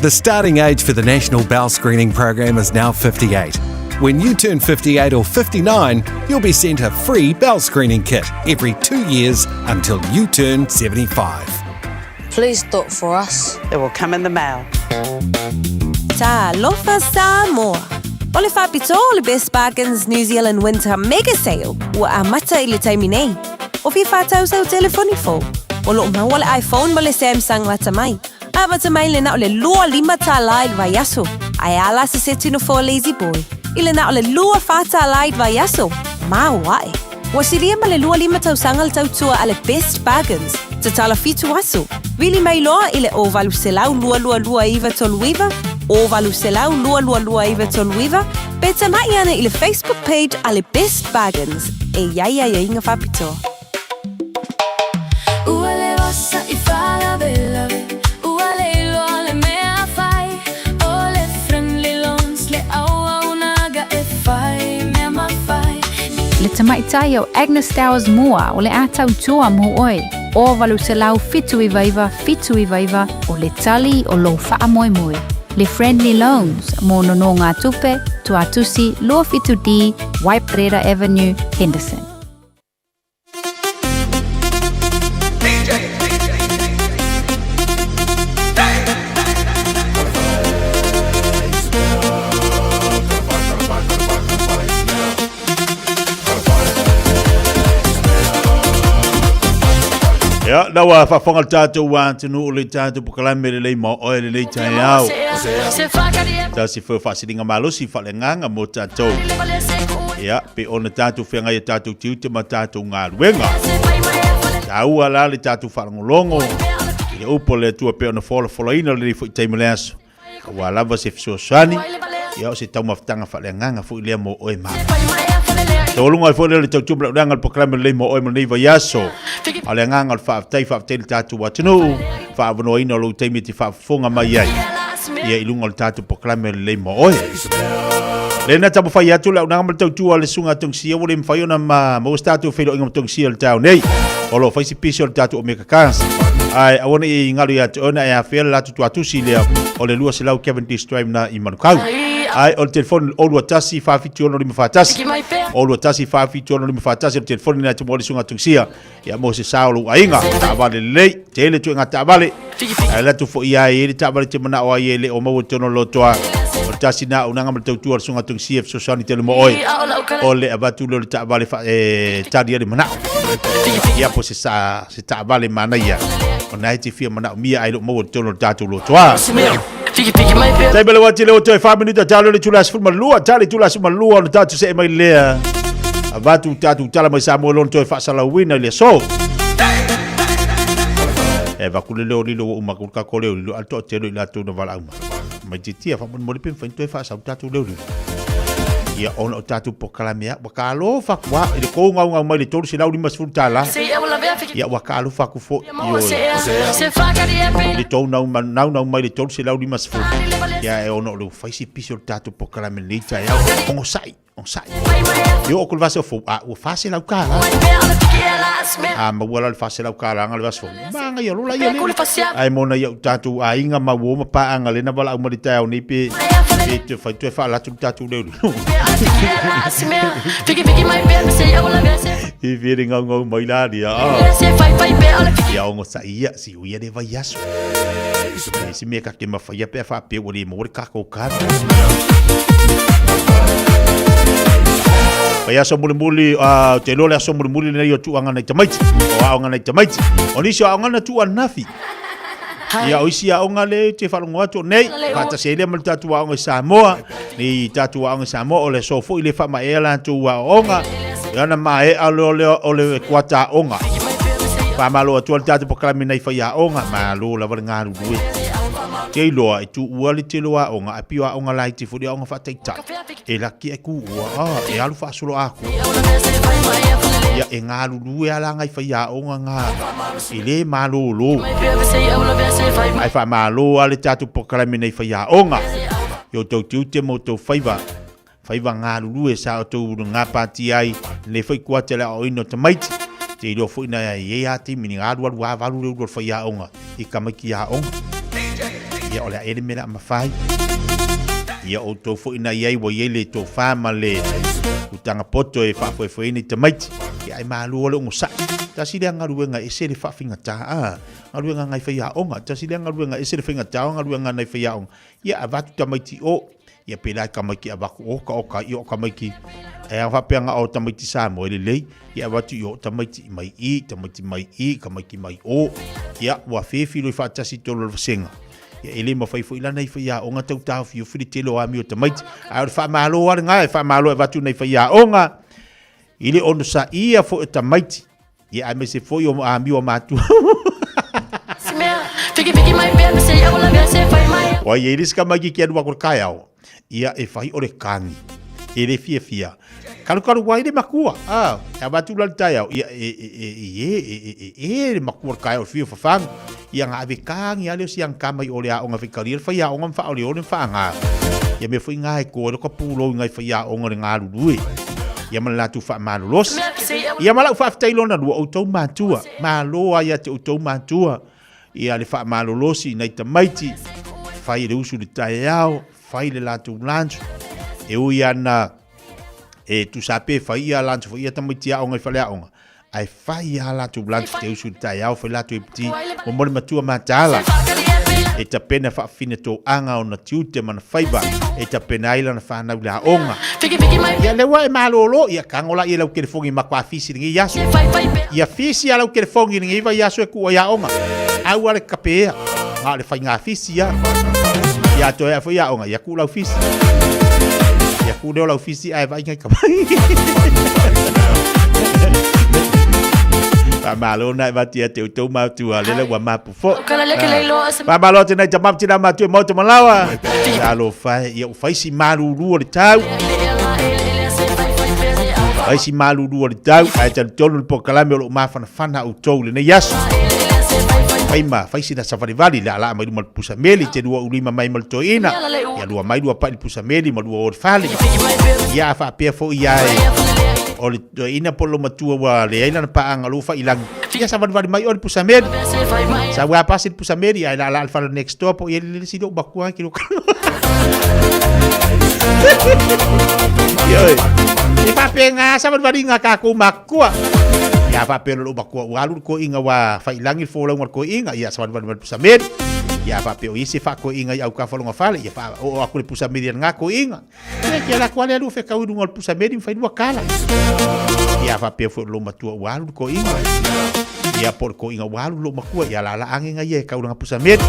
The starting age for the National Bowel Screening Program is now 58. When you turn 58 or 59, you'll be sent a free bowel screening kit every two years until you turn 75. Please do it for us. It will come in the mail. Talofa Samoa. O le faapitoa o le Best Bargains New Zealand Winter Mega Sale ua amata i le taimi nei. O fia whātau sau telefoni fou. O loo maua le iPhone ma le Samsung lata mai. Amata mai le na o le 25 tālā i le vaiaso. Ae a la se seti no for Lazy Boy. I le na o le 24 tālā i le vaiaso. Mau ae. Ua silia ma le 25 tausaga le tautua a le Best Bargains. Tatala fitu aso. Vili mai loa i le 0800 222 939, 0800 222 939, pe tamai ana i le Facebook page a le Best Bargains. E iai aiaiga faapitoa. Ua le vasa i faalavelave Ua le iloa le mea fai O le Friendly Loans le auaunaga e fai mea mafai Le tamaitai o Agnes Towers Moore o le a tautua mo oe. O 800 799 79 o le tali o lou faamoemoe. Le Friendly Loans mo nonogatupe, Tuatusi, 27D, Waiparera Avenue, Henderson. Ia, na ua faafofoga le tatou atunuu i le tatou polokalame lelei ma oe lenei taeao. Tasi foi o faasiliga malosi faaleagaga mo tatou. Ia, pe ona tatou feagai e tatou tiute ma tatou galuega. Taua la le tatou faalogologo i le upu a le Atua pei ona folafolaina lenei foi taimi o le aso. Aua lava se fesoasoani, ia o se taumafataga faaleagaga foi lea mo oe ma. Taualuga ai foi lea o le tautua ma le auleaga o le polokalame lelei mo oe mo lenei vaiaso. A o le agaga o le faafetai, faafetai i le tatou atunuu, faaavanoaina o lou taimi e te faafofoga mai ai ia i luga o le tatou polokalame lelei mo oe. Lena taumafai atu le aunaga ma le tautua a le susuga a Tongisia ua le mafai ona ma maua se tatou feiloaiga ma Tongisia i le taeao nei. O lo o fai si pisi o le tatou Omega Cars. Ae aua ne i galo ia te oe na e afea le latou tuatusi lea o le 200 Cavendish Drive na i Manukau. Ae o le telefoni 021 476 541. 021 476 541 o le telefoni lena e tumu ai le susuga a Tongisia. Ia mo se sa o lou aiga, taavale lelei, tele tuiga taavale. Ae alu atu foi ia e i ai le taavale te manao ai e le o maua i totonu o le lotoa. O le tasi na auaunaga ma le tautua a le Susuga Tongisia e fesoasoani tele mo oe. O le avatu lea o le taavale fa, e tali ai le manao. Ia po se sa, se taavale manaia. O na e te fia manaomia ae le o maua i totonu o le tatou lotoa. Taimi o le uati le o toe 4 minuta talo le itula 12, tali le itula 12 ona tatou see mai lea. Avatu tatou tala mai Samoa lona toe faasalauina i le aso. E avatu le leo lilo ua uma atu le tatou leo lilo a le toatele o i latou na valaau mai. Mai titia faamolemole pe mafai ona toe faasau le tatou leo lilo. Ia ona o tatou polokalame a ua talofa atu lava i le tou gaugau mai i le $350. Ia ua talofa atu foi. Ioe. I le tou naunau mai i le 350. Ia e ona o le ua fai si pisi o le tatou polokalame i lenei taeao. Onosai. Onosai. E oo atu i le vaiaso fou, a ua $400. A maua la le $400 na le vaiaso fou. Manaia loa la ia lea. Ae mo nai ou tatou aiga ma uo ma paaga lea na valaau mai i le taeao nei pe pe toe fai toe faalatũ le tatou leo lilo. Fiafia le gaugau mai la lia. Ia onosai ia, siu ia le vaiaso. E se mea ka te mawhaia pe a whaapea ua le maua le kako kara. Pai aso mulimuli, te iloa le aso mulimuli lenei o tuuaga nai tamaiti, o aoga nai tamaiti. O nisi o aoga na tuu ananafi. Ia o isi aoga le te faalogo atu o nei, faatasi ai lea ma le tatou aoga i Samoa, ni tatou aoga i Samoa, o le aso foi le faamaea latou aoga, ia na maea loa lea o le kuata aoga. Faamalo atu ai le tatou polokalame nai faiaoga, malo lava le galulue. Te iloa e tuua le tele o aoga ae pei o aoga laiti foi le aoga faataitai e laki ae tuua a e alu faasolo atoa. Ia e galulue lava la nai faiaoga na e le malolo. Ae faamalo lava le tatou polokalame nei faiaoga i outou tiute ma outou faiva faiva galulue sa outou gapatia ai lenei foi kuata i le aoaoina o tamaiti. Te iloa foi na i ai lava taimi ni alualu lava valu le ulu o le faiaoga i tamaiti aoga. Ia o le a ea le mea o le a mafai. Ia outou foi na i ai ua i ai le tofa ma le utaga poto e faafoefoeina i tamaiti. Ia ae malo le onosai. Tasi lea galuega e ese le faafaigata a galuega nai faiaoga. Tasi lea galuega e ese le faigata o galuega nai faiaoga. Ia avatu tamaiti o Ia pēlā e tamaiti avatu o ka o ka i o tamaiti e a faapea na o tamaiti Samoa e lelei ia avatu i o tamaiti mai i tamaiti mai i tamaiti mai o ia ua fefi loi faatasi tolu o le vasega ia e le mafai foi lana i faiaoga tau taofiofi le tele o amio o tamaiti ae o le faamalo lava lena e faamalo e avatu nai faiaoga i le onosaia foi o tamaiti Ia aemaise foi o amio a matua. Ua i ai le isi tamaititi e alu atu i le taeao, ia e fai o le kani, e le fiafia. Kalukalu ai le matua, a, e avatu la le taeao, ia e, e, e, e, e, e, e, e le matua le taeao e fia fafagu. Ia na ave kani a lea o si ana tama i o le aoga faitalia le faiaoga ma faaoleole ma faaga. Ia mea foi na e toa ai lota pulou i nai faiaoga o le galulue. Ia ma le latou faamalolosi. Ia ma lau faafetai lona lua, outou matua. Malo lava ia te outou matua. Ia le faamalolosi i nai tamaiti, fai le usu i le taeao, fai le latou lunch. E ui ana e tusa pe fai ia lunch foi ia tamaiti aoga i faleaoga, ae fai lava latou lunch te usu i le taeao, fai latou epiti mo le matua mataala e tapena faafina toaga ona tiute ma na faiva e tapena ai lana fanau i le aoga. Ia lea ua e malolo, ia tago la ia lau telefoni matua fisi lenei aso. Ia fisi a lau telefoni lenei vaiaso e tuu ai aoga. Aua le tapeea, na o le faiga fisi lava. Ia toe ae foi aoga, ia tuu lau fisi. Ia tuu lea o lau fisi ae vaai nai Faamalo na e vati ia te outou matua lele ua mapu fo. Faamalo atu nei tamapu tina matua maota malawa. Talofa e, ia ua fai si malulu o le tau. Fai si malulu o le tau, ae talitonu le polokalame o loo mafanafana outou lenei aso. Fai ma, fai sina savalivali le alaa mai luma le pusa meli, te lua ulima mai ma le toeaina. Ia lua mai lua pai le pusa meli ma lua o le fale. Ia a faapea foi ia e o le toeaina po o le matua ua leai lana paaga o lou faiilagi. Ia savalivali mai oe le pusa meli. Sau a pasi le pusa meli ae laalaa le fale next door po o i ai le isi lou matua ki lou Ioe. E faapena savalivaliga a tatou matua. Ia faapea lou matua ua alu le toeaina ua faiilagi le folauga o le toeaina, ia savalivali mai le pusa meli. Ia faapea o i ai se faatoeaina i autafa o lona fale, ia faaoo atu le pusa meli a lena toeaina. Ia te alu atu lava le alu fetau i luga o le pusa meli ma fai lua tala. Ia faapea foi o lou matua ua alu le toeaina. Ia po o le toeaina ua alu lou matua, ia lala ane na ia e tau lana pusa meli.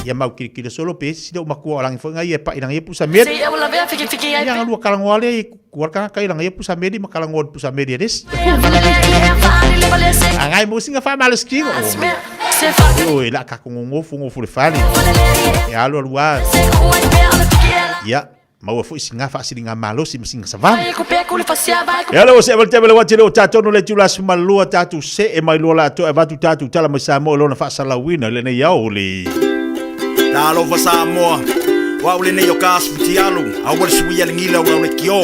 Ia mau kilokilo solo pe isi lou matua o lagi foi na ia e pai lana ia pusa meli. Ia na lua talanoa lea i tua le tagata i lana ia pusa meli ma talanoa i le pusa meli a le isi. Agai mo sina faamalositino. Oi, la ka nonofo nofo le fale. E alu alu lava. Ia, maua foi sina faasiliga malosi ma sina savali. Ia le ua se tele le wati le o tātou le tula sumalua tātou se e mai loa la atoa e vatu tātou tala mai Samoa i lona faasalauina i lenei ao le. Talofa Samoa, o au lenei o ka asu futialu, aua le suia le gila o lau le kio.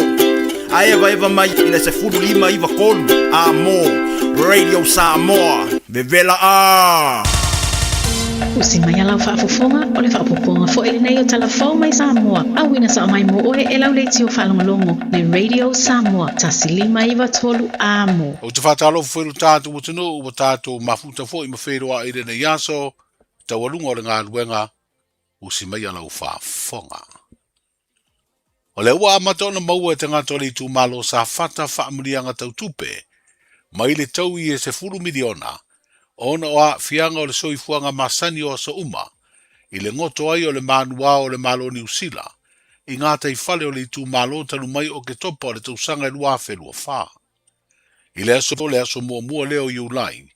A eva eva mai i le 15 93 a mo Radio Samoa. Vevela a! Usi mai a lau faafofoga, o le faaopoopoga foi lenei o tala fou mai Samoa, auina sao mai mo oe e lau leitio faalogologo, le Radio Samoa, 1593 Amo. Ou te faatalofa foi i lo tatou atunuu ua tatou mafuta foi ma feiloai i lenei aso, taualuga o le galuega, usi mai a lau faafofoga. O lea ua amata ona maua e tagata o le itumalo o Safata faamanuiaga tau tupe mai le taui e 10 miliona ona o aafiaga o le soifuaga masani o aso uma i le goto ai o le manuao o le Malo o Niu Sila i gataifale o le itumalo talu mai Oketopa o le tausaga e 2024. I le aso o le aso muamua lea o Iulai,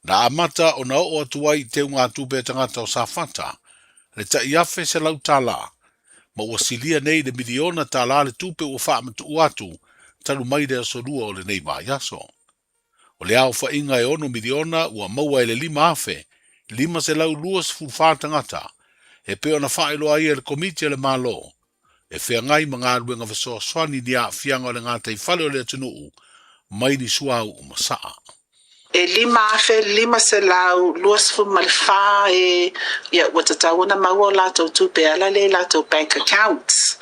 na amata ona oo atu ai i teugatupe a tagata o Safata. le tai $1,100, ma ua silia nei le miliona tālā le tupe ua faamatuu atu talu mai le aso Lua o lenei vaiaso. O le aofaiga e 6 miliona ua maua e le 5,524 tagata e pei ona faailoa ai e le Komiti a le Malo e feagai ma galuega fesoasoani i ni aafiaga o le gataifale o le atunuu mai ni suauu ma saa. E 5,524 e ia ua tatau ona maua o latou tupe e ala lea i latou bank accounts.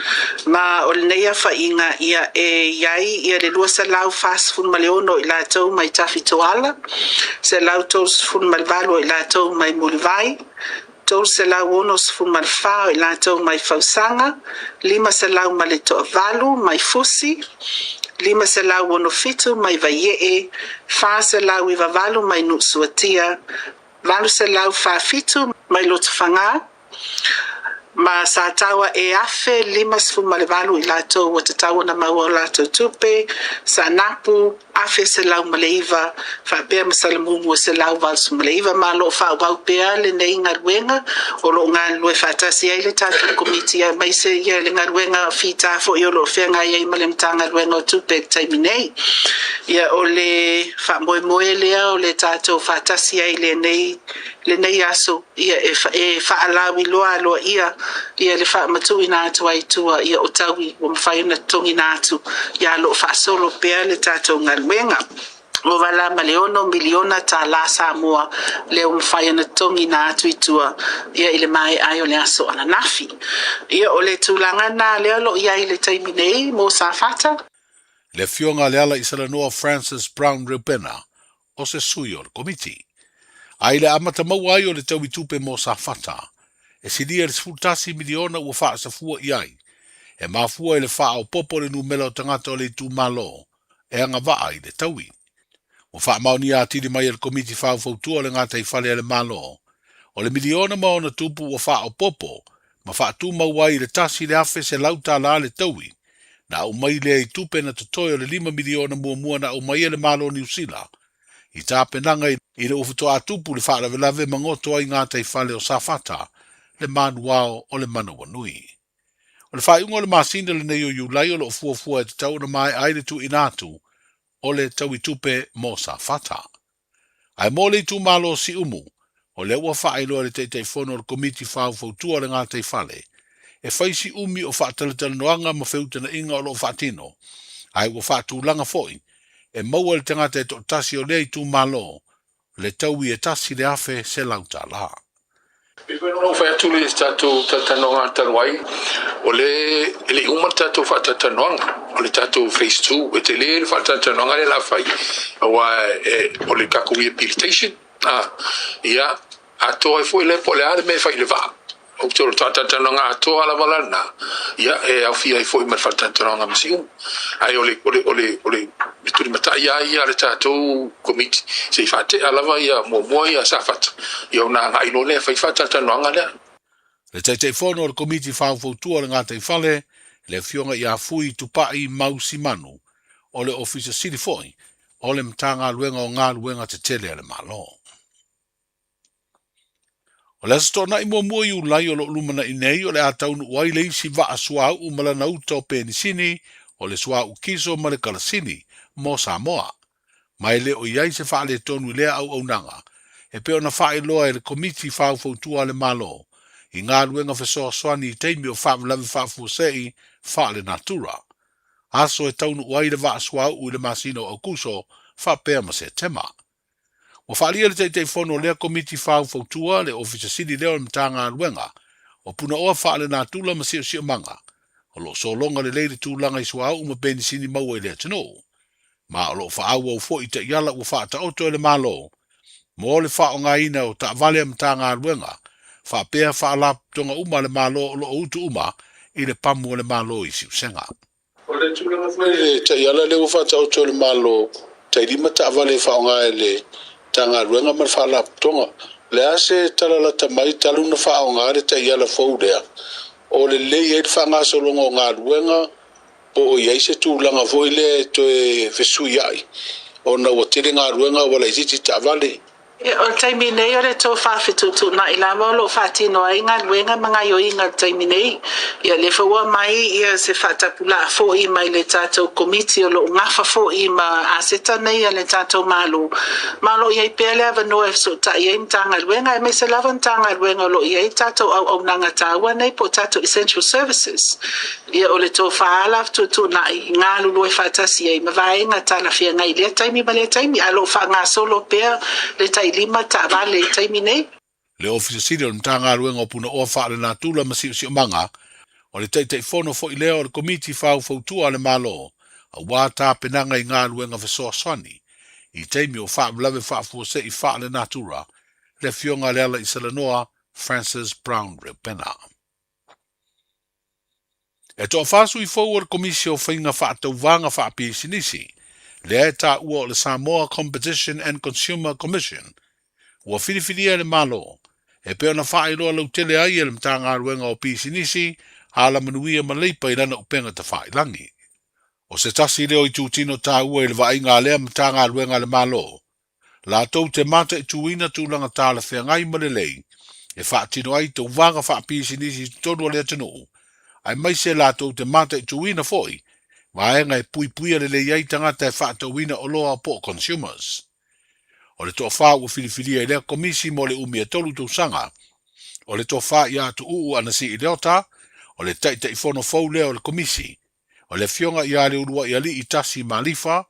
Ma o lenei aofaiga ia e i ai ia le 246 o i latou mai Tafitoala, 138 o i latou mai Mulivai, 364 o i latou mai Fausaga, 508 mai Fusi, 567 mai Vaiee, 498 mai Nuusuatia, 847 mai Lotofaga, ma sa taua e 1,058 i latou ua tatau ona maua o latou tupe, Saanapu, 1,109, faapea ma Salamumu e 189. Ma o lo o faaauau pea lenei galuega, o lo o galulue faatasi ai le tatou Komiti aemaise ia le galuega fita foi o lo o feagai ai ma le Matagaluega o Tupe i le taimi nei. Ia o le faamoemoe lea o le tatou faatasi ai i lenei lenei aso ia e e faalauiloa aloaia ia le faamatuuina atu ai i tua ia o taui ua mafai ona totogiina atu ia o lo o faasolo pea le tatou galuega. Ua vala ma le $6 miliona tālā Samoa lea ua mafai ona totogiina atu i tua ia i le maea ai o le aso ananafi. Ia o le tulaga lena lea o lo o i ai i le taimi nei mo Safata. Le Afioga a Lealaisalanoa Francis Brown Reupena o se sui o le Komiti. A i le amata maua ai o le taui tupe mo Safata, e silia i le 11 miliona ua faasafua i ai, e mafua i le faaopoopo o le numera o tagata o le itumalo e agavaa i le taui. Ua faamaonia atili mai e le Komiti Faufautua o le Gataifale a le Malo, o le miliona ma ona tupu ua faaopoopo ma faatumau ai i le $1,100 le taui, na aumai lea i tupe na totoe o le $5 miliona muamua na aumai e le Malo o Niu Sila i tapenaga i le ua faatoa tupu le faalavelave ma goto ai gataifale o Safata, le manuao o le manawanui. O le faaiuga o le masina lenei o Iulai o lo o fuafua e tatau ona maea ai le tuuina atu o le taui tupe mo Safata. Ae mo le itumalo o Siumu, o lea ua faailoa e le Taitaifono o le Komiti Faufautua o le Gataifale, e fai si umi o faatalatalanoaga ma feutagaiga o lo o faatino, ae ua faatulaga foi e maua e le tagata e toatasi o lea itumalo le taui e $1,100. E pei foi ona ou fai atu i le tatou talatalanoaga talu ai, o le e le i uma le tatou faatalatalanoaga, o le tatou phase 2, e tele le faatalatalanoaga lea o le a fai, aua o le tatou rehabilitation, ia, atoa ai foi lea po o le a le mea e fai i le vaa. Ou te o le faatalatalanoaga atoa lava la lena, ia, e aofia ai foi ma le faatalatalanoaga ma Siumu. Ae o le, o le, o le, o le tulimatai lava ia a le tatou Komiti, se i faatea lava ia muamua ia Safata, ia ona agai loa lea e fai faatalatalanoaga lea. Le Taitaifono o le Komiti Faufautua o le Gataifale, le Afioga ia Fui Tupai Mau Simanu, o le Ofisa Sili foi o le Matagaluega o Galuega Tetele a le Malo. O le Aso Toonai muamua Iulai o lo o lumanai nei o le a taunuu ai le isi vaa suauu ma lana uta o penisini o le suauu kiso ma le kalasini mo Samoa. Ma e le o i ai se faaletonu i lea auaunaga e pei ona faailoa e le Komiti Faufautua a le Malo i galuega fesoasoani i taimi o faalavelave faafuasei faalenatura. Aso e taunuu ai le vaa suauu i le masina o Aokuso faapea ma Setema. Ua faaalia e le Taitaifono o lea Komiti Faufautua, le Ofisa Sili lea o le Matagaluega o Punaoa Faalenatura ma Siosiomaga, o lo o sologa lelei le tulaga i suauu ma penisini maua i le atunuu, ma o lo o faaauau foi i taiala ua faataoto e le Malo mo le faaaogaina o taavale a Matagaluega faapea faalapotopotoga uma a le Malo o lo o utu uma i le pamu a le Malo i Siusega. O le tulaga foi i le taiala lea ua faataoto e le Malo, tai 5 taavale e faaaoga e le Matagaluega ma le Faalapotopotoga. O le a se tala lata mai talu ona faaaoga le taiala fou lea, o lelei ai le faagasologa o galuega po o i ai se tulaga foi lea e toe fesuiai ona ua tele galuega ua laitiiti taavale? Ia, o le taimi nei o le tofa fetuutuunai lava o lo o faatino ai galuega ma gaioiga i le taimi nei. Ia, lea foi ua aumai ia se faatapulaa foi mai le tatou Komiti o lo o gafa foi ma aseta nei a le tatou Malo, ma o lo o i ai pea le avanoa e fesootai ai Matagaluega, aemaise lava Matagaluega o lo o i ai tatou auaunaga taua nei po o tatou essential services. Ia, o le tofa la fetuutuunai i galulue faatasi ai ma vaega talafeagai i lea taimi ma lea taimi, ae o lo o faagasolo pea le tai lima taavale i le taimi nei. Le Ofisa Sili o le Matagaluega o Punaoa Faalenatura ma Siosiomaga, o le Taitaifono foi lea o le Komiti Faufautua a le Malo aua tapenaga i galuega fesoasoani i taimi o faalavelave faafuasei faalenatura, le Afioga a Lealaisalanoa Francis Brown Reupena. E toafa sui fou o le Komisi o Faiga Faatauvaga Faapisinisi, lea e taua o le Samoa Competition and Consumer Commission, ua filifilia e le Malo, e pei ona faailoa lautele ai e le Matagaluega o Pisinisi, Alamanuia ma Leipa i lana upega tafailagi. O se tasi lea o itutino taua i le vaaiga a lea Matagaluega a le Malo, latou te mataituina tulaga talafeagai ma lelei e faatino ai tauvaga faapisinisi i totonu o le atunuu, aemaise latou te mataituina foi vaega e puipuia lelei ai tagata e faatauina oloa po o consumers. O le toafa ua filifilia i lea komisi mo le umi e tolu tausaga, o le Tofa ia Tuuu Anasii Leota, o le Taitaifono fou lea o le komisi, O le afioga ia Leuluaialii Tasi Malifa,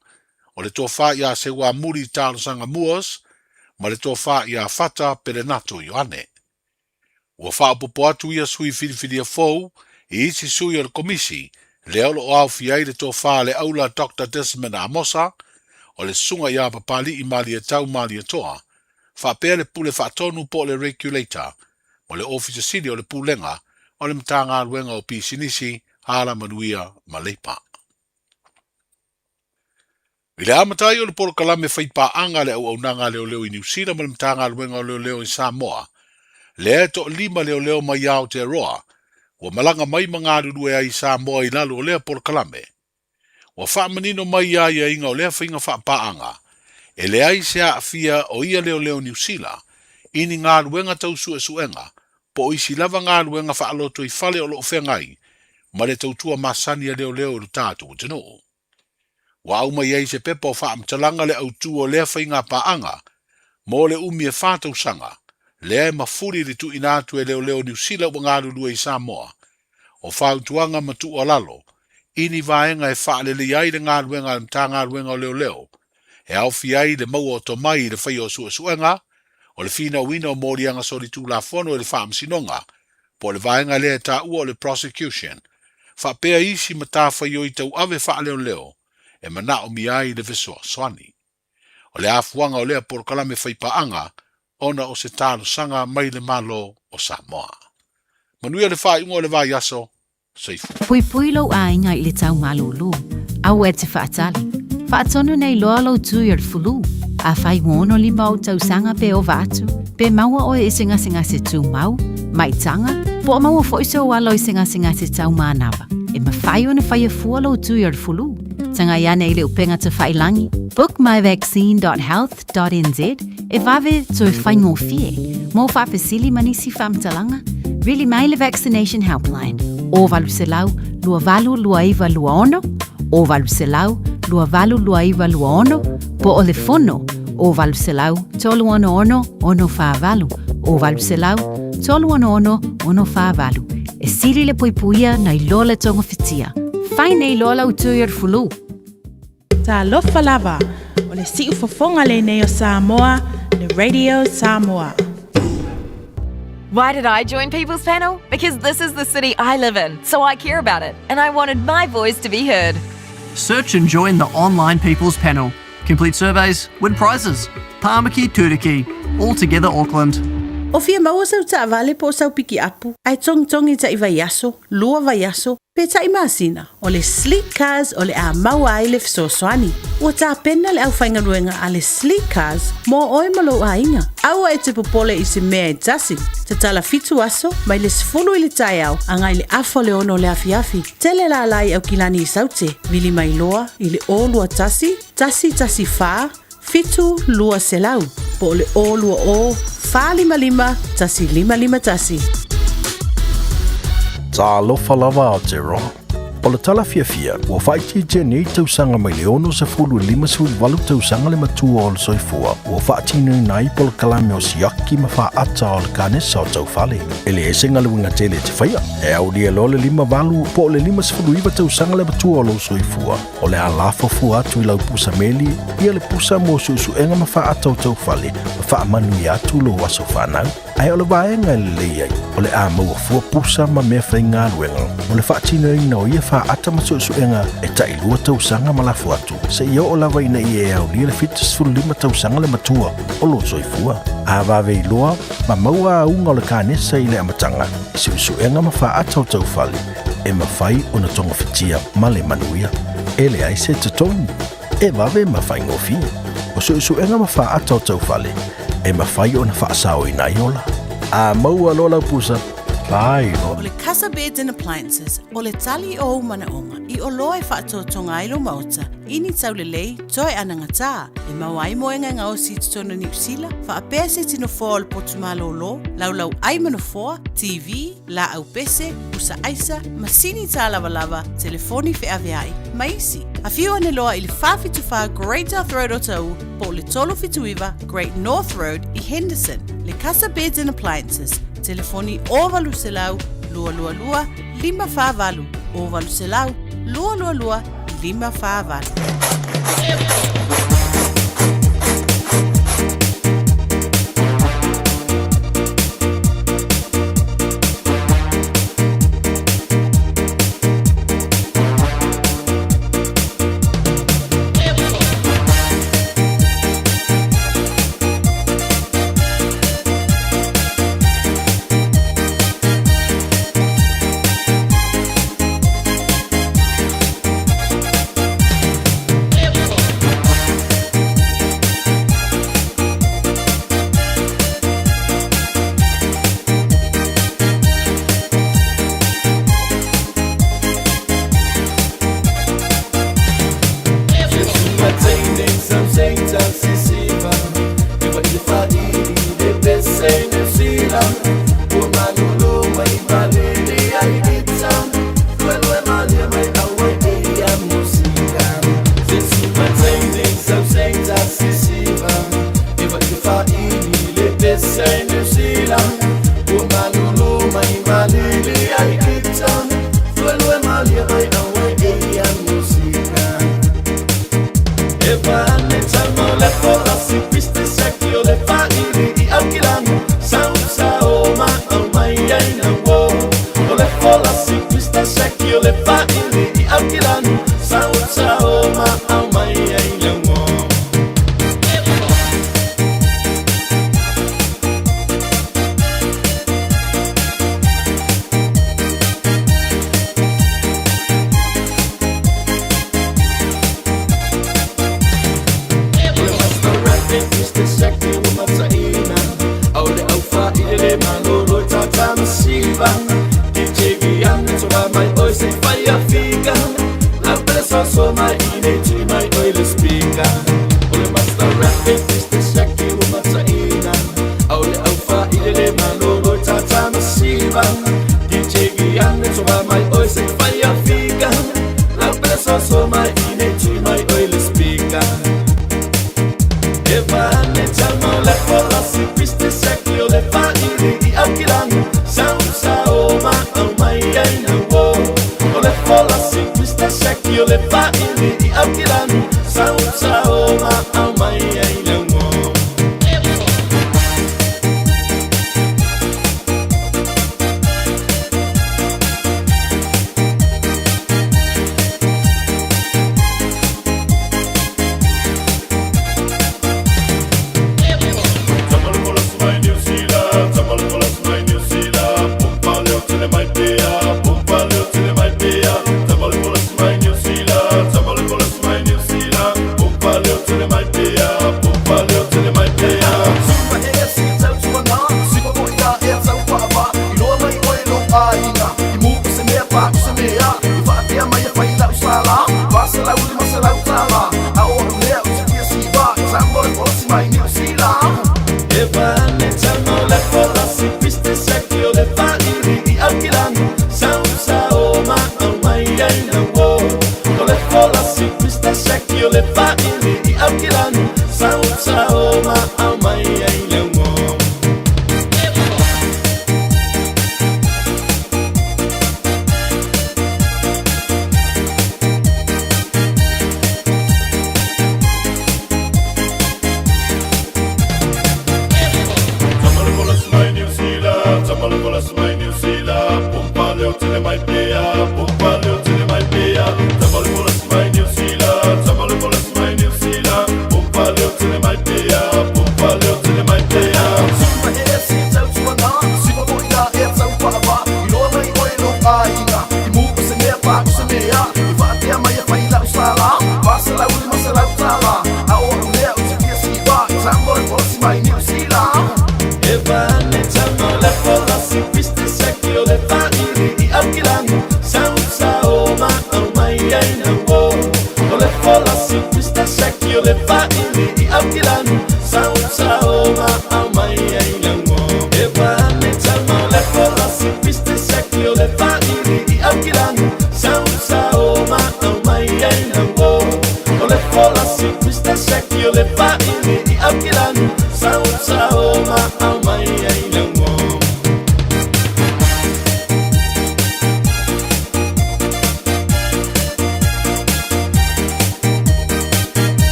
o le Tofa ia Seuamuli Talosaga Moores ma le Tofa ia Fata Pelenato Ioane. Ua faaopoopo atu ia sui filifilia fou i isi sui o le Komisi lea o lo o aofia ai le Tofa a le Aula Doctor Desmond Amosa, o le Susuga ia Papalii Malietau Malietoa, faapea le Pule Faatonu po o le Regulator ma le Ofisa Sili o le Pulega o le Matagaluega o Pisinisi, Alamanuia ma Leipa. I le amata ai o le polokalame faipaaga a le Auaunaga a Leoleo i Niu Sila ma le Matagaluega o Leoleo i Samoa, lea e toalima leoleo mai Aotearoa ua malaga mai ma galulue ai i Samoa i lalo o lea polokalame. Ua faamanino mai ia aiaiga o lea faiga faapaaga, e leai se aafia o ia leoleo Niu Sila i ni galuega tau suesuega po o isi lava galuega faalotoifale o lo o feagai ma le tautua masani a leoleo i lo tatou atunuu. Ua aumai ai se pepa o faamatalaga le autu o lea faiga paaga mo le umi e fa tausaga, lea e mafuli i le tuuina atu e leoleo Niu Sila ua galulue i Samoa o fautuaga ma tuualalo i ni vaega e faaleleia ai le galuega a le Matagaluega o Leoleo, e aofia ai le maua o tomai i le faia o suesuega, o le finauina o moliaga solitulafono i le Faamasinoga, po o le vaega lea e taua o le prosecution, faapea isi matafaioi tauave faaleoleo e manaomia ai le fesoasoani. O le afuaga o lea polokalame faipaaga ona o se talosaga mai le Malo o Samoa. Manuia le faaiuga o le vaiaso. Soifua. Puipui lou aiga i le tau malūlū, aua e te faatali. Faatonu nei loa lou tui o le fulu. Afai ua 65 ou tausaga pe ova atu, pe maua oe i se gasegase tumau, maitaga, po o maua foi sou alo i se gasegase tau manava, e mafai ona faia fua lou tui o le fulu. Tagai ane i le upega tafailangi, bookmyvaccine.health.nz, e vave toe faigofie. Mo faafesili ma nisi faamatalaga, vili mai le Vaccination Helpline, 0800 282926, 0800 282926, po o le fono, 0800 366 648, 0800 366 648. E sili le puipuia nai lo le togafitia. Fai nei loa lau tui o le fulu. Talofa lava, o le siufofoga lenei o Samoa, le Radio Samoa. Why did I join People's Panel? Because this is the city I live in, so I care about it, and I wanted my voice to be heard. Search and join the online People's Panel. Complete surveys, win prizes. Tāmaki Turuki. All together Auckland. O fia maua sau taavale po o sau pikiapu, ae togitogi taʻi vaiaso, lua vaiaso, pe taʻi masina, o le Sleek Cars o le a maua ai le fesoasoani. Ua tapena le aufaigaluega a le Sleek Cars mo oe ma lou aiga. Aua e te popole i se mea e tasi. Tatala fitu aso, mai le 10 i le taeao agai le afa o le ono o le afiafi. Tele lala i Aukilani i Saute, vili mai loa i le 0 2 1 1 1 4 7 200. po o le 020 455 1551. Talofa lava Aotearoa. O le tala fiafia, ua faaitiitia nei tausaga mai le 60 i le 58 tausaga le matua o le soifua ua faatinoina ai polokalame o siaki ma faata o le kanesa o taufale. E leai se galuega tele e te faia, e aulia loa le 58 po o le 59 tausaga le matua o lou soifua, o le a lafo fua atu i lau pusa meli ia le pusa mo suesuega ma faata o taufale ma faamanuia atu lou aso fanau. Ae o le vaega e lelei ai, o le a maua fua pusa ma mea faigaluega mo le faatinoina o ia faata ma suesuega e tailua tausaga ma lafo atu, seia oo lava ina ia e aulia le 75 tausaga le matua o lou soifua. A vave iloa ma maua auga o le kanesa i le amataga i suesuega ma faata o taufale, e mafai ona togafitia ma le manuia. E leai se totogi. E vave ma faigofie. O suesuega ma faata o taufale, e mafai ona faasaoina ai ola. A maua loa lau pusa, pae loa. O le Casa Beds and Appliances, o le tali o ou manaoga i oloa e faatoatoga ai lou maota i ni taulelei toe anagatā e maua ai moega e gaosi i totonu o Niu Sila, faapea se tino foa o le potu malōlō, laulau ai ma nofoa, TV, laau pese, pusa aisa, masini tālavalava, telefoni feaveai, ma isi. Afio ane loa i le 474 Great South Road o Taʻu po o le 379 Great North Road i Henderson. Le Casa Beds and Appliances, telefoni 0800 222 548, 0800 222 548. aukilani Sau sao ma au mai ai leungo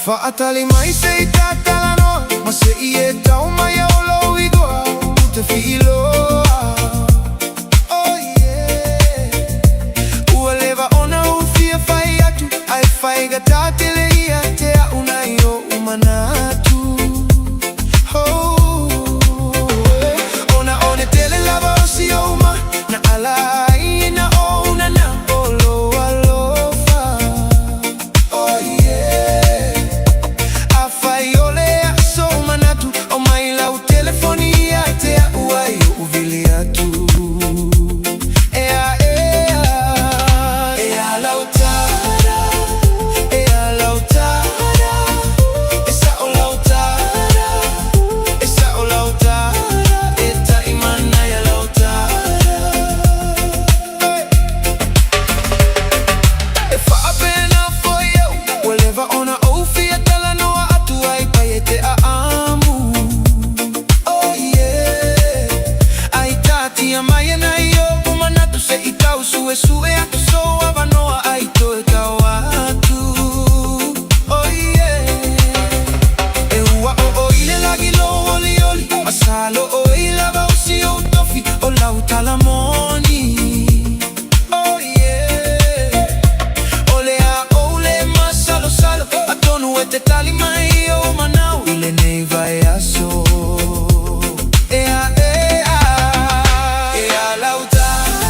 Faatali mai se i tatalanoa Ma se i e tau mai au lou igoa Ou te fiiloa Oh yeah Ua leva ona ou fia fai atu Ae faigata tele ia te a'u nai o'u manatu Oh Ona one tele lava o si ou ma Na ala ai na ou na na o lou alofa Oh yeah Afai ole aso manatu O mai lau telefoni ia te a'u ai o'u vili atu Ea ea Ea lau tala Ea lau tala E sa'o lau tala E sa'o lau tala E taʻimanaia lau tala Hey. E faapena foi au Ua leva ona ou fia talanoa atu ai pai e te aamu Oh yeah Ai taatia mai e nai oʻu manatu se i tau suesue atu sou avanoa ai toe tau atu Oh yeah E ua oo i le lagi lou olioli Masalo oi lava o si ou tofi O lau tala moni Oh yeah O le a ou le masalosalo Atonu e te tali mai ou manao I lenei vaiaso Ea ea Ea lau tala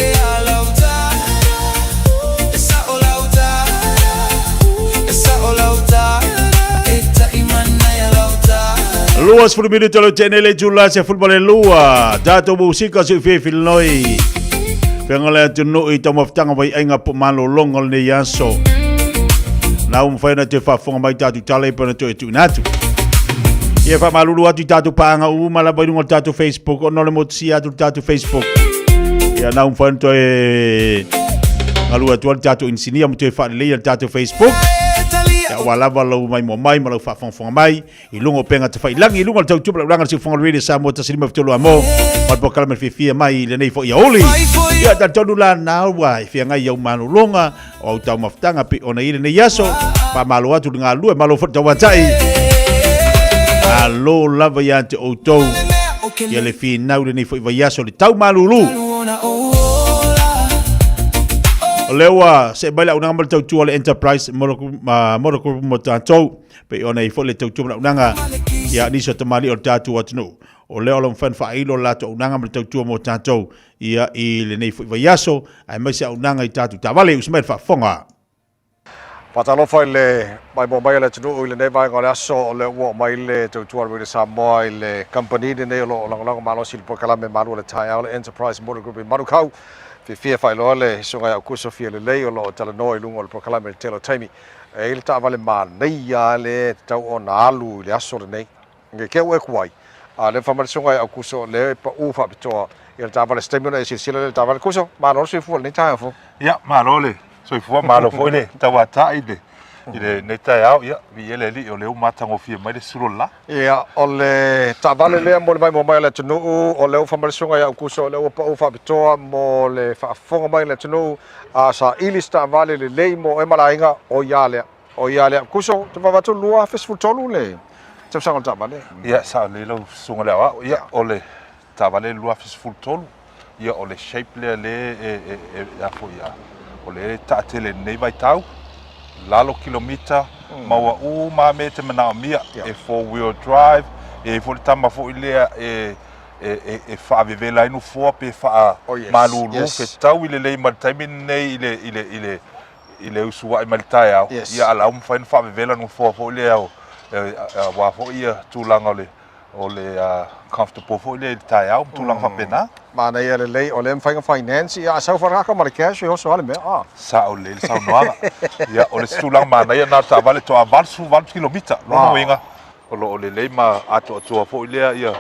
Ea lau tala E sa'o lau tala E sa'o lau tala E taʻimanaia lau tala 20 minuto le tene le tula se fulba le lua. Tatou musika se fi filnoi. Fenga le atu i tau mafutanga vai ainga po malolonga o lenei aso. Na u mawhai na te whaafonga mai tātou tala i pona toe tuina atu. Ia whaamalulu atu i tātou pānga u ma lava i runga o tātou Facebook ona o le motusia atu le tātou Facebook. Ia na u mawhai na toe galue atu ai le tātou inisinia ma toe whaaleleia le tātou Facebook. Ia ua lava lau mai mua mai ma lau whaafongafonga mai i luga o pega tafailangi i luga o le tautupa lau langa le siufoga o le Radio Samoa 153 amo ma le polokalame fiafia mai i lenei foi aouli. Ia talitonu la na ua e feagai i au malologa o au taumafataga pei ona i lenei aso. Faamalo atu le galulue, malo foi le tauatai. Malo lava ia te outou ia le finau lenei foi vaiaso le tau malulu. O lea ua see mai le auaunaga ma le tautua a le Enterprise Motor Group mo tatou. Pei ona i foi le tautua ma le auaunaga ia nisi o tamalii o le tatou atunuu. O lea o lo o mafai ona faailo le latou auaunaga ma le tautua mo tatou ia i lenei foi vaiaso, aemaise auaunaga i tatou taavale. Usi mai le faafofoga. Faatalofa i le maimoa mai a le atunuu i lenei vaega o le aso, o lea ua oo mai le tautua a le Radio Samoa i le kamupani lenei o lo o lagolago malosi i le polokalame Malu o le Taeao, le Enterprise Motor Group i Manukau. Fiafia e faailoa le Susuga ia Aukuso Fialelei o lo o talanoa i luga o le polokalame i le tele o taimi. E i ai le taavale manaia lava lea e tatau ona alu i le aso lenei. Nge kea ua e kuai, a o lea fai mai le Susuga ia Aukuso o lea e pau faapitoa ia le taavale se taimi ona e silasila lea i le taavale. Kuso, malo le soifua i lenei taeao fou. Ia, malo le soifua, malo foi le tauatai i le i lenei taeao. Ia, viia le Alii o lea ua matagofie mai le sulu o le la. Ia, o le taavale lea mo le maimoa mai a le atunuu, o lea ua fai mai le Susuga ia Aukuso o lea ua pau faapitoa mo le faafofoga mai a le atunuu, a saili se taavale lelei mo oe ma le aiga, o ia lea. O ia lea, Kuso, te vava atu 2013 le tausaga o le taavale. Ia, sao lelei lau susuga i le aoao. Ia, o le taavale 2013, ia o le shape lea lea e, e, e, a foi a, o lea e taatele i lenei vaitau, lalo kilomita, maua uma lava mea e te manaomia, e four wheel drive, e i ai foi le tama foi lea e, e, e, e faavevela ai nofoa pe faamalulu, yes, yes. fetaui lelei ma le taimi lenei i le, i le, i le, i le usuai mai le taeao, yes. ia a la ua mafai ona faavevela nofoa foi lea o, aua foi ia tulaga o le, o le uh, comfortable foi lea i le taeao ma tulaga mm. faapena. Manaia lelei, o lea mafai ona finance, ia a sau wharakaka ma le cash e oso lava le mea. Ah. Sao lelei le saunoaga. ia, o le isi tulaga manaia na o le taavale toa 88 kilomita, lona ah. uiga, o lo o lelei ma atoatoa foi lea ia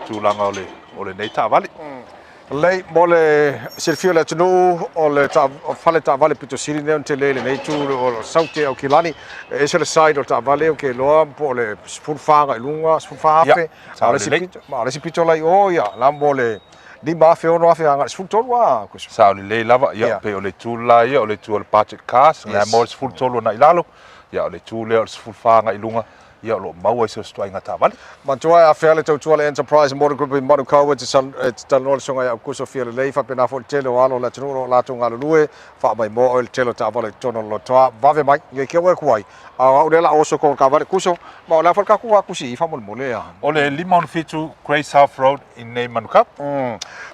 tulaga o le, o lenei taavale. Mm. Lelei, mo le silafia o le atunuu, o le fale taavale pito sili lea ona tele i lenei itu o Saute Aukilani. E ese le side o le taavale ou te iloa po o le 14 agai i luga, 14,000. A o le isi pito, a o le isi pito la i o, ia, la mo le 5,000, 6,000 agai i le 13 a, Kuso. Sao lelei lava, ia, pei o le itu la ia, o le itu o le budget cars, yes. mo le 13 agai i lalo, ia, o le itu lea o le 14 agai i luga, ia o lo o maua i so o se ituaiga taavale. Manatua e afea le tautua a le Enterprise Motor Group i Manukau e te talanoa le Susuga ia Aukuso Fialelei faapena foi le tele o alo o le atunuu o lo o latou galulue faamaimoa oe le tele o taavale i totonu o le lotoa. Vave mai, nei kea ua e kuai, a o au lea la oso ko taavale Kuso, ma o le a foi le tatou akusi i faamolemole a. O le 567 Grey South Road i nei Manukau.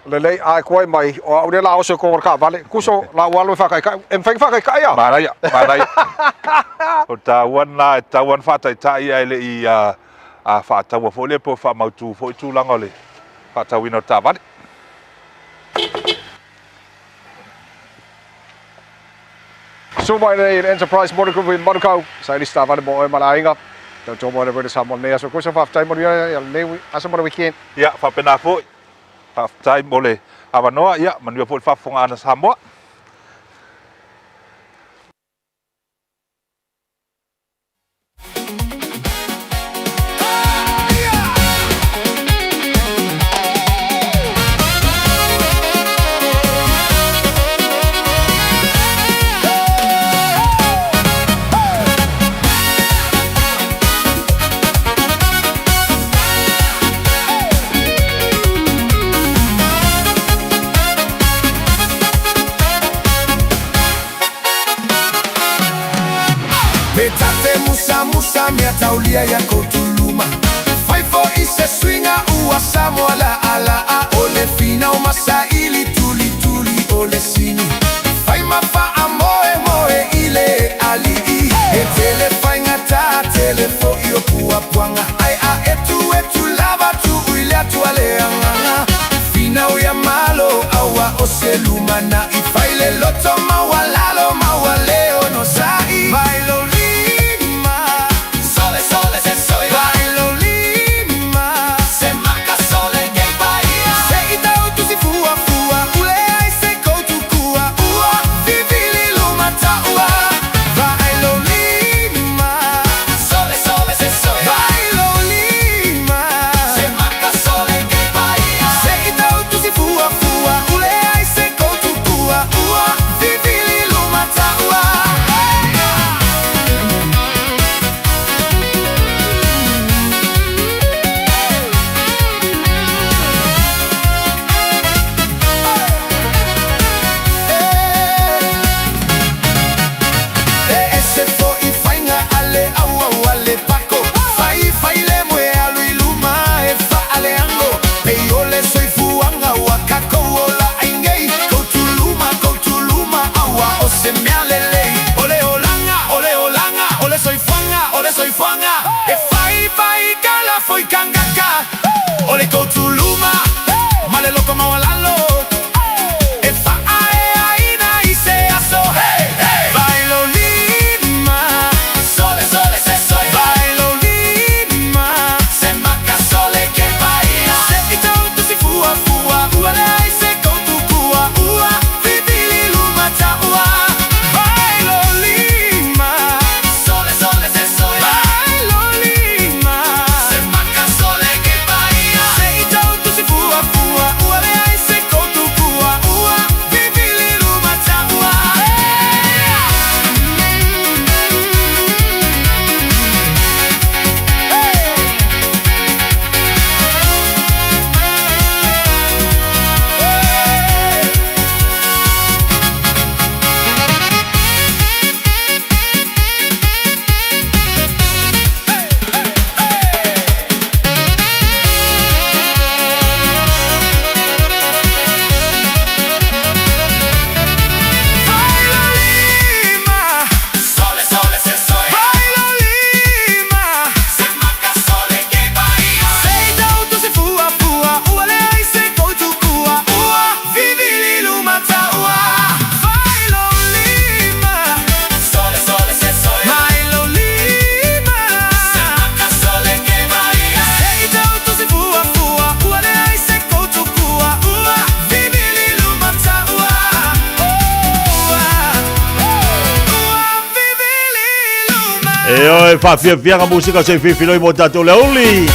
Lelei, a e kuai mai, o au lea la oso ko le taavale Kuso, la ua alu e faataitai, e mafai ona faataitai a? Manaia, manaia. O le taua lena, e tatau lava ona faataitai ae le i faataua foi lea po o faamautu foi tulaga o le faatauina o le taavale. Susu mai nei i le Enterprise Motor Group i Manukau, saili se taavale mo oe ma le aiga. Tautua mo le Radio Samoa lenei aso. Kuso, faafetai manuia ia lenei aso ma le weekend. Ia, faapena foi. Faafetai mo le avanoa, ia, manuia foi le faafofogaaga a Samoa. Pe ta te musamusa mea taulia ia kotuluma Fai fo'i se suiga ua Samoa la'ala'a O le finau ma saili tulituli o le sini Fai ma fa'amoemoe i le ali'i He tele faigata tele fo'i o puapuaga Ai a etuetu lava tuu i le Atua le agaga Finau ia Malo aua o se lumana'i Fai le loto maualalo mauale onosai Vai lo lima Sole sole se soi Vai lo lima Se maka sole kei paia Se i tau tusi fuafua Ule ai se koutu kua Le faafiafiaga musika se fifiloi mo tatou le auli.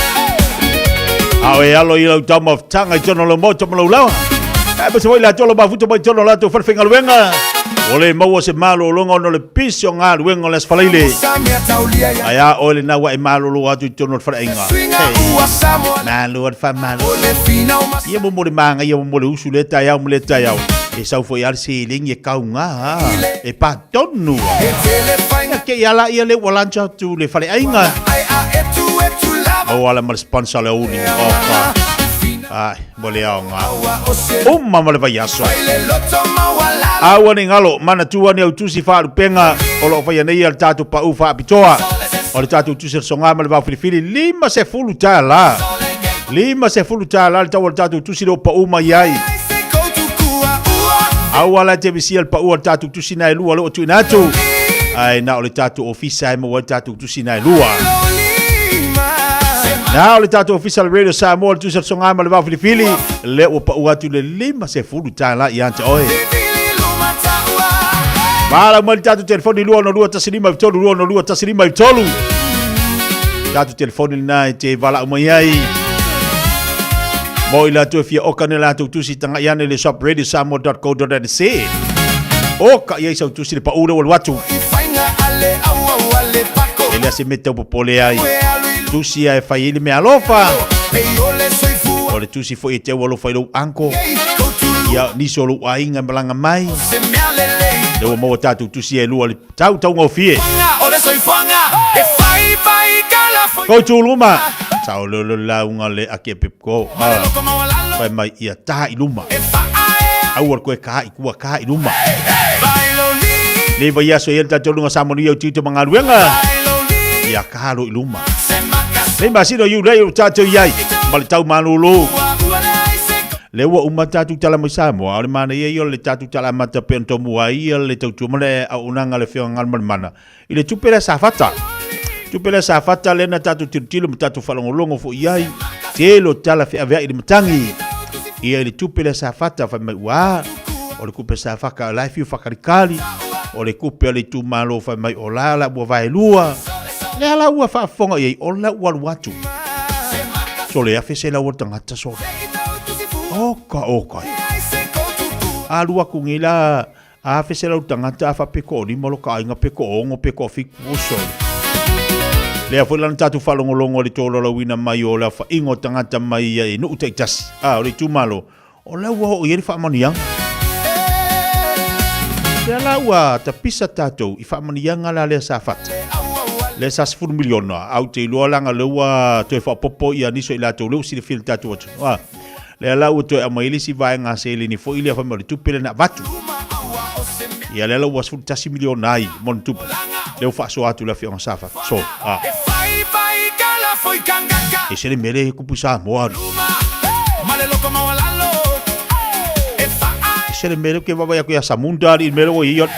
A o e alo i lau taumafataga i totonu o lau maota ma lau laoa. Ae aemaise foi latou o lo mafuta mai totonu o latou falefaigaluega. Ua le maua se malologa ona o le pisi o galuega o le Aso Faraile. Ae a oe lena ua e malolo atu i totonu o le faleaiga. Hey. Malo le faamalo. Ia mo mo le magaia mo mo le usu le taeao ma le taeao. E sau foi lava le seleni e kauga e patonu. Ia ke ia la ia le ua lunch atu le faleaiga. Maua ala ma le sponsor le aouli. Oka. Ai, mo le aoga. Uma ma le vaiaso. Aua ne i galo, manatua ane au tusi faalupega o lo o faia nei a le tatou pau faapitoa. O le tatou tusi o le soga ma le vaofilifili, $50. $50 le tau o le tatou tusi lea ua pau mai ai. Aua la e te misia le pau o le tatou tusi na e lua lea ua tuuina atu. Ae na o le tatou ofisa e maua ai le tatou tusi na e lua. Na o le tatou ofisa le Radio Samoa le tusi o le soga ma le vaofilifili lea ua pau atu le $50 ia te oe. Valaau mai le tatou telefoni 262 153 262 153. Tatou telefoni lena e te valaau mai ai. Mo i latou e fia oka ni latou tusi tagai ane le shop radiosamoa.co.nz. Oka i ai sau tusi le pau lea ua alu atu. E lea se mea tau popole ai. Tusi a e fai ai le mea alofa. O le tusi foi e te au alofa i lou uncle. Ia nisi o lou aiga e malaga mai. Lea ua maua tatou tusi e lua le tau taugofie. Kou tū luma. Sao leo leo lauga le ake e pepko. Fai mai ia tā i luma. Aua le koe kā i kua kā i luma. Nei vaiaso e ia le tatou luga sa manuia o tiute ma galuega. Ia kā lo i luma. Nei masina o Iulai o tatou i ai ma le tau malolo. Lea ua uma tatou tala mai Samoa, o le manaia ia o le tatou tala amata pei ona tomua ai ia le tautua ma le auaunaga a le Afioga Galumalemana i le tupe lea sa fata. Tupe lea sa fata lea na tatou tilotilo ma tatou faalogologo foi i ai, tele o tala feaveai i le matagi ia i le tupe lea sa fata fai mai ua o le kupe sa faka o la e fiu fakalikali, o le kupe a le itumalo fai mai o la la ua vaelua. Lea la ua faafofoga i ai o la ua alu atu. Sole afe se lau o le tagata sole. Oka oka. Alu aku nei la afe se lau tagata a faapeko o lima lo ka aiga peko o ono peko o fiku o sole. Lea foi lana tatou faalogologo i le tolaulauina mai o le aofaiga o tagata mai i nuu taitasi, a o le itumalo, o la ua oo i ai le faamanuiaga. Lea la ua tapisa tatou i faamanuiaga la lea sa fata. Lea sa 10 miliona, a ou te iloa leaga lea ua toe faaopoopo ia nisi o i latou lea ua silafia i le tatou atunuu. A, lea la ua toe aumai ai le isi vaega seleni foi lea fai mai o le tupe lea na avatu. Ia lea la ua 11 miliona ai ma ona tupu. Lea ua faasoa atu le afioaga sa fata. So, a. E se le mea lea e kupu i Samoa alu. E se le mea lea ke vaavaai atu ia Samunda alii i le mea lea ua i ai.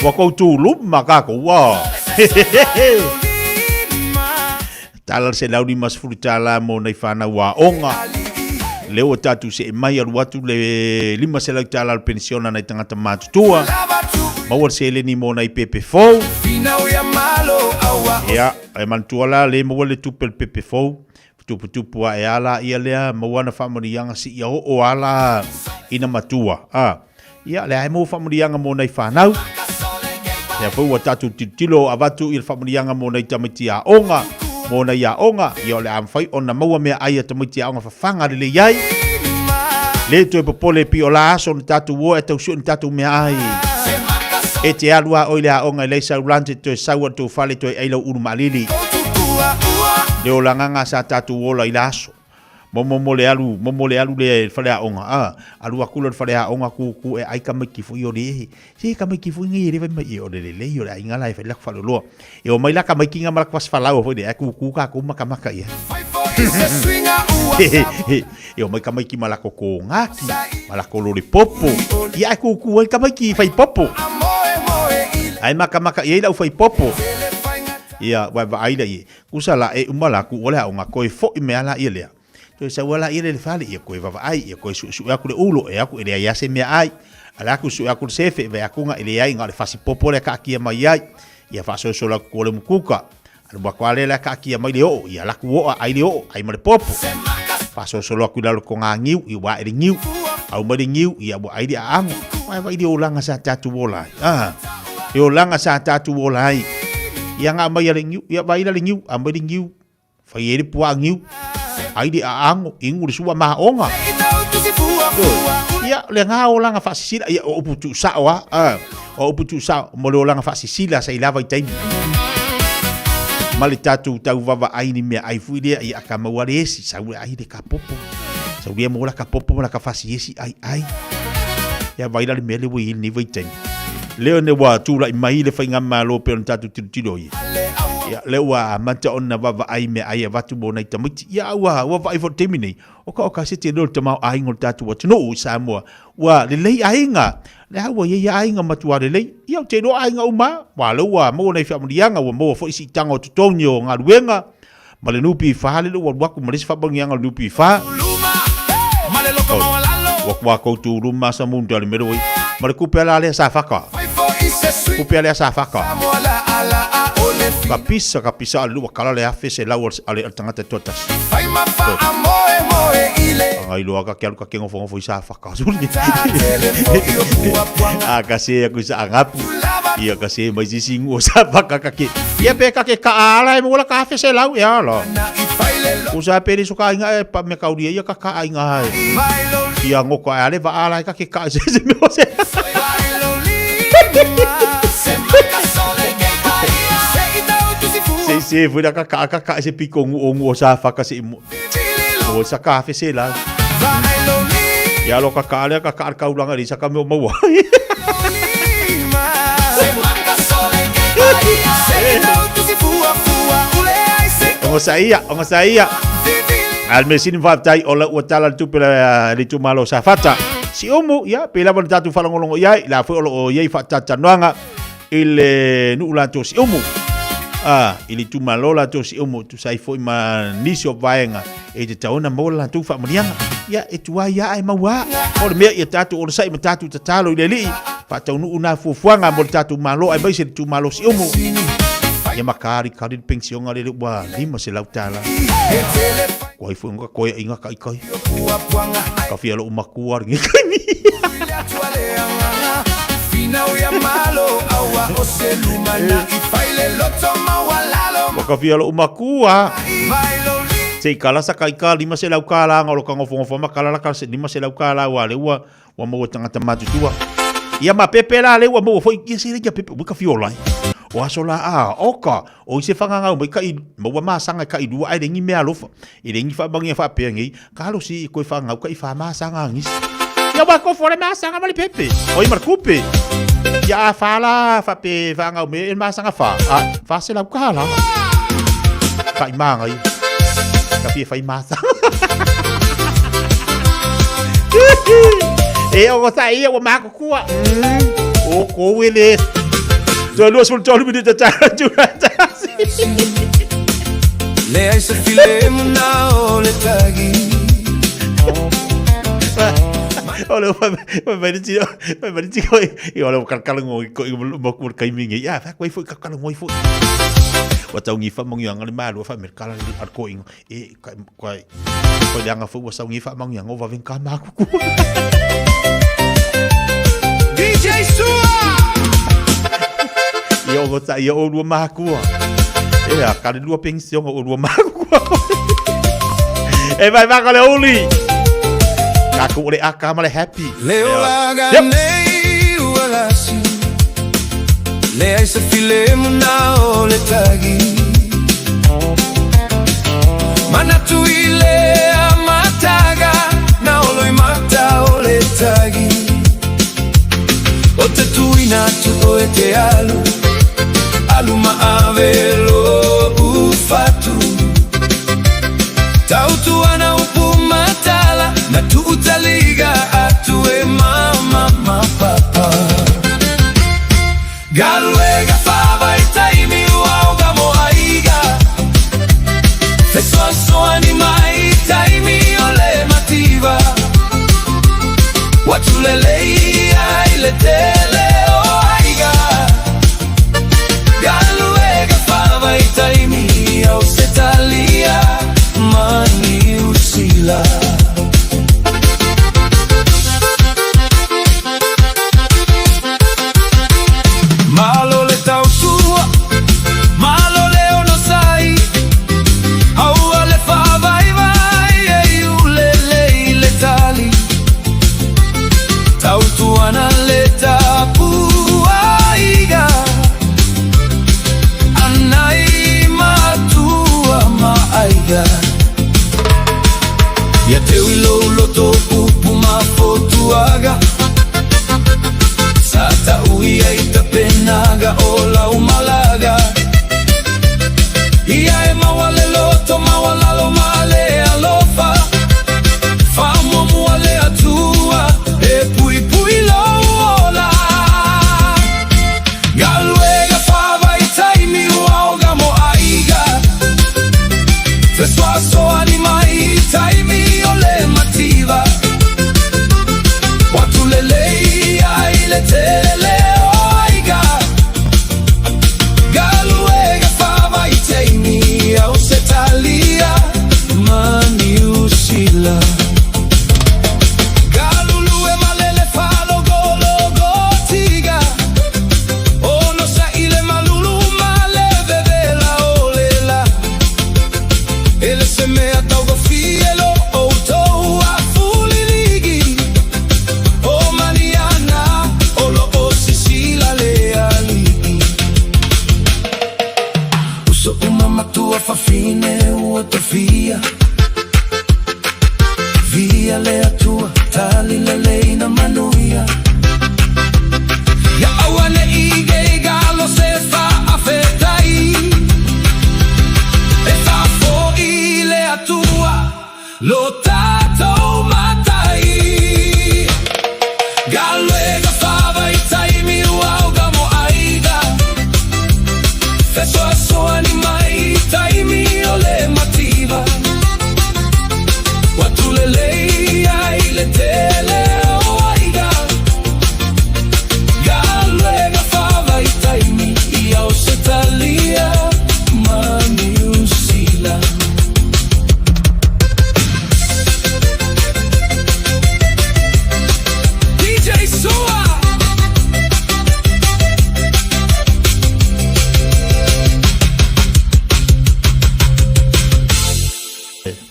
Ua kou tuluma kākou, ua. Tala le $150 mo nai fanau aoga. Lea ua tatou see mai alu atu le $500 o le penisiona nai tagata matutua. Maua le seleni mo nai pepe fou. Ia, e manatua la le maua le tupe o le pepe fou. Tuputupu ae a la ia lea maua ana faamanuiaga seia oo a la ina matua. A. Ia, lea e maua faamanuiaga mo nai fanau. Lea foi ua tatou tilotilo avatu i le faamanuiaga mo nai tamaiti aoga, mo nai aoga, ia o le a mafai ona maua meaai a tamaiti aoga fafaga lelei ai. Le toe popole pei o la aso na tatou o e tau sue ni tatou meaai. E te alu a oe i le aoga e leai sau lunch e toe sau a le tou fale toe ai lau ulu maalili. Le olagaga sa tatou ola i la aso. Momo mo le alu, momo le alu lea i le faleaoga, a, alu atu loa i le faleaoga kūkū e ai tamaiti foi o le ehe. Se tamaiti foi nei e le fai mai e o le lelei o le aiga la e fai le latou faaloloa. E omai la tamaiti na ma latou fasifalaua foi lea ae kūkū tatou matamata i ai. E omai tamaiti ma latou kogaki, ma latou lolipopo, ia ae kūkū ai tamaiti i fai popo. Ae matamata i ai le aufai popo. Ia, ua vaai lea i ai. Usa la e uma la ku ole aoga koe foʻi mai a laia lea. Toe sau a laia lea i le fale, ia koe vaavaai, ia koe suesue aku le ulo, e aku e leai a se meaai. A le aku sue aku le sefe, e vaai aku ga e leai, ga o le fasi popo lea kaakia mai ai. Ia faasolosolo atu tua le umukuka. Alu atu lava lea la taatia mai le oo, ia alu atu oa ai le oo, ai ma le popo. Faasolosolo atu i lalo toga niu, ia ua ae le niu. Au mai le niu, ia ua ai le aago. Ae vaai i le olaga sa tatou ola ai. Ah, le olaga sa tatou ola ai. Ia na aumai le niu, ia vaai la le niu, aumai le niu, fai ai le puaa niu, ai le aago, inu le sua maoga. Ia, le na olaga faasisila, ia o upu tuusao lava, ah. O upu tuusao mo le olaga faasisila sa i la vaitaimi. Ma le tatou tau vaavaai ni meaai foi lea ia ka maua le esi, sau e ai le kapopo. Sau lea maua la kapopo ma la kafasi esi ai ai. Ia vai la le mea le ua i ai lenei vaitaimi. Lea ne ua tulai mai le faigamalo pei ona tatou tilotilo i ai. Ia, lea ua amata ona vaavaai meaai avatu mo nai tamaiti. Ia, ua vaai foi i le taimi nei, o ka o ka se tele o le tamaoaiga o le tatou atunuu i Samoa. Ua lelei aiga, lea ua i ai aiga matua lelei. Ia, ou te iloa aiga uma, aua o lea ua maua nai faamanuiaga, ua maua foi siitaga o totogi o galuega, ma le NPF lele ua alu atu ma le isi faamanuiaga o le NPF. Ua tua tou tuluma sa munda le mele oi. Ma le tupe la lea sa faka. Tupe lea sa faka. Ka pisa, ka pisa a le lua kala le afe se lau a le tagata e toatasi. Anga iloa ka ke alu ka ke ngofo ngofo i sa faka suli. A ka se aku sa angapu. Ia ka se mai sisi ngu sa faka ka ke. Ia pe ka ke ka ala e mola ka afe se lau ia ala. O sa pere so ka inga e pa me kauria ia ka ka inga ai. Ia ngoko ale va ala e ka ke ka se se me o se. Se se foi ka ka ka ka se piko ngu o ngu o sa faka se mo. O sa ka afe se la. Ia lo ka ka lea ka ka kaulanga li sa ka me o maua. Ongo sa ia, ongo sa ia. Al me sini faafetai o la ua tala le tupe le itumalo o Safata. Si umu, ia, pe lava le tatou faalogologo i ai, la foi o lo o i ai faatatatanoaga i le nuu latou Siumu. A, i le itumalo latou Siumu, tusa ai foi ma nisi o vaega e tatau ona maua le latou faamanuiaga. Ia, e tuai lava ae maua lava. O le mea ia tatou onosai ma tatou tatalo i le Alii, faataunuu na fuafuaga mo le tatou Malo aemaise le itumalo Siumu. Ia ma kalikali le penisiona lele ua $500. Ko ai foi nga koe inga kai kai. Ka fia lou makua lenei taimi. Ua ka fia lou makua. Se i kala sa kai ka 500 kālā nga o lo ka ngofongofo ma kala la ka 500 kālā ua le ua ua maua tagata matutua. Ia ma pepe la le ua maua foi ia se ia pepe ua ka fio lai. O aso la a oka o i se whangangau mai ka i maua masanga ka i lua ai lengi mea alofa. I lengi whaamangia whaapea ngei ka alo si i koe whangau ka i wha masanga angisi. Ia wa ko le masanga ma le pepe. O i ma kupe. Ia a wha la whape whangau me e masanga wha. A wha se lau ka la. Ka i maanga ia. Ka fia whai masanga. E o sa ia ua makukua. O ko wele. Toe 23 minute ta tu. Leai se filemu na o le tagi. O le wa mai ti mai ti ko i o le kalkala ngoi ko i mo ko kai mingi. Ya fa ko i fo kalkala ngoi fo. Wa tau ngi fa mongi anga le malu fa mer kala le ar ko ingo. E kai kai ko le anga fo wa sau ngi fa mongi anga va ven ka ma ku. DJ Sua! Ia o ta ia o lua makua. E a ka le lua pension o lua makua. E vai vai le uli. Ka ku le aka ma le happy. Le olaga Yep. nei ua lasi Leai se filemu na o le tagi Manatu i le amataga Na olo i mata o le tagi O te tuina atu o e te alu Alu ma ave lo ufatu Tautu ana upu matala Na tuutaliga atu e mama ma papa Galuega faavaitaimi ua oga mo aiga Fesoasoani mai taimi o le mativa Ua tulelei ai le tele o aiga. Ia teu i lou loto upu ma fotuaga Sa ta'u ia i tapenaga o lau malaga Ia e maua le loto maualalo ma le alofa Faamuamua le Atua e puipui lou ola Galuega faavaitaimi ua oga mo aiga Fesoasoani mai i taimi o le mativa Ua tulelei ai le tele o aiga Galuega faavaitaimi Ausetalia ma Niu Sila Galulue ma lele faalogologotiga Onosa'i le malulu ma le vevela o le la E le se mea taugofie lo outou afuliligi O Maliana o lo o sisila le alii Uso uma matua fafine ua tofia Via le Atua tali lelei na manuia Ia auane'i geigalo se faafetai E faafo'i le Atua lo tatou Matai Galuega faavaitaimi ua oga mo aiga Fesoasoani mai i taimi o le mativa Ua tulelei ai le tele o aiga Galuega faavaitaimi i Ausetalia ma Niu Sila. DJ Sua!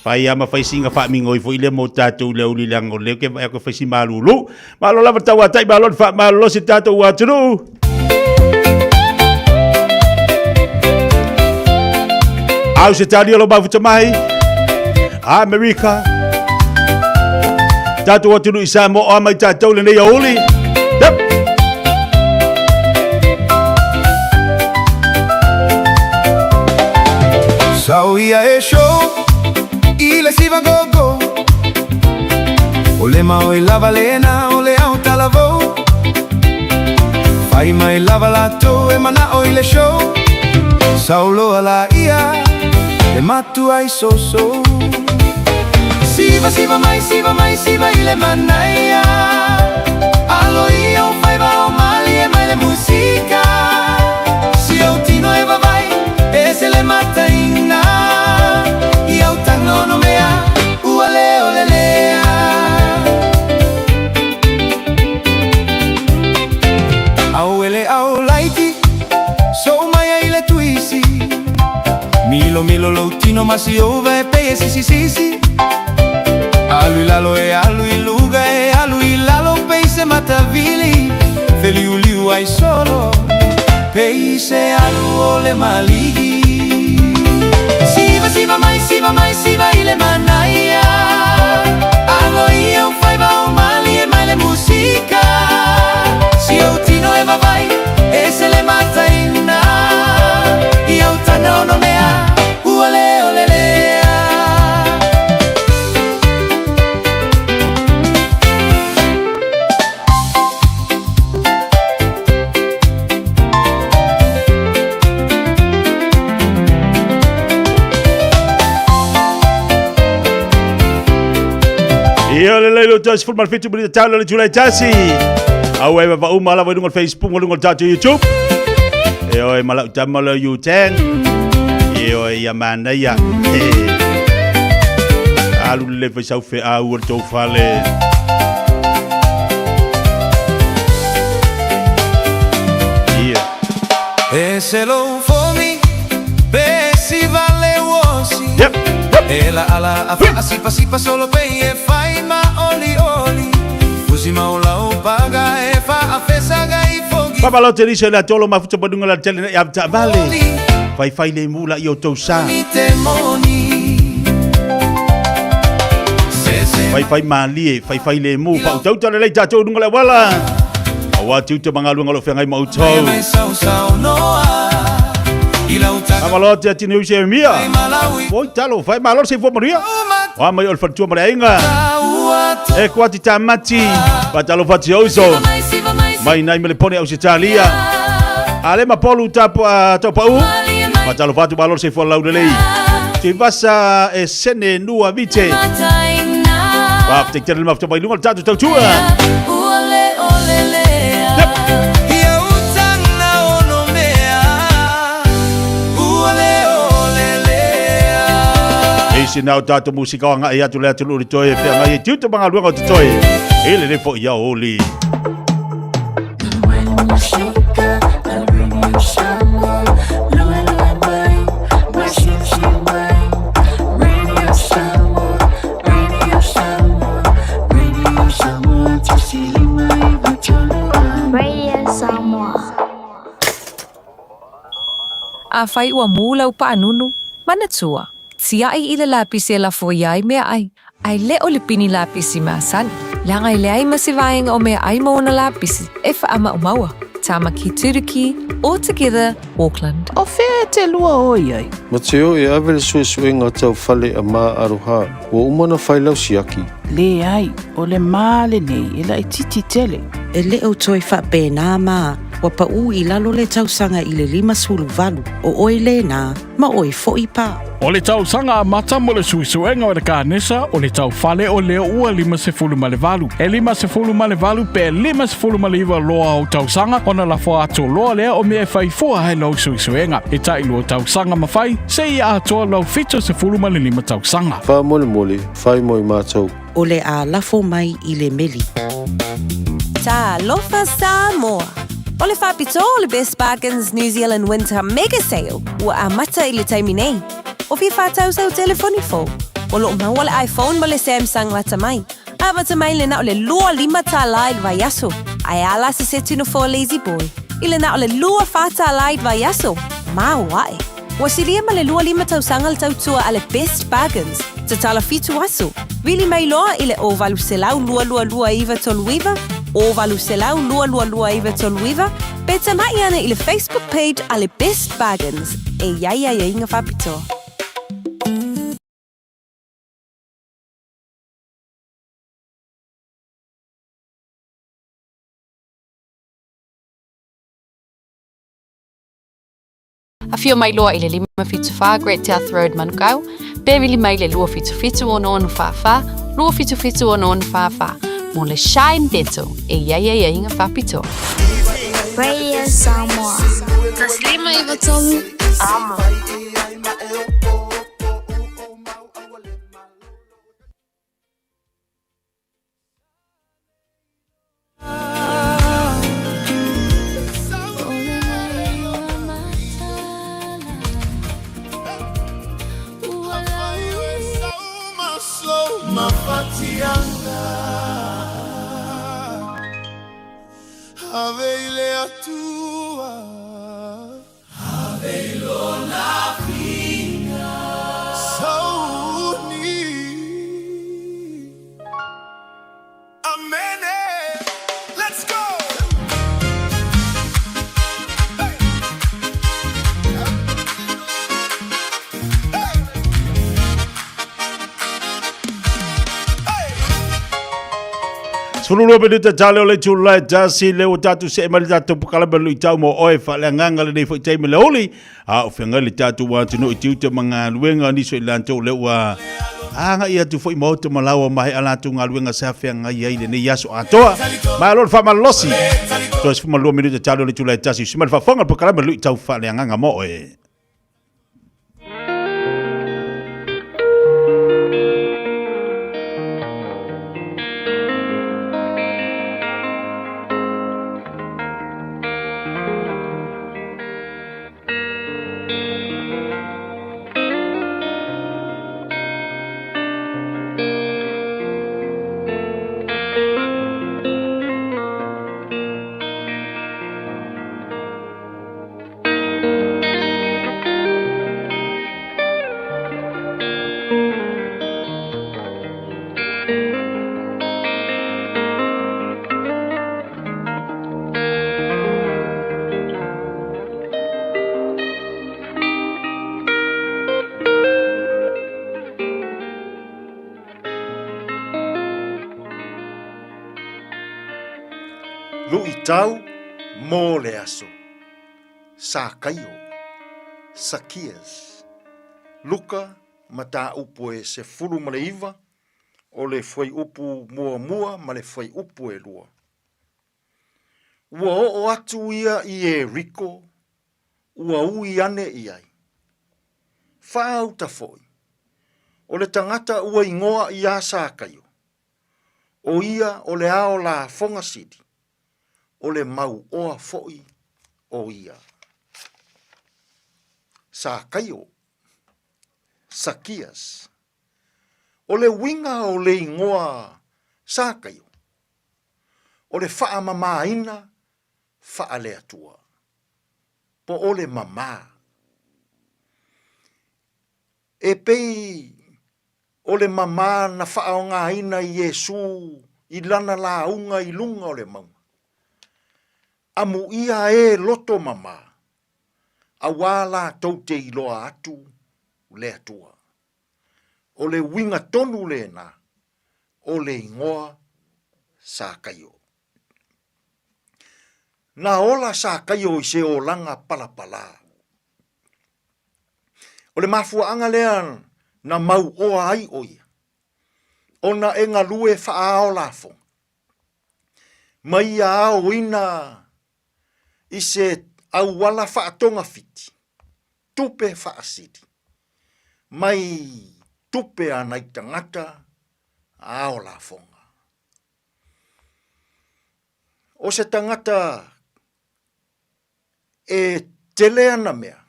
Fai ama fai singa fa mingoi foi le mo tatou le uli leaga o lea ke vai ko fai si malulu. Malo lava tau atai malo fa malo se tatou atunuu. Au se tali o lo mafuta mai. Amerika. Tatou atunuu i Samoa mai tatou lenei auli. Yep. Sau ia e show i le siva gogo O le mao e lava lena o le au talavou Fai mai lava latou e mana'o i le show Sau loa la ia le matua i soso Siva siva mai siva mai siva i le manaia Alo ia o faiva o malie mai le musika Si au tino e vavai e se le mataina I au tagono mea ua leo lelea Au ele au laiti sou mai ai le tuisi Milo milo lou tino ma si ova e pei e sisi sisi Alu i lalo e alu i luga e alu i lalo pei se matavili Feliuliu ai solo pei se alu o le maligi Siva siva mai siva mai siva i le manaia Alo ia o faiva o malie mai le musika Si ou tino e vavai e se le mataina I au tana ono mea ua leo lelea Ia le lei lo tasi fulu ma le fitu minita tau le tulai tasi. Au e va uma lava i luga o le Facebook ma luga o le tatou YouTube. E oe ma lau tama le U10. E oe ia manaia. E. Alu le fai sau fe au o le tou fale. Ia. E se lou fomi pe si vale uosi Yep. E la ala a faasipasipa solo pei e fai ma oli oli Fusi ma o lau paga e faafesaga i fogi Papa lo te riso le atolo mafuta padunga la tele nei avta vale. Fai fai le mula i o tau sa. Ni te moni Se Faifai malie, faifai lemu, faautauta lelei tatou i luga o le auala. Aua tiute ma galuega o lo o feagai ma outou. Faamalo atu ia Tini Usi e mia. Oi talo, fai malo le soifua manuia. Oa mai o le faletua ma le aiga. E kua ati tamati. Faatalofa atu i ouso. Mai nai me le pone Ausetalia. Ale ma polu tapu a taupau. Faatalofa atu malo le soifua laulelei. Tuivasa e sene nua vite. Faafetai tele le mafuta mai luga o le tatou tautua. Isi nā o tātou musika o ngai atu le atu luri toi e whia ngai e tiuta mga luanga o te toi. E le le fo ia oli. Radio Samoa. Afai ua mū lau paanunu, manatua, tiaʻi i le lapisi e lafoia ai meaʻai, ae le o le pini lapisi masani, leaga e leai ma se vaega o meaʻai ma ona lapisi e faamaumauа. Tāmaki Turuki, All Together, Auckland. O fea e te lua o i ai? Mateo e ave le suesuega tau fale a Ma Aroha, ua uma ona fai lau siaki. Leai, o le ma lenei e laitiiti tele. E le o toe faapena ma ua paʻu i lalo le tausaga i le 58, o oe lena, ma oe foʻi pa. O le tausaga amata mo le suesuega o le kanesa o le tau fale o lea ua 58. E 58 pe 59 loa o tausaga ona lafo atu loa lea o mea e fai fua ai lau suesuega. E tailua tausaga ma fai, seia atoa lau 75 tausaga. Faamolemole, fai mo i matou. O le a lafo mai i le meli. Talofa Samoa! O le faapitoa o le Best Bargains New Zealand Winter Mega Sale ua amata i le taimi nei. O fia faatau sau telefoni fou? O lo o maua le iPhone ma le Samsung lata mai. Amata mai le na o le 25 tālā i le vaiaso, ae a la se seti nofoa Lazy Boy i le na o le 24 tālā i le vaiaso. Maoae! Ua silia ma le 25 tausaga le tautua a le Best Bargains, tatala fitu aso. Vili mai loa i le 0800 222 939, 0800 222 939, pe tamai ana i le Facebook page a le Best Bargains e i ai aiaiga faapitoa. Afio mai loa i le 574 Great South Road, Manukau, pe vili mai le 277 6644, 277 6644, mo le Shine Dental e i ai aiaiga faapitoa. Radio Samoa. 153 Amo. 12 minute tale o le itula e tasi le ua tatou see mai le tatou polokalame luitau mo oe faaleagaga lenei foi taimi le uli a o feagai le tatou atunuu i tiute ma galuega nisi o i latou lea ua agai atu foi maota ma laua ma he a latou galuega sa feagai ai lenei aso atoa. Malo le faamalolosi. Toe 12 minute tale o le itula e tasi. Usi mai le faafofoga le polokalame luitau faaleagaga mo oe. Luʻitau mo le aso. Sakaio, Sakias. Luka, mataupu e 19, o le fuaiupu muamua ma le fuaiupu e lua. Ua oo atu ia i Ieriko, ua ui ane i ai. Faauta foi, o le tagata ua igoa iā Sakaio, o ia o le ao lafoga sili, o le mauoa foi o ia. Sakaio, Sakias. O le uiga o le igoa Sakaio, o le faamamaina faale-Atua, po o le mamā. E pei o le mamā na faaaogaina i Iesū i lana lauga i luga o le mauga. Amuia e loto mamā, auā latou te iloa atu le Atua. O le uiga tonu lena o le igoa Sakaio. Na ola Sakaio i se olaga palapalā. O le mafuaaga lea na mauoa ai ʻo ia, ona e galue faaao lafoga, ma ia aoina i se auala faatogafiti tupe faasili mai tupe a nai tagata ao lafoga. O se tagata e tele ana mea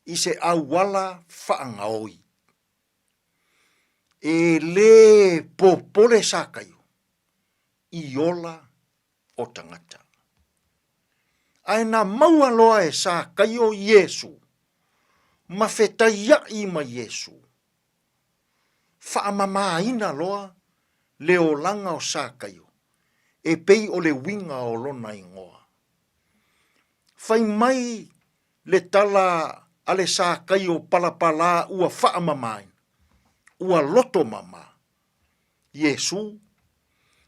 i se auala faagaoi, e lē popole Sakaio i ola o tagata. Ae na maua loa e Sakaio Iesu, ma fetaiaʻi ma Iesu, faamamaina loa le olaga o Sakaio, e pei o le uiga o lona igoa. Fai mai le tala a le Sakaio palapalā ua faamamaina, ua loto mama, Iesū,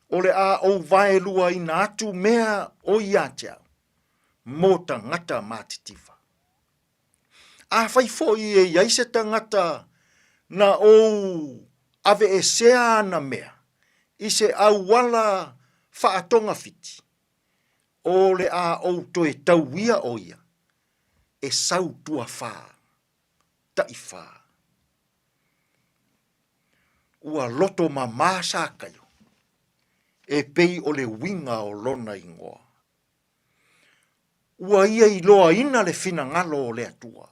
o le a ou vaeluaina atu mea o ia te au, mō tagata matitiva. Afai foi e i ai se tagata na ou aveesea ana mea i se auala faatogafiti, o le a ou toe tauia o ia e sau tuafā, taʻifā. Ua loto mamā Sakaio, e pei o le uiga o lona igoa. Ua ia iloaina le finagalo o le Atua.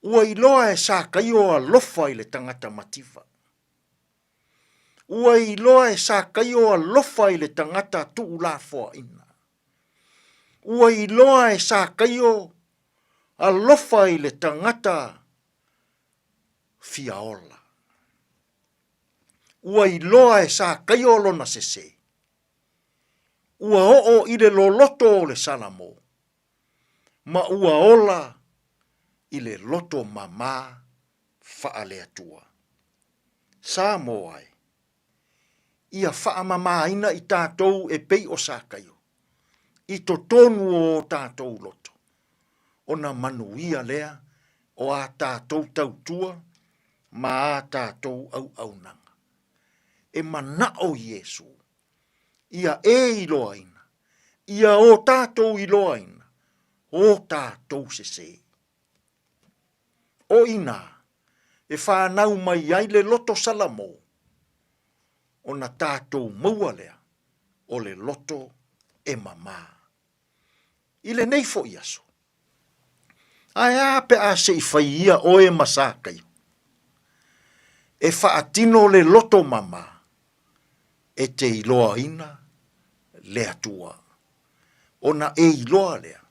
Ua iloa e Sakaio alofa i le tagata mativa. Ua iloa e Sakaio alofa i le tagata tuulafoaina. Ua iloa e Sakaio alofa i le tagata fia ola. Ua iloa e Sakaio lona sese. Ua oo i le loloto o le Salamo, ma ua ola i le loto mamā faale-Atua. Samoa e, ia faamamāina i tatou e pei o Sakaio, i totonu o o tatou loto, ona manuia lea o a tatou tautua ma a tatou auaunaga. E manaʻo Iesū, ia e iloaina, ia o tatou iloaina o tatou sesē. O inā e whānau mai ai le loto Salamo, ona tatou maua lea o le loto e mamā. I lenei foi aso, ae a pe a se i fai ia oe ma Sakaio, e faatino le loto mama e te iloaina le Atua, ona e iloa lea,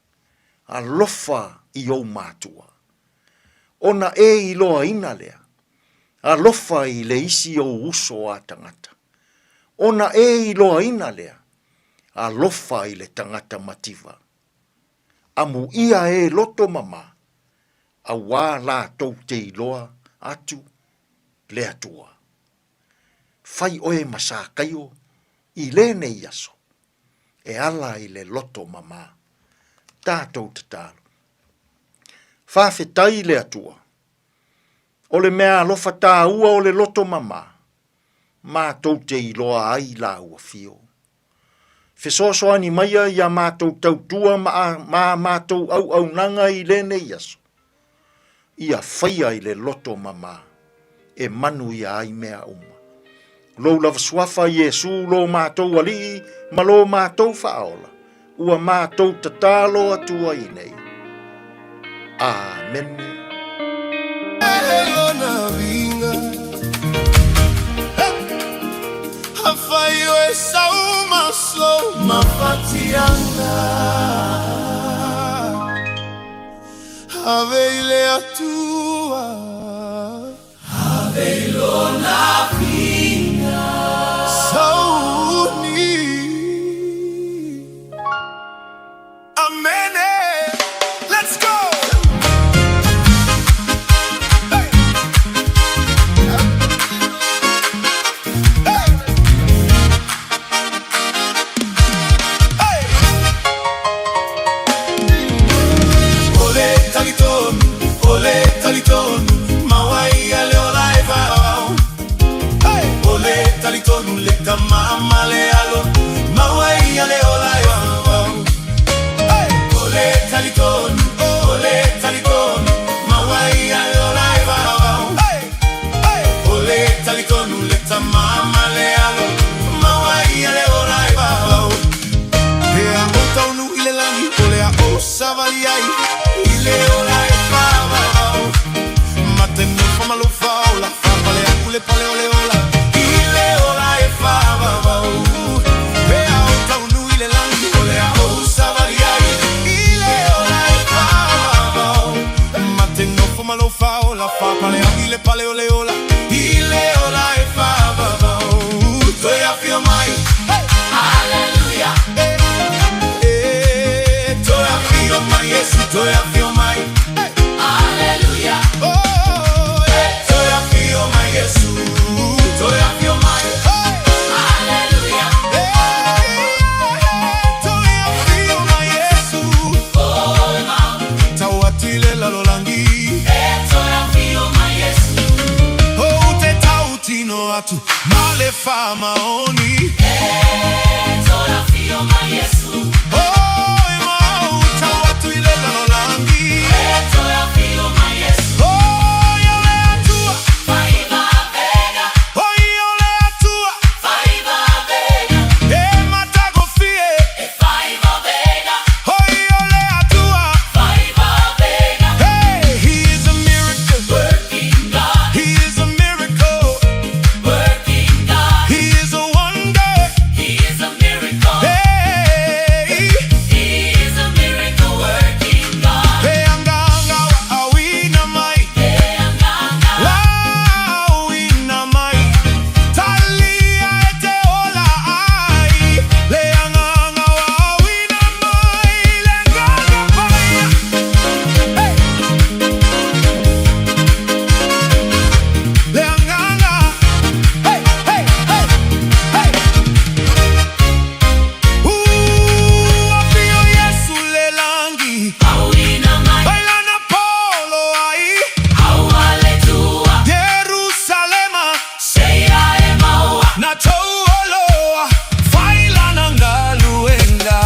alofa i ou matua, ona e iloaina lea, alofa i le isi ou uso a tagata, ona e iloaina lea, alofa i le tagata mativa. Amuia e loto mama, auā latou te iloa atu le Atua. Fai oe ma Sakaio i lenei aso. e ala i le loto mamā. Tatou tatalo. Faafetai i le Atua, o le mea alofa tāua o le loto mamā, matou te iloa ai lāua fio. Fesoasoani maia i a matou tautua ma a, ma a matou auaunaga i lenei aso, ia faia i le loto mamā e manuia ai mea uma. Lou lava suafa Iesu lo matou Alii ma lo matou Faaola, ua matou tatalo atu ai nei. Amene. Ave i le Atua. Ave i lona viiga. Sauni. Amene. Let's go. O le talitonu, o le talitonu, maua ia le ola e vaovao. O le talitonu le tama ma le alo, maua ia le ola e vaovao. O le talitonu, o le talitonu, maua ia le ola e vaovao. O le talitonu le tama ma le alo, maua ia le ola e vaovao. Lea o taunu i le lagi, o lea o savali ai, i le ola e faavavao. Mate nofo ma lou faaola, faapale aku le pale o le ola, i le ola e faavavao. Lea o taunu i le lagi, o lea o savali ai, i le ola e faavavao. Mate nofo ma lou faaola, faapale aku le pale o le ola, i le ola e faavavao. Toe afio mai, Hallelujah. Eh, toe afio mai Iesu, toe afio mai. Hallelujah. Oh, eh, toe afio mai Iesu, toe afio mai. Hallelujah. Eh, toe afio mai Iesu. Tau ati le lalolagi. Eh, toe afio mai Iesu. Oh, te tautino atu ma le faamaoni. Eh, toe afio mai Iesu. Oh, e mau tau atu i le lalolagi. Eh, toe afio mai Iesu. Oh, ia le Atua. Faiva vega. Oh, ia le Atua. Faiva vega. E matagofie. E faiva vega. Oh, ia le Atua. Faiva vega. Hey, he is a miracle. Working God. He is a miracle. Working God. He is a wonder. He is a miracle. Hey, he is a miracle working God. Hey, anga anga wa awina mai. Hey, anga anga wa awina mai. Talia e te ola ai. Le anga anga wa awina mai. Le anga anga paia. Hey. Le anga anga. Hey, hey, hey, hey. Ooh, afio Yesu le langi. Bailana polo ai. Jerusalema. Na touoloa. Failana galuenga.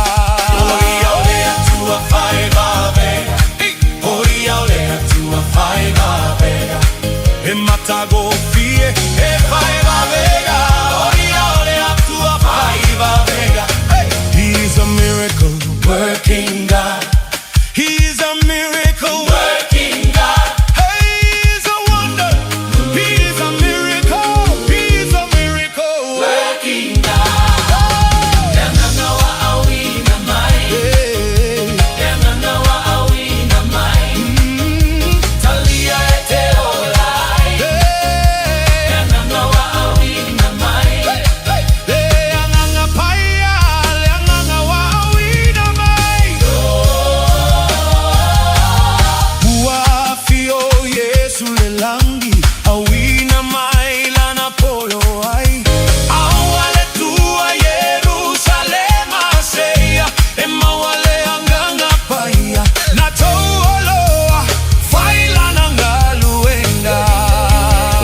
E matagofie e faiva vega. Oia ole atua faiva vega. Hey! He's a miracle working God. He's a miracle working God. Hey, he's a wonder. He's a miracle. He's a miracle working God. Hey. Hey.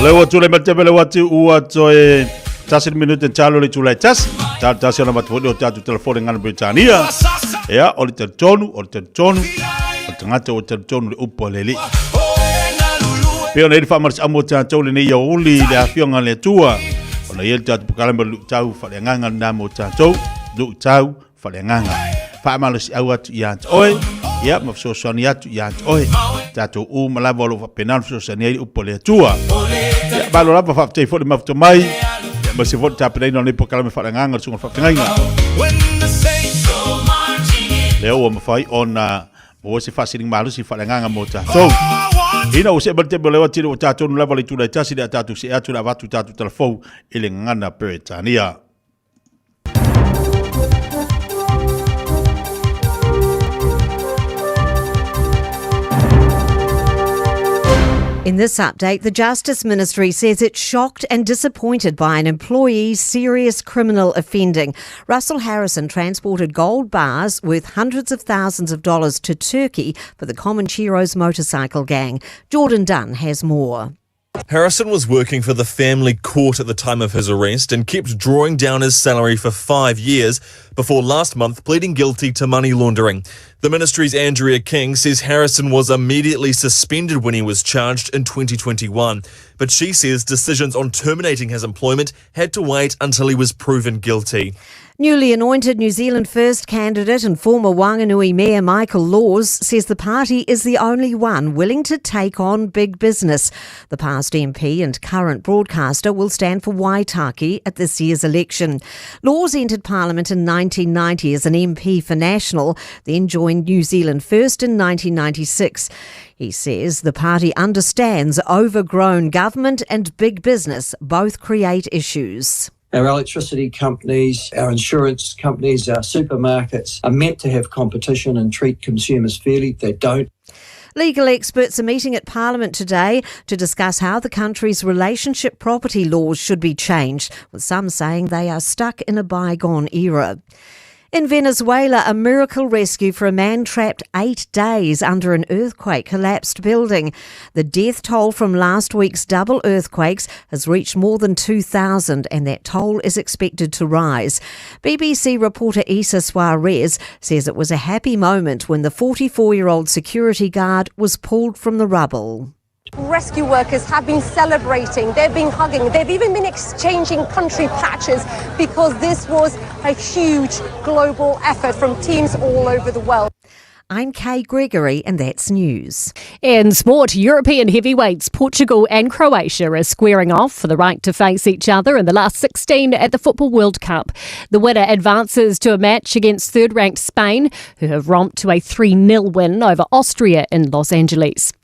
Le ua tulai mai te le atu ua toe tasi le minute talo le tulai tasi. Talo tasi ona matu o tatu telefone ngana Britania. Ia, o le talitonu, o le talitonu, o le tagata ua talitonu le upu a le Alii. Pei ona i le faamalosiamu o tatou lenei aoauli i le afioga a le Atua, ona i ai le tatou polokalame o le luitau faaleagaga lena mo tatou, luitau faaleagaga. Faamalosiau atu ia te oe, ia ma fesoasoani atu ia te oe. Tatou uma lava o lo o faapena ona fesoasoani ai le upu a le Atua. Ia, malo lava faafetai foi le mafuta mai, ia ma se foi le tapenaina o lenei polokalame faaleagaga le susuga i le faafeagaiga. Lea ua mafai ona maua se faasiliga malosi faaleagaga mo tatou. Ina ua see mai le taimi o lea ua tino ua tatou lava le itula e tasi le a tatou see atu le avatu tatou talafou i le gagana Peretania. In this update, the Justice Ministry says it's shocked and disappointed by an employee's serious criminal offending. Russell Harrison transported gold bars worth hundreds of thousands of dollars to Turkey for the Comancheros motorcycle gang. Jordan Dunn has more. Harrison was working for the family court at the time of his arrest and kept drawing down his salary for five years before last month pleading guilty to money laundering. The ministry's Andrea King says Harrison was immediately suspended when he was charged in 2021. But she says decisions on terminating his employment had to wait until he was proven guilty. Newly anointed New Zealand First candidate and former Wanganui Mayor Michael Laws says the party is the only one willing to take on big business. The past MP and current broadcaster will stand for Waitaki at this year's election. Laws entered Parliament in 1990 as an MP for National, then joined New Zealand First in 1996. He says the party understands overgrown government and big business both create issues. Our electricity companies, our insurance companies, our supermarkets are meant to have competition and treat consumers fairly. They don't. Legal experts are meeting at Parliament today to discuss how the country's relationship property laws should be changed, with some saying they are stuck in a bygone era. In Venezuela, a miracle rescue for a man trapped eight days under an earthquake collapsed building. The death toll from last week's double earthquakes has reached more than 2,000, and that toll is expected to rise. BBC reporter Isa Suarez says it was a happy moment when the 44 year old security guard was pulled from the rubble. Rescue workers have been celebrating, they've been hugging, they've even been exchanging country patches because this was a huge global effort from teams all over the world. I'm Kay Gregory, and that's news. In sport, European heavyweights Portugal and Croatia are squaring off for the right to face each other in the last 16 at the Football World Cup. The winner advances to a match against third ranked Spain, who have romped to a 3 0 win over Austria in Los Angeles.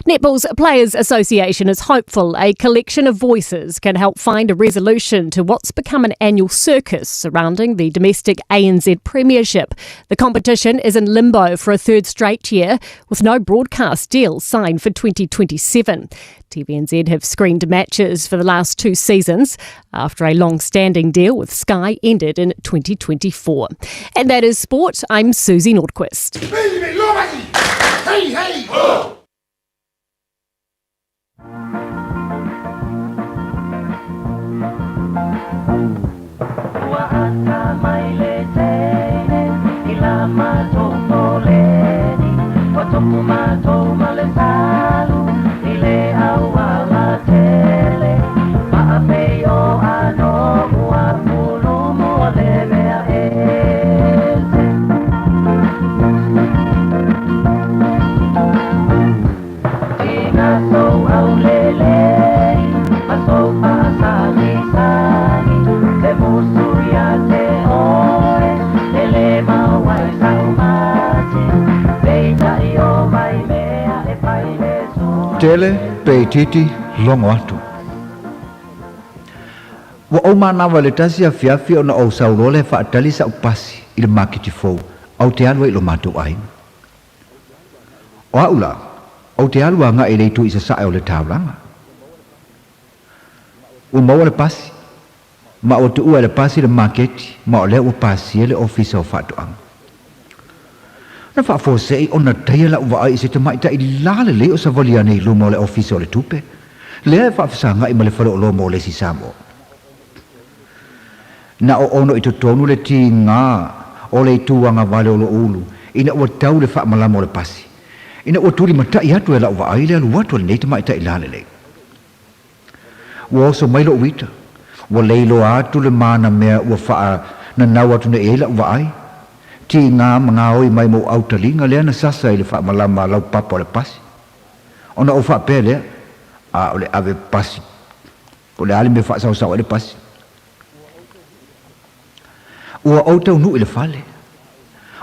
Netball's Players Association is hopeful a collection of voices can help find a resolution to what's become an annual circus surrounding the domestic ANZ Premiership. The competition is in limbo for a third straight year, with no broadcast deal signed for 2027. TVNZ have screened matches for the last two seasons after a long standing deal with Sky ended in 2024. And that is sport. I'm Susie Nordquist. Hey, hey, oh! Tele pe itiiti logo atu. Ua ou manava i le tasi afiafi ona ou sau loa lea e faatali sa'u pasi i le maketi fou a ou te alu ai i lo matou aiga. O a'u la, ou te alu aga'i i le itu i sasa'e o le taulaga. Ua maua le pasi, ma ua tuua e le pasi le maketi ma o lea ua pasia le Ofisa o Faatoaga. Na faafuase'i ona taia la'u vaai i se tamaitai lalelei o savali ane i luma o le Ofisa o le Tupe. Lea e faafesagai ma le faleoloa mo le isi Samoa. Na o ono i totonu le tiga o le itu agavale o lou ulu ina ua tau le faamalama o le pasi, ina ua tulimatai atu e lau vaai le alu atu a lenei tamaitai lalelei. Ua oso mai lou ita, ua leiloa atu le manamea ua faananau atu nei i ai lau vaai, tiga ma gaoi mai mou autaliga lea na sasa i le faamalama laupapa o le pasi. Ona ou faapea lea, a o le ave pasi, po o le a le mea e faasaosao ai le pasi. Ua ou taunuu i le fale.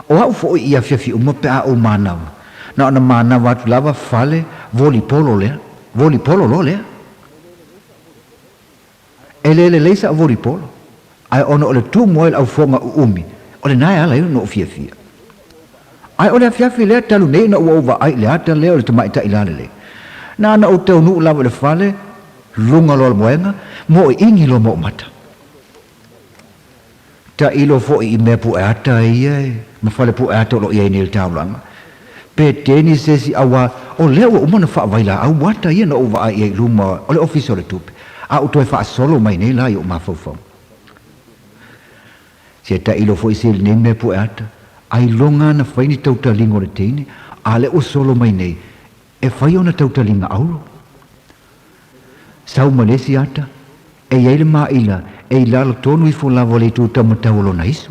O au foi i afiafi uma pe a ou manava, na ona manava atu lava fale volipolo lea, volipolo loa lea. E le lelei sa'u volipolo, ae ona o le tumu ai lau foga uumi, o lena e ala ai ona ou fiafia. Ae o le afiafi lea talu nei ina ua ou vaai i le ata lea o le tamaitai lalelei. Na ona ou taunuu lava i le fale, luga loa o le moega, moeini loa ma ou mata. Tailo foi i mea pueata ia e, ma fale pueata o lo o i ai nei i le taulaga. Pe teni se isi auā, o lea ua uma ona faavailaau ata ia na ou vaai i ai i luma o le Ofisa o le Tupe, a ua toe faasolo mai nei la i ou mafaufauga. Se tailo foi se i lenei mea pueata, ailoga ana fai ni tautaliga o le teine, a lea ua solo mai nei, e fai ona tautaliga auro. Sau ma le isi ata, e i ai le maila e i lalo tonu ifo lava o le itu taumatau o lona isu.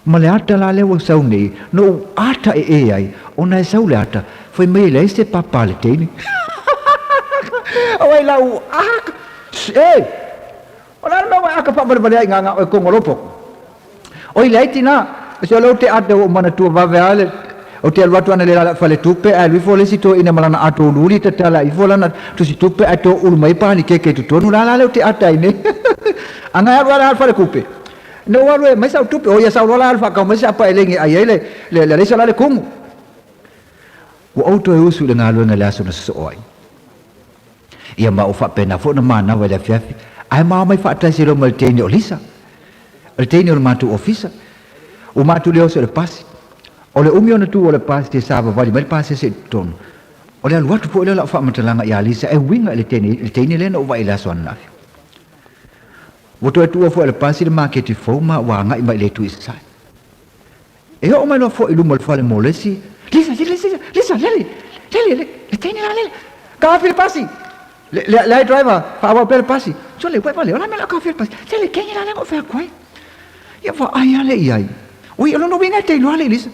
Ma le ata la lea ua sau nei, na ou ata ee ai, ona e sau le ata, fai mai e leai se papa a le teine. Auai la u aka, e! O le a le mea ua e aka faavalevale ai i ngā oe kongo lopoko? Oi leai tina, se o lea ou te ata ua ou manatua vave a le, ou te alu atu ana le lala faletupe ae alu ifo le isi toeaina ma lana ato uliuli tatala ifo lana tusi tupe ae toulu mai panikeke i totonu la la lea ou te ata ai nei. Aga e alu a le alu falekupe. Na ou alu e aumai sau tupe, oi ia sau loa la alu faakau mai se apa elegi e ai ai le, le, le alaisa la le kumu. Ua ou toe usu i le galuega i le aso na sosoo ai. Ia ma ua faapena foi ona manava i le afiafi, ae ma omai faatasi loa ma le teine o Lisa, o le teine o le matou ofisa. Ua matou le oso i le pasi. O le umi ona tu o le pasi e savavali mai le pasese i totonu. O le alu atu foi lea o lau faamatalaga ia Lisa e uiga i le teine, le teine lea na ou vaai i le aso ananafi. Ua toe tuua foi e le pasi le maketi fou ma ua agai mai i le itu i sasae. E oo mai loa foi i luma o le fale mo le isi, Lisa, Lisa, Lisa, Lisa, Lele, Lele, le, le teine la, Lele, kaofi le pasi! Le, le, leai driver, faaauau pea le pasi. Sole, uai vale, o le a mea la o kaofi le pasi? Lele, teine la lea na ou fai atu ai. Ia vaai a le i ai. Ui, o lona uiga e te iloa le Lisa.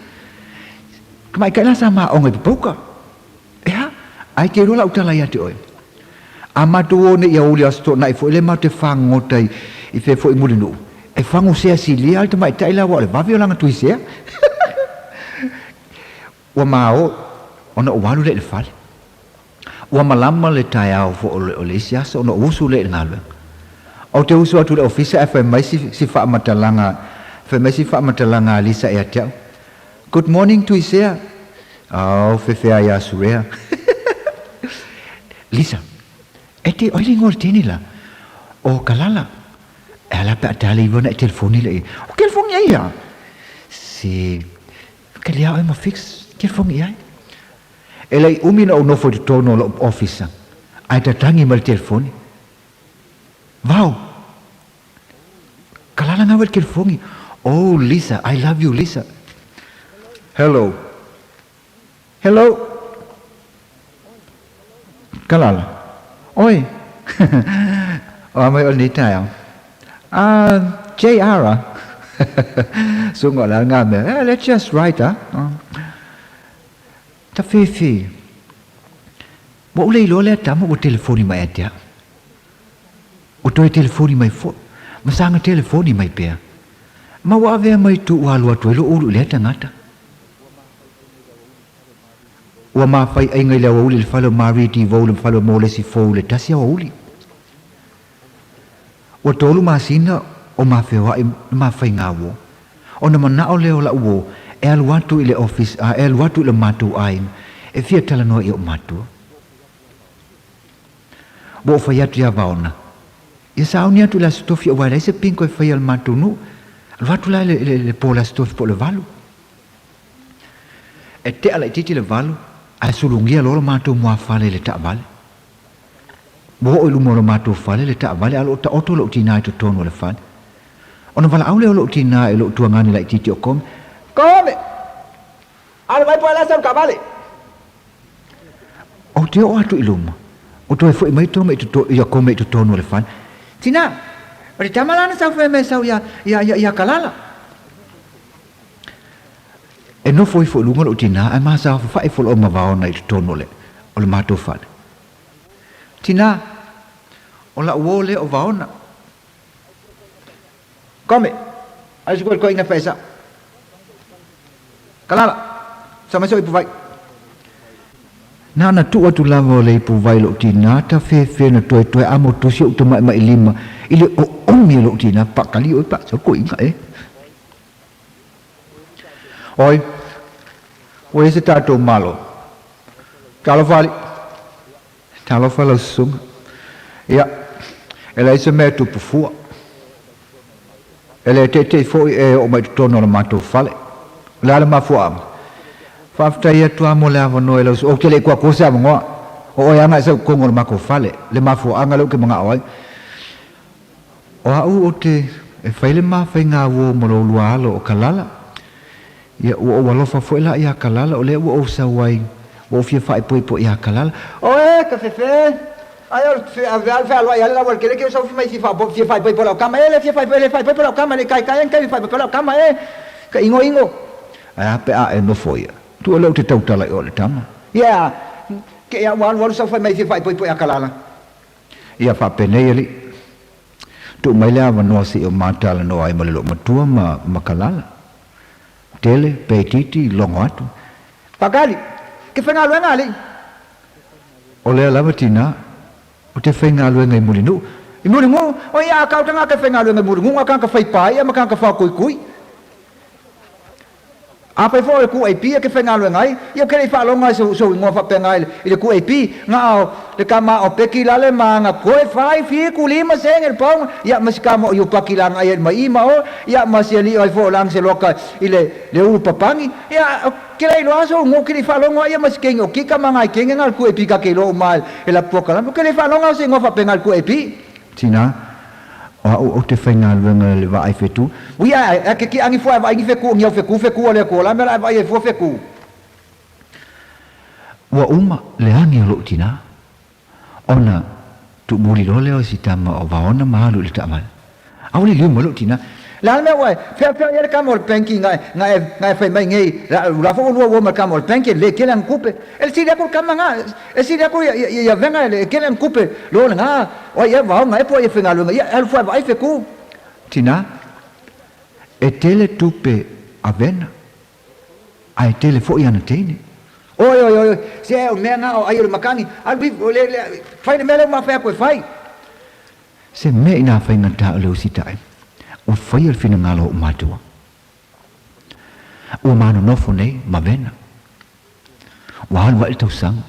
Tamaitai la sa ma aoga i Papauka. Ea, ae te iloa lau tala ia te oe. A matou o nei ia uli aso toonai foi lea matou te fagogota i, i fea foi i Mulinuu, e fago sea silia le tamaitai la aua o le vave o lana tuisea. Ua mao ona ou alu lea i le fale. Ua malama le taeao foi o le, o le isi aso ona ou usu lea i le galuega. Ou te usu atu i le ofisa ae fai mai si, si faamatalaga, fai mai si faamatalaga a Lisa ia te au, Good morning Tuisea. Ao fefea ia Surea. Lisa, e te oi lingo le tini la. O kalala. E ala pe atale iwa na e telefoni le i. O telefoni ai ia. Si, ke lia oi ma fix telefoni ai. E lei umi na o nofo i totonu o lou ofisa. Ai tatangi ma le telefoni. Vau. Kalala ngau el telefoni. Oh Lisa, I love you Lisa. Hello. Hello. Kalala. Oi. o a mai o ni taeao. Ah, JR. Ah. Sunga la ngā mea. Eh, let's just write, ah. Ta whewhi. Ua ou le iloa lea tama ua telefoni mai ia te au. Ua toe telefoni mai foi, ma saga telefoni mai pea. Ma ua avea mai tuu alu atu ai lou ulu i lea tagata. Ua mafaiaiga i le aoauli i le fale o Marie Devoe le fale o Molesi Fou i le tasi aoauli. Ua tolu masina o ma feoai ma ma faiga uo. Ona manao lea o la'u uo e alu atu i le office a e alu atu i lo matou aiga e fia talanoa i o'u matua. Ua ou fai atu ia Vaona, Ia sauni atu i le Aso Tofi aua e leai se pingo e faia i le matou nuu. Alu atu la i le, le po o le Aso Tofi po o le valu. E tea laitiiti le valu ae sulugia loa lo matou muafale i le taavale. Ua oo i luma o lo matou fale le taavale a o lo o taoto lou tinā i totonu o le fale. Ona valaau lea o lou tinā i lou tuagane laitiiti o Kome, Kome! Alu mai po e lasa o le taavale! Ou te oo atu i luma, o toe foi mai Tome i toto, ia Kome i totonu o le fale. Tinā, o le tama la na sau fai mai sau ia, ia, ia, ia Kalala. E nofo ifo i luga lou tinā ae masafafae ifo loa ma Vaona i totonu o le, o le matou fale. Tinā, o la'u uō lea o Vaona. Kome, ai se koe koe inga whae sa'o. Kalala, sa mai so'u ipu vai. Na ona tuu atu lava o le ipu vai i lo'u tinā, ta fefe na toetoe amo tusi o'u tama'ima'i lima i le oomi o lo'u tinā, pakali oe pa so koe inga e. Oi, ua i ai se tatou Malo. Talofa alii. Talofa lau susuga. Ia, e leai se mea e tupu fua. E le teitei foi e oo mai i totonu o le matou fale. O le a le mafuaaga? Faafetai atu lava mo le avanoa i lau susuga. Ou te le i kuakua se avanoa. O oe lava na e sau i totonu o le matou fale. Le mafuaaga lea ou te manao ai. O au ou te e fai le ma faiga uo ma lo lua alo o Kalala. Ia, ua ou alofa foi la iā Kalala, o lea ua ou sau ai, ua ou fia faaipoipo iā Kalala. Oe, ka fefe! Ai o le fealuai ale lau ale kele ke sau fi mai fia fia faaipoipo lau kama e le fia faaipoipo le faaipoipo lau kama le kai kai an kai faaipoipo lau kama e ka ingo ingo. Ae a pe a e nofo ia? Tua lea ou te tautala i o le tama. Ia, ke ia ua alu alu sau fai mai fia faaipoipo iā Kalala. Ia faapenei alii. Tuu mai le avanoa seia o ma talanoa ai ma le loomatua ma ma Kalala. Tele, pe itiiti, logo atu. Pakali, ke faigaluega alii. O lea lava tinā, o te faigaluega i Mulinuu. I Mulinuu? O ia a kau tangata e faigaluega i Mulinuu, a kanga fai paia ma kanga whakoikui. Afai foi o le QAP e ke faigaluega ai, ia ke le i faaloga ai sou igoa faapena i le QAP, na o le kama o Peki lale ma ana koe fai fiku lima sene le paunga, ia ma si kama o Iupaki la ana ai ma i ma o, ia ma si alii ai foi o Lang se loka i le le ulu papangi, ia ke le iloa sou igoa ke le i faalogo ai ia ma si kenge o Kika ma ngai kenge na le QAP ka ke iloa uma e la puakalama, ke le i faaloga se igoa faapena i le QAP. Tina, O au ou te faigaluega i le vaai fetu. Ui ae ae ke ki angi fua e vaai ni feku o niau feku feku o le Akua la mea la e vaai ai fua feku. Ua uma le agi o lou tinā, ona tuumuli loa lea o si tama o Vaona ma alu i le taavale. Aole liu mai lou tinā. Le a le mea ua e feafea i ai le kama o le benki nga e nga e nga e fai mai nei la la fo ua ua ma le kama o le benki e le kele ana kupe. E le sili aku le kama nga e sili aku ia ia ia venga e le kele ana kupe lo le nga o ai e vaonga e po ai e faigaluega ia e alu fua e vaai feku. Tinā, e tele tupe a Vena, a e tele foi ana teine. Oi, oi, oi, se o mea nga o ai o le makani, alu i, le, le, fai le mea lea ua mafai aku e fai. Se mea inā faigata o le usitai, ua faia le finagalo o ou matua. Ua manonofo nei ma Vena. Ua alu aʻe le tausaga,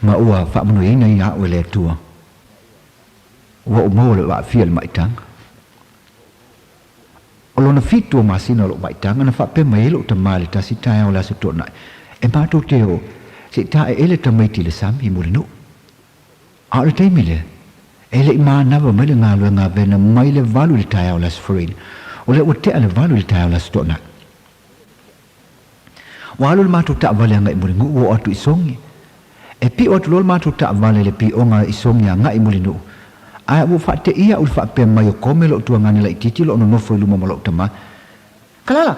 ma ua faamanuiaina ia au e le Atua. Ua ou maua lou aafia i le maʻitaga. O lona fitu o masina o lou maʻitaga na faapea mai ai lou tamā i le tasi taeao o le Aso Toonai, e matou te o se i taeele tamaiti i le sami i Mulinuu. A o le taimi lea, e le i manava mai le galuega a Vena mai le valu i le taeao o le Aso Faraile. O lea ua tea le valu i le taeao o le Aso Toonai. Ua alu le matou taavale agai i Mulinuu ua oo atu i Sogi. E piʻo atu loa le matou taavale i le piʻoga i Sogi agai i Mulinuu. Ae ua faateia au i le faapea mai o Kome loʻu tuagane laitiiti o loo nonofo i luma ma loʻu tama. Kalala!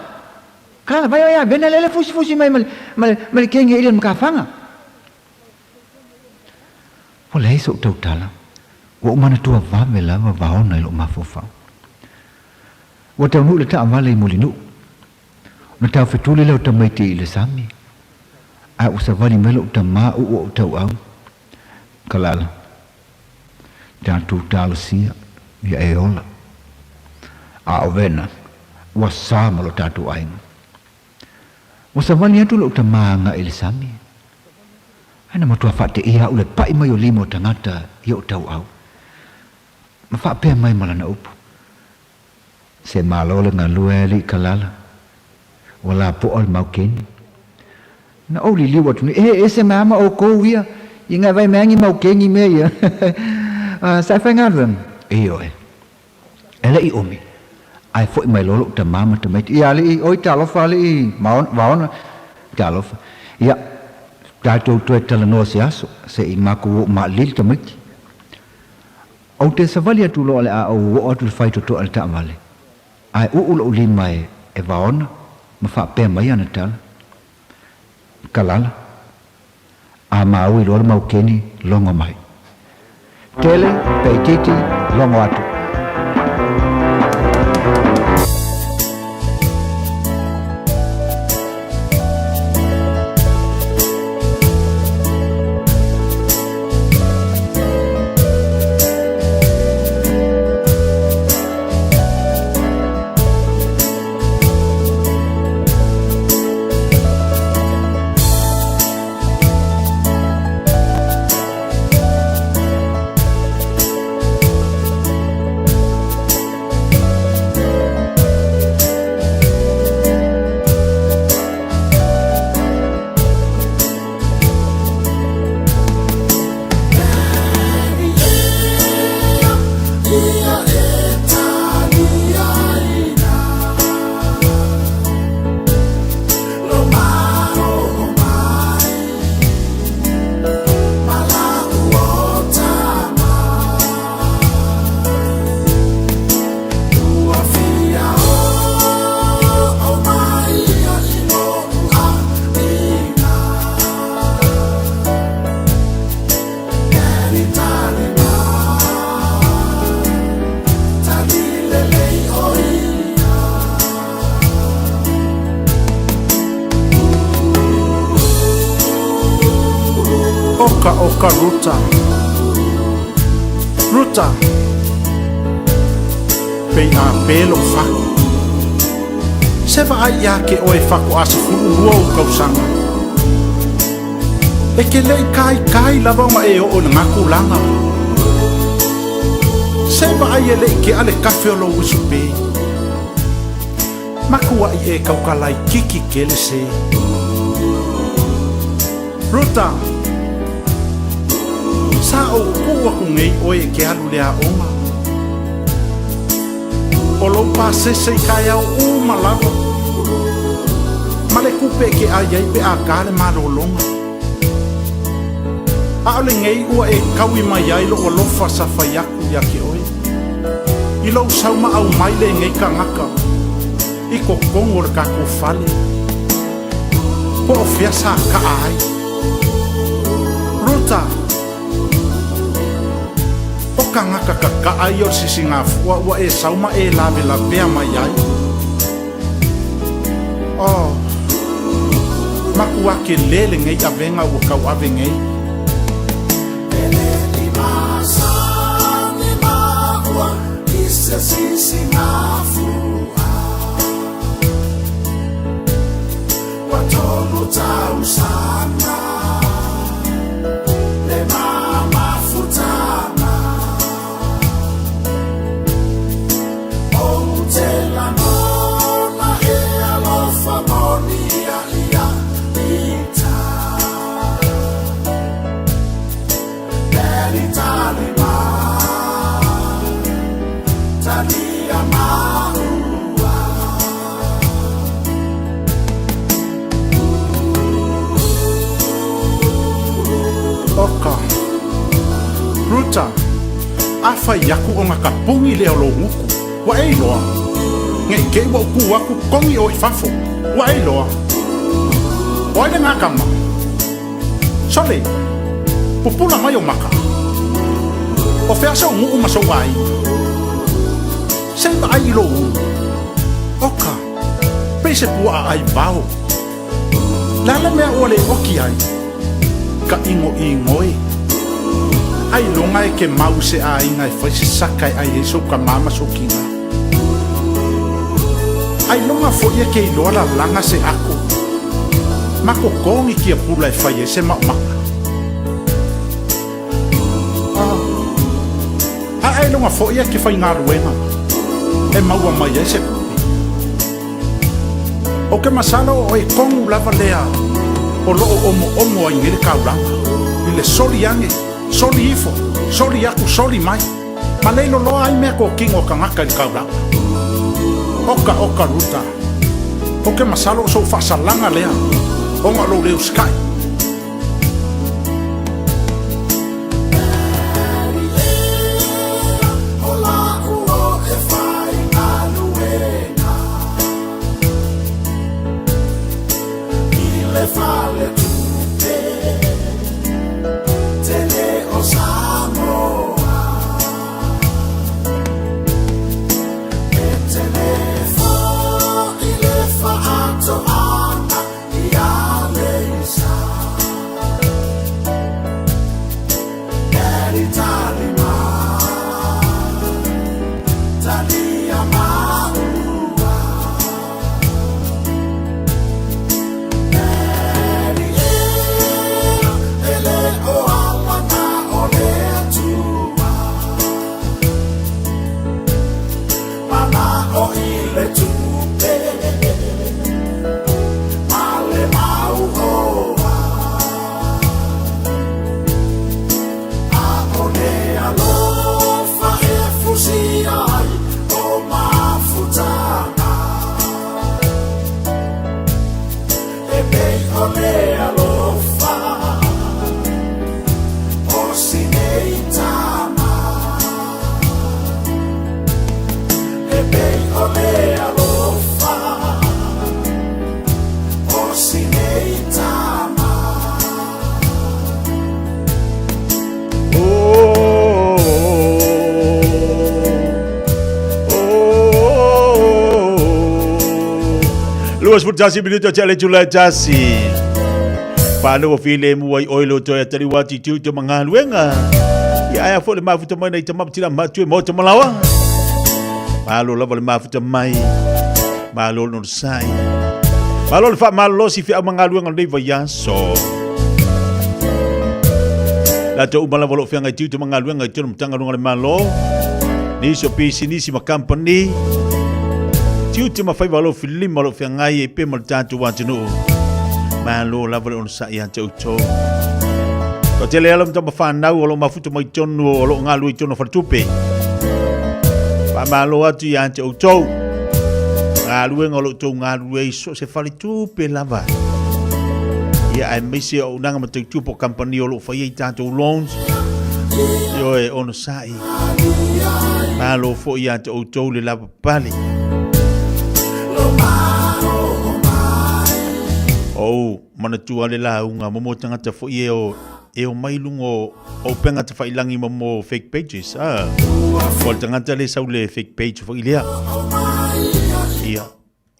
Kalala, vai oe ia Vena lele fusifusi mai ma le, ma le, ma le kenge i le makafaga. Ua leai soʻu tautala, ua ou manatua vave lava Vaona i loʻu mafaufau. Ua taunuu le taavale i Mulinuu. Ona taufetuli lea o tamaiti i le sami, ae ua savali mai loʻu tamā uʻu oʻu tauau, Kalala, tatou talosia ia e ola. A o Vena, ua sa ma lo tatou aiga. Ua savali atu loʻu tamā agai i le sami, ae na matua faateia au le paʻi mai o lima o tagata i oʻu tauau, ma faapea mai ma lana upu, Se malo le galue alii Kalala, ua lapoa le maukeni. Na ou liliu atu nei, E ese mai ama oukou ia, I ngai vai mea ngi mau kengi mea ia. Sa e faigaluega? Ioe. E leʻi ʻumi, ae foʻi mai loa loʻu tamā ma tamaiti. Ia alii, oi talofa alii, Vaona, talofa. Ia, tatou toe talanoa se aso, se i makou oo maʻalili tamaiti. Ou te savali atu loa le a ou oo atu i le faitotoa i le taavale, ae uu loʻu lima e Vaona ma faapea mai ana tala, Kalala, a maui loa le maukeni, logo mai. Tele, pe itiiti, logo atu. Oka oka Ruta Ruta Pei a pe lou faku Se vaai ia ke oe faku a 12 ou kausaga E ke leʻi kaikai lava ona e oo i le gakulaga Se vaai e leʻi kea le kafe o lou uso pe Makuaʻi e kaukalaikiki kele se. Ruta, Sa ou kuu aku nei oe e ke alu le aoga. O lou pasese i kaeao uma lava. Ma le kupe e ke ai ai pe a ka le malologa. Aʻole nei ua e kaui mai ai lou alofa sa fai aku ia ke oe. I lou sau ma aumai lenei kangaka i totonu o le kakou fale. Po o fea sa kaa ai. Ruta, O kangaka kakaa ia o le sisigafua ua e sau ma e lavelavea mai ai. Oh, makuā kelē lenei avega ua kauave nei. Oka. Ruta, a fai aku o nga kapungi lea o lou guku, ua e iloa. Ngeʻi kei ua ou kū aku kogi oe i fafo, ua e iloa. O ai le gakama? Sole, pupula mai ou maka. O fea sou nuu ma sou aiga? Se i vaai i lou ulu. Oka, pei se puaʻa ʻai vao. Le a le mea ua le oki ai? Ka ʻigoʻigo e. Ailoga e ke mau i se ʻāina e fai se saka e ʻai ai sou kamā ma sou kina. Ailoga foʻi e ke iloa lalaga se ʻako ma ko kogi kia pula e fai ai se maʻomaʻa. A ailoga foʻi e ke faigaluega e maua mai ai se kuʻi. O ke masalo o e kogu lava lea o loo omoomo ai nei le kaulaga i le le soli age, soli ifo, soli aku soli mai, ma le loloa ai mea kokino a kagaka i le kaulaga. Oka oka Ruta, ou ke masalo o sou faasalaga lea ona o lou le usikai. 21 minuto te ale tula tasi. Whānau o while mua i oilo toi a tari wāti tiu te mangaluenga. Ia aia fo le mafuta mai nei te mapatira matue mo te malawa. Malo lava le mafuta mai. Malo no sai. Malo le wha malo si whia mangaluenga nei vai aso. La te umala walo whianga i tiu te mangaluenga i tino mtanga runga le malo. Nisi o pisinisi ma company. Tiute ma faiva o lou filima o lou feagai ai pea ma le tatou atunuu. Malo lava le onosai ia te outou. Toatele ala ma tama whanau o lo mafuta mai tonu o lo galue i tonu faletupe. Faamalo atu ia te outou. Galuega o lo outou galue i so se faletupe lava. Ia aemaise o auaunaga ma tautua po o kamupani o lo o faia i tatou loans. Ioe, onosai. Malo foi ia te outou le lava pale. Ou manatua le lauga mo mo tagata foi e o e o mai luga o o upega tafailangi ma mo fake pages. Ah. O le tagata le sau le fake page foi lea. Ia.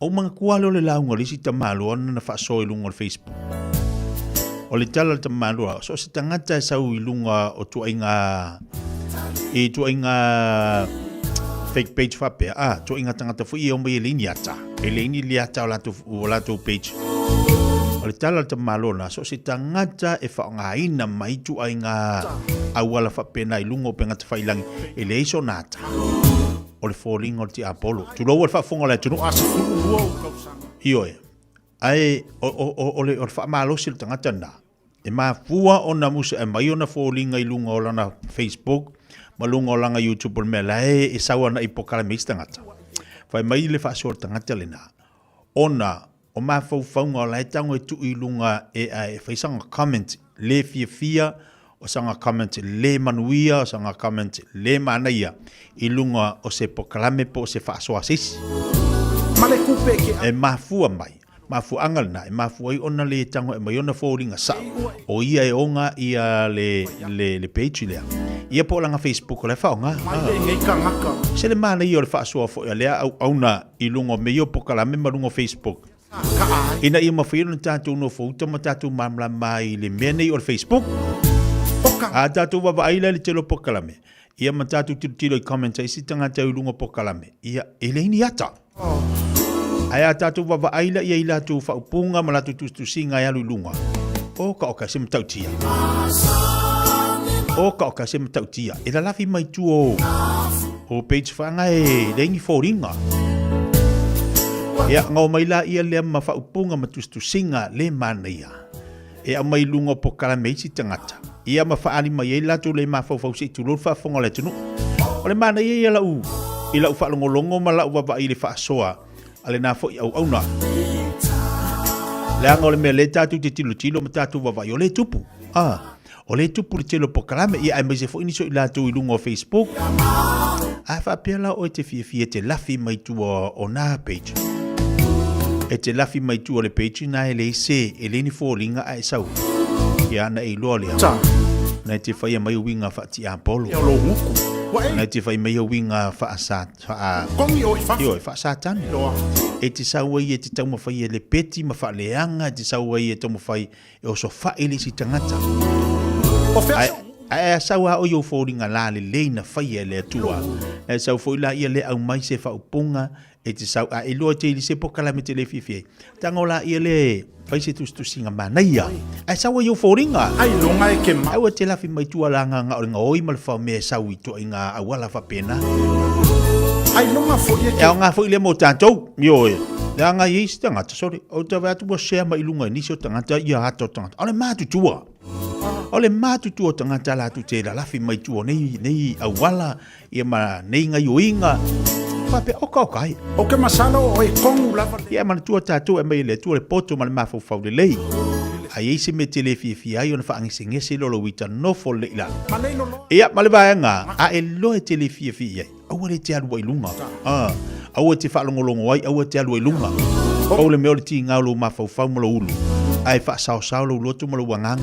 Ou manatua lea o le lauga o le isi tamaloa na na faasoa i luga o le Facebook. O le tala a le tamaloa, so o se tagata e sau i luga o tuaiga i tuaiga fake page faapea, ah, tuaiga tagata foi e omai e leai ni ata, e leai ni le ata o latou, o latou page. O le tala a le tamaloa na, so o se tagata e faaaogaina mai tuaiga auala faapena i luga o upega tafailangi, e leai sona ata. O le foliga o le tiapolo. Tulou le faafofoga a le atunuu. Ioe. Ae o, o, o, o le, o le faamalosi o le tagata lena, e mafua ona musae mai ona foliga i luga o lana Facebook ma luga o lana YouTube o le mea la e, e sau ana i polokalame isi tagata. Fai mai le faasoa o le tagata lena, ona o mafaufauga o la e tago e tuu i luga e, e fai sana comment le fiafia, o sana comment le manuia, o sana comment le manaia i luga o se polokalame po o se faasoa a se isi. E mafua mai, mafuaaga lena e mafua ai ona le tago e aumai ona foliga sao, o ia e oga ia le, le, le page lea. Ia po o lana Facebook o la e faaaoga. Se le manaia o le faasoa foi a lea auauna i luga o mea ia o polokalame ma luga o Facebook. Ina ia mafai ona tatou nofouta ma tatou malamalama ai i le mea nei o le Facebook. A tatou vaavaai la i le tele o polokalame, ia ma tatou tilotilo i comments a isi tagata i luga o polokalame, ia, e leai ni ata. Ae a tatou vaavaai la ia i latou faaupuga ma latou tusitusiga e alu i luga, oka oka se matautia. Oka oka se matautia. E lalafi mai tua o o page whaanga e leai ni foliga. Ia, ngao mai la ia lea ma faaupuga ma tusitusiga le manaia e aumai i luga o polokalame a isi tagata. Ia ma faaali mai ai latou le mafaufau se i tulou le faafofoga o le atunuu. O le manaia ia lau i lau faalogologo ma lau vaavaai i le faasoa a lena foi auauna. Leaga o le mea lea tatou te tilotilo ma tatou vaavaai, o lea e tupu. Ah, o lea e tupu le tele o polokalame, ia aemaise foi nisi o i latou i luga o Facebook. A faapea la oe te fiafia e te lafi mai tua o nā page. E te lafi mai tua o le page na e leai se, e leai ni foliga a e sau. Ia na e iloa lea. Na e te faia mai uiga faatiapolo. Na e te fai mai uiga faasa, faa, ioe, faasatani. E te sau ai e te taumafai e lepeti ma faaleaga, e te sau ai e taumafai e osofai le isi tagata. Ae, ae a sau a o i ou foliga la lelei na faia e le Atua. E sau foi la ia le aumai se faaupuga e te sau a iloa te ili se pokalame te le fiafia ai. Tago la ia le fai se tusitusiga manaia. Ae sau ai ou foliga. Ai loga e ke ma. Aua te lafi mai tua la nganga o le gaoi ma le faomea e sau i ituaiga auala faapena. Ai loga foi e ke. E aoga foi lea mo tatou. Ioe. Leaga e i ai isi tagata, sorry, ou te vaai atu ua share mai i luga i nisi o tagata ia ata o tagata. O le matutua. O le matutua o tagata latou te lalafi mai tua o nei, nei auala, ia ma nei gaioiga. Faapea, oka oka ai. O ke masalo o e kongu lava le. Ia e manatua tatou e aumai e le Atua le poto ma le mafaufau lelei. A i ai se mea e te le fiafia ai ona faagesegese lea o lou ita nofo lelei i lalo. Ia ma le vaega, a e loa e te le fiafia i ai. Aua le te alu ai luga. Ah, aua e te faalogologo ai, aua e te alu ai luga. Pau le mea o le tiga o lou mafaufau ma lou ulu, ae faasaosao lou loto ma lou agaga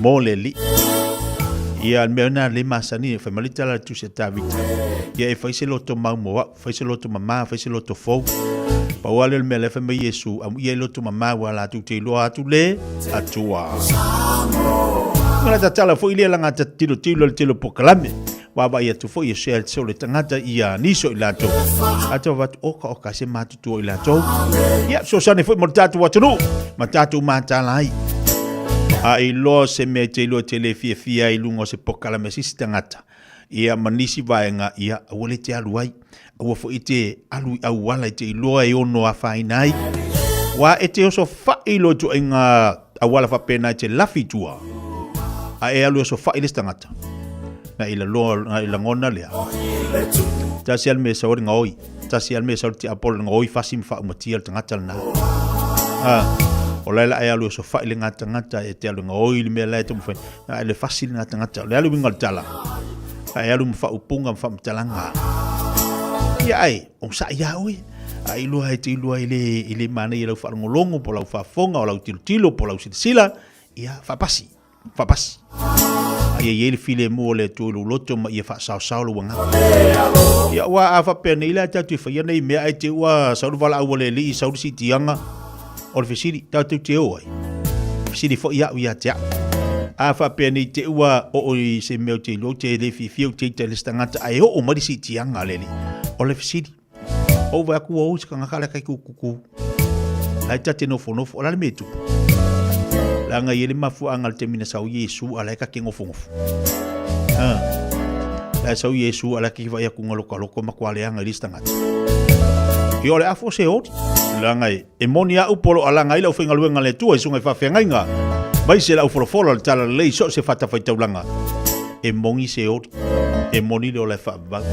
mo le Alii. Ia, le mea lena le masani, fai mai le tala a le Tusi a Tavita, ia e fai se loto mau mo au, fai se loto mamā, fai se loto fou. Pau lava lea o le mea lea fai mai Iesu, amuia i loto mamā aua latou te iloa atu le Atua. Ma le tatala foi lea laga ta tilotilo i le tele o polokalame. Vaavaai atu foi e share se o le tagata ia nisi o i latou. Atu avatu oka oka se matutua i latou. Ia, fesoasoani foi mo le tatou atunuu ma tatou matala ai. A iloa se mea e te iloa te le fiafia ai i luga o se polokalame a se isi tagata, ia ma nisi vaega, ia aua le te alu ai. Aua foi e te alu i auala e te iloa e ono afaina ai. Aua e te oso fai loa i ituaiga auala faapena e te lafi i tua, a e alu e oso fai le isi tagata, na i laloa, na i lagona lea. Tasi lava le mea e sau ai le gaoi, tasi lava le mea e sau ai le tiapolo, le gaoi fasi ma faaumatia le tagata lena. Ah, o la e la e alu e oso fai le gā tagata e te alu e gaoi le mea la e taumafai, na e le fasi le gā tagata. O le a le uiga o le tala? A e alu ma faaupuga ma faamatalaga. Ia ai, o sa'i ia oe. A iloa e te iloa i le, i le manaia lau faalogologo, po lau faafofoga, o lau tilotilo, po lau silasila, ia faapasi, faapasi. A ia i ai le filemu o le Atua i lou loto ma ia faasaosao lou agaga. Ia, aua a faapea nei la tatou te faia nei mea ae te ua sau le valaau a le Alii, sau le siitiaga, O le fesili, tatou te o ai? Fesili foi au ia te au. A faapea nei te ua oo i se mea ou te iloa ou te le fiafia ou te ita i le isi tagata ae oo mai le siitiaga a le Alii. O le fesili, ou vaai atu ua o se tagata lea kai kukuku. Ae ta te nofonofo, o le a le mea e tupu? Leaga e i ai le mafuaaga i le taimi na sau ai Iesu a la e ta te nofonofo. Ha. La e sau Iesu a la e ta te vaai atu galokaloko matua leaga i le isi tagata. Ia o le afu o se oli. Leaga e E moni a upu o lo o alaga ai le aufaigaluega a le Atua i susuga i faafeagaiga, mai se lau folafola o le talalelei i so o se fatafaitaulaga. E moni se oli, e moni le ola e faavavau.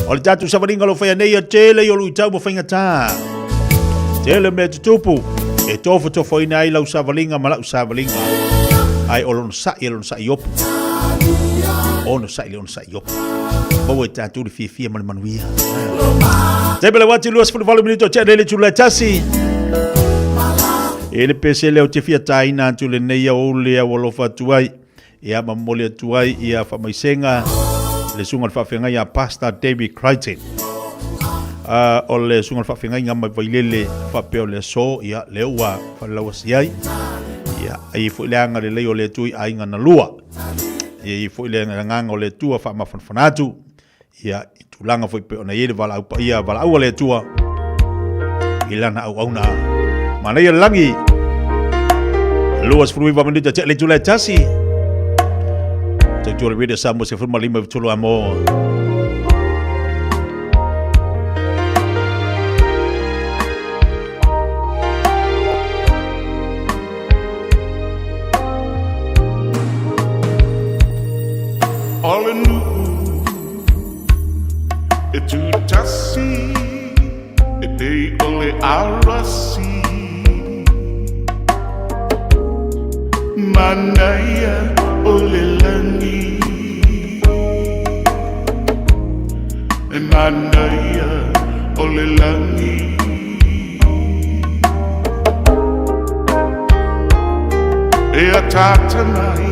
O le tatou savaliga o lo o faia nei, e tele i o luitau ma faigata. Tele mea tutupu e tofotofoina ai lau savaliga ma lau savaliga. Ae o lona sa'i e lona sa'i opu. Onosai le onosai opu. Maua i tatou le fiafia ma le manuia. Taimi le wati 28 minuto te lele tula tasi. E le pese lea o te fia tāina atu lenei au o le au alofa atu ai. Ia mamoli atu ai ia whamaisega le sunga le whaawhengai a Pastor David Crichton. O le sunga le whaawhengai ngā mai vailele whapea o le aso, ia le ua whalelaua si ai. Ia, ai foi le anga le lei o le tui ainga na lua. Ia i foi le agaga o le Atua faamafanafana atu ia i tulaga foi pei ona i ai le valaau paia valaau a le Atua i lana auauna. Manaia le lagi. 29 minute te le tula e tasi. Te tula Radio Samoa se 15 i tolu amo. le nuu E tutasi e pei o le arasi Manaia o le lagi E manaia o le lagi E ataata mai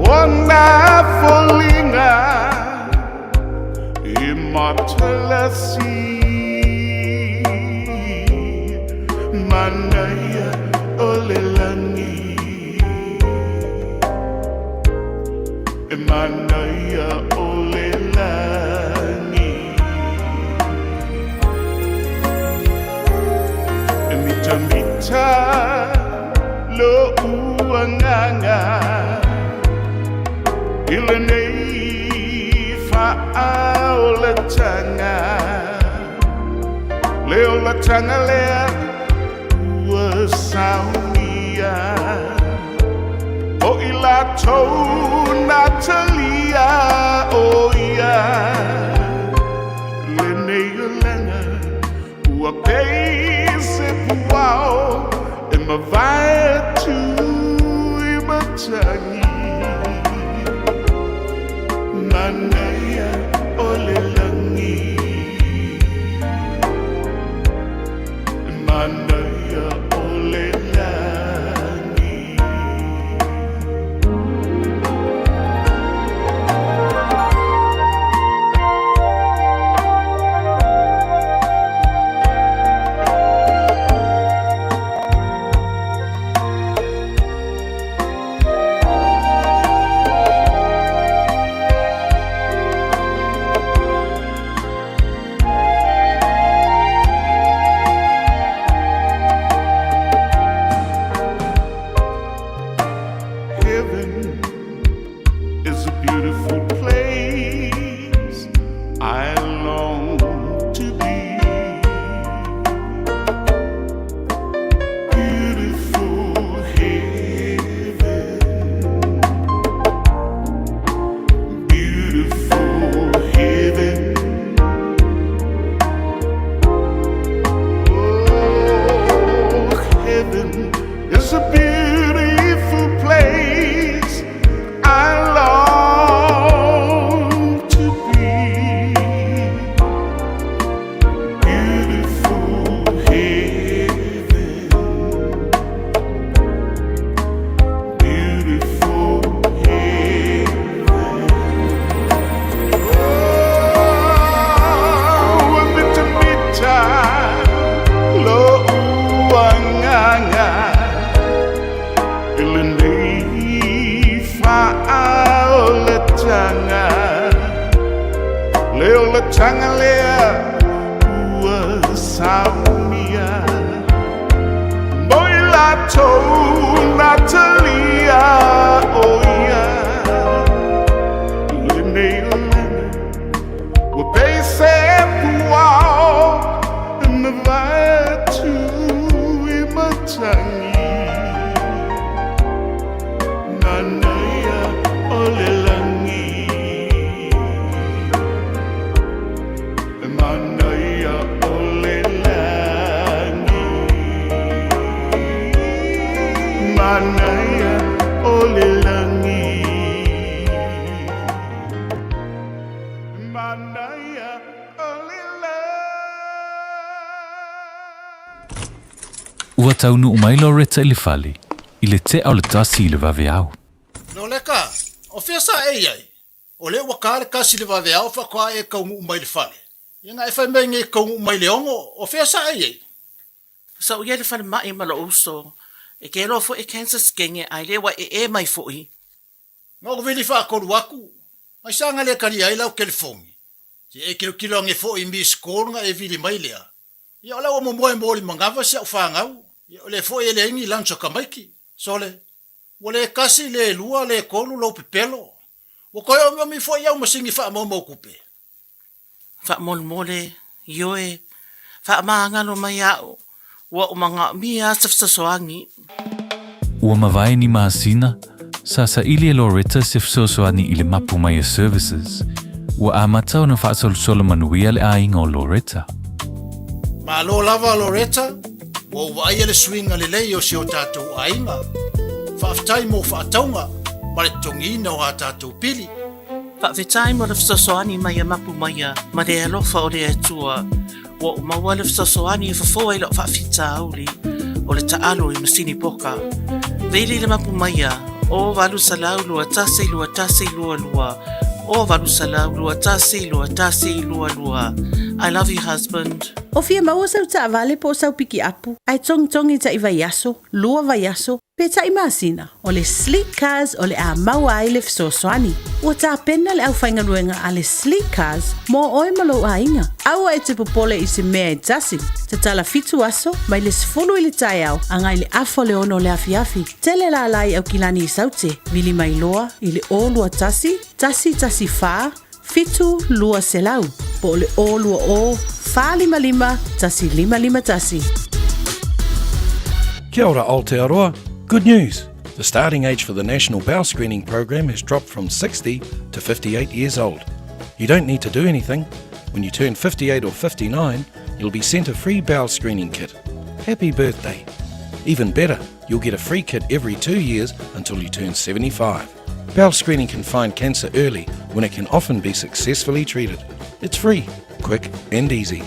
ona foliga E matalasi Manaia o le lagi E manaia o le lagi E mitamita lo'u agaga I lenei faaolataga Le olataga lea ua saunia O i latou na talia o ia Lenei olaga ua pei se puao E mavae atu i matagi Manaia o le lagi Manaia o le lagi Heaven is a beautiful place I long to be. Beautiful heaven, beautiful heaven. Oh, heaven is a beautiful place I long to be. Beautiful heaven, beautiful heaven. Oh, mitamita lo'u agaga I lenei faaolataga Le olataga lea ua saunia Mo i latou na talia o ia Lenei olaga ua pei se puao E mavae atu i matagi Manaia o le lagi E manaia o le lagi Manaia o le lagi Manaia o le Ua taunuu mai Loretta i le fale i le tea o le 1 i le vaveao. Loleka, o fea sa e i ai? O lea ua ka le kasi i le vaveao faatoa e taunuu mai i le fale. Ia na e fai mai nei e taunuu mai i le 6, o fea sa e i ai? Sa ou i ai i le falemai ma lou uso, e keloa foi e cancer skenge ae le ua ee mai foi. Na ou vili faatolu atu, mai sa na le talia ai lau telefoni. Se e tilotilo ane foi i miss call na e vili mai lea. Ia o la ua momoe mo le manava si au fanau, ia o lea foi e leai ni lunch a tamaiti. Sole, ua le tasi, le lua, le tolu lou pepelo. Ua toe omiomi foi au masini faamaumau tupe. Faamolemole, ioe, faamagalo mai a'u, ua ou manaomia se fesoasoani. Ua mavae ni masina, Sa saili e Loretta se fesoasoani i le Mapu Maia Services. Ua amata ona faasolosolo manuia le aiga o Loretta. Malo lava Loretta, ua ou vaaia le suiga lelei o si o tatou aiga. Faafetai mo faatauga ma le totogiina o a tatou pili. Faafetai mo le fesoasoani mai a Mapu Maia ma le alofa o le Atua. Ua ou maua le fesoasoani e fofo ai lau faafitauli o le taalo i masini poka. Vili le mapu maia o 800 21 21 22 o 800 21 21 22. I love you husband. O fia maua sau taavale po o sau pikiapu, ae togitogi taʻi vaiaso, lua vaiaso, pe taʻi masina, o le Sleek Cars o le a maua ai le fesoasoani. Ua tapena le aufaigaluega a le Sleek Cars mo oe ma lou aiga. Aua e te popole i se mea e tasi. Tatala fitu aso, mai le 10 i le taeao agai le afa o le ono o le afiafi. Tele lala i Aukilani i Saute, vili mai loa i le 021 114 7 200 po o le 020 455 1551. Kia ora Aotearoa. Good news! The starting age for the National Bowel Screening Program has dropped from 60 to 58 years old. You don't need to do anything. When you turn 58 or 59, you'll be sent a free bowel screening kit. Happy birthday! Even better, you'll get a free kit every 2 years until you turn 75. Bowel screening can find cancer early when it can often be successfully treated. It's free, quick, and easy.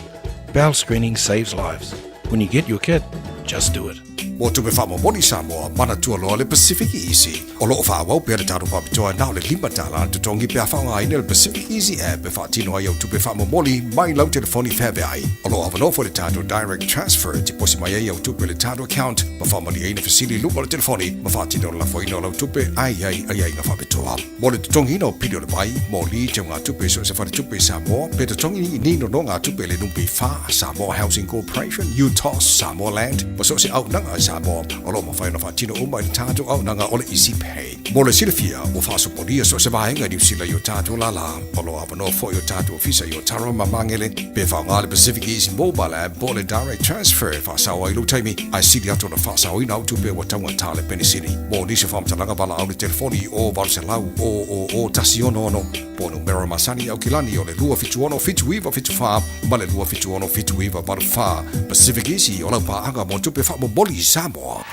Bowel screening saves lives. When you get your kit, just do it. Mo tupe faamomoli Samoa, manatua loa le Pacific Easy. O loo faaauau pea le tatou faapitoa na o le $5 le totogi pe a faaaogaina le Pacific Easy app e faatino ai au tupe faamomoli mai lau telefoni feaveai. O loo avanoa foi le tatou Direct Transfer e tiposi mai ai au tupe i le tatou account ma faamalieina fesili i luga o le telefoni ma faatino le lafoina o lau tupe ai ai aiaiga faapitoa. Mo le totogiina o pili o le vai, moli, teugatupe i so o se faletupe i Samoa, pe totogi ni nonogatupe i le NPF, Samoa Housing Corporation, UTOS, Samoa Land, ma so o se auaunaga a Samoa, o loo mafai ona faatino uma i le tatou auaunaga o le Easy Pay. Mo le silafia, ua faasopolia so o se vaega i Niu Sila i o tatou lala. O loo avanoa foi o tatou ofisa i Otara ma Magele, pe faaaoga le Pacific Easy Mobile App po o le Direct Transfer e faasao ai lou taimi, ae sili atu ona faasaoina au tupe ua taugata le penisini. Mo nisi o faamatalaga valaau i le telefoni o 800 000 166 po o numera masani i Aukilani o le 276 7974 ma le 276 7984. Pacific Easy o lau paaga mo tupe faamomoli i Samoa.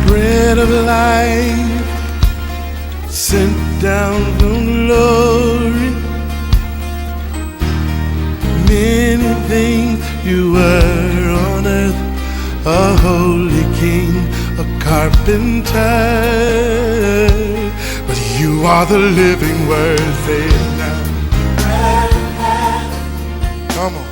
Bread of life sent down from glory. Many things you were on earth, a holy king, a carpenter. But you are the living word, say it now. Come on.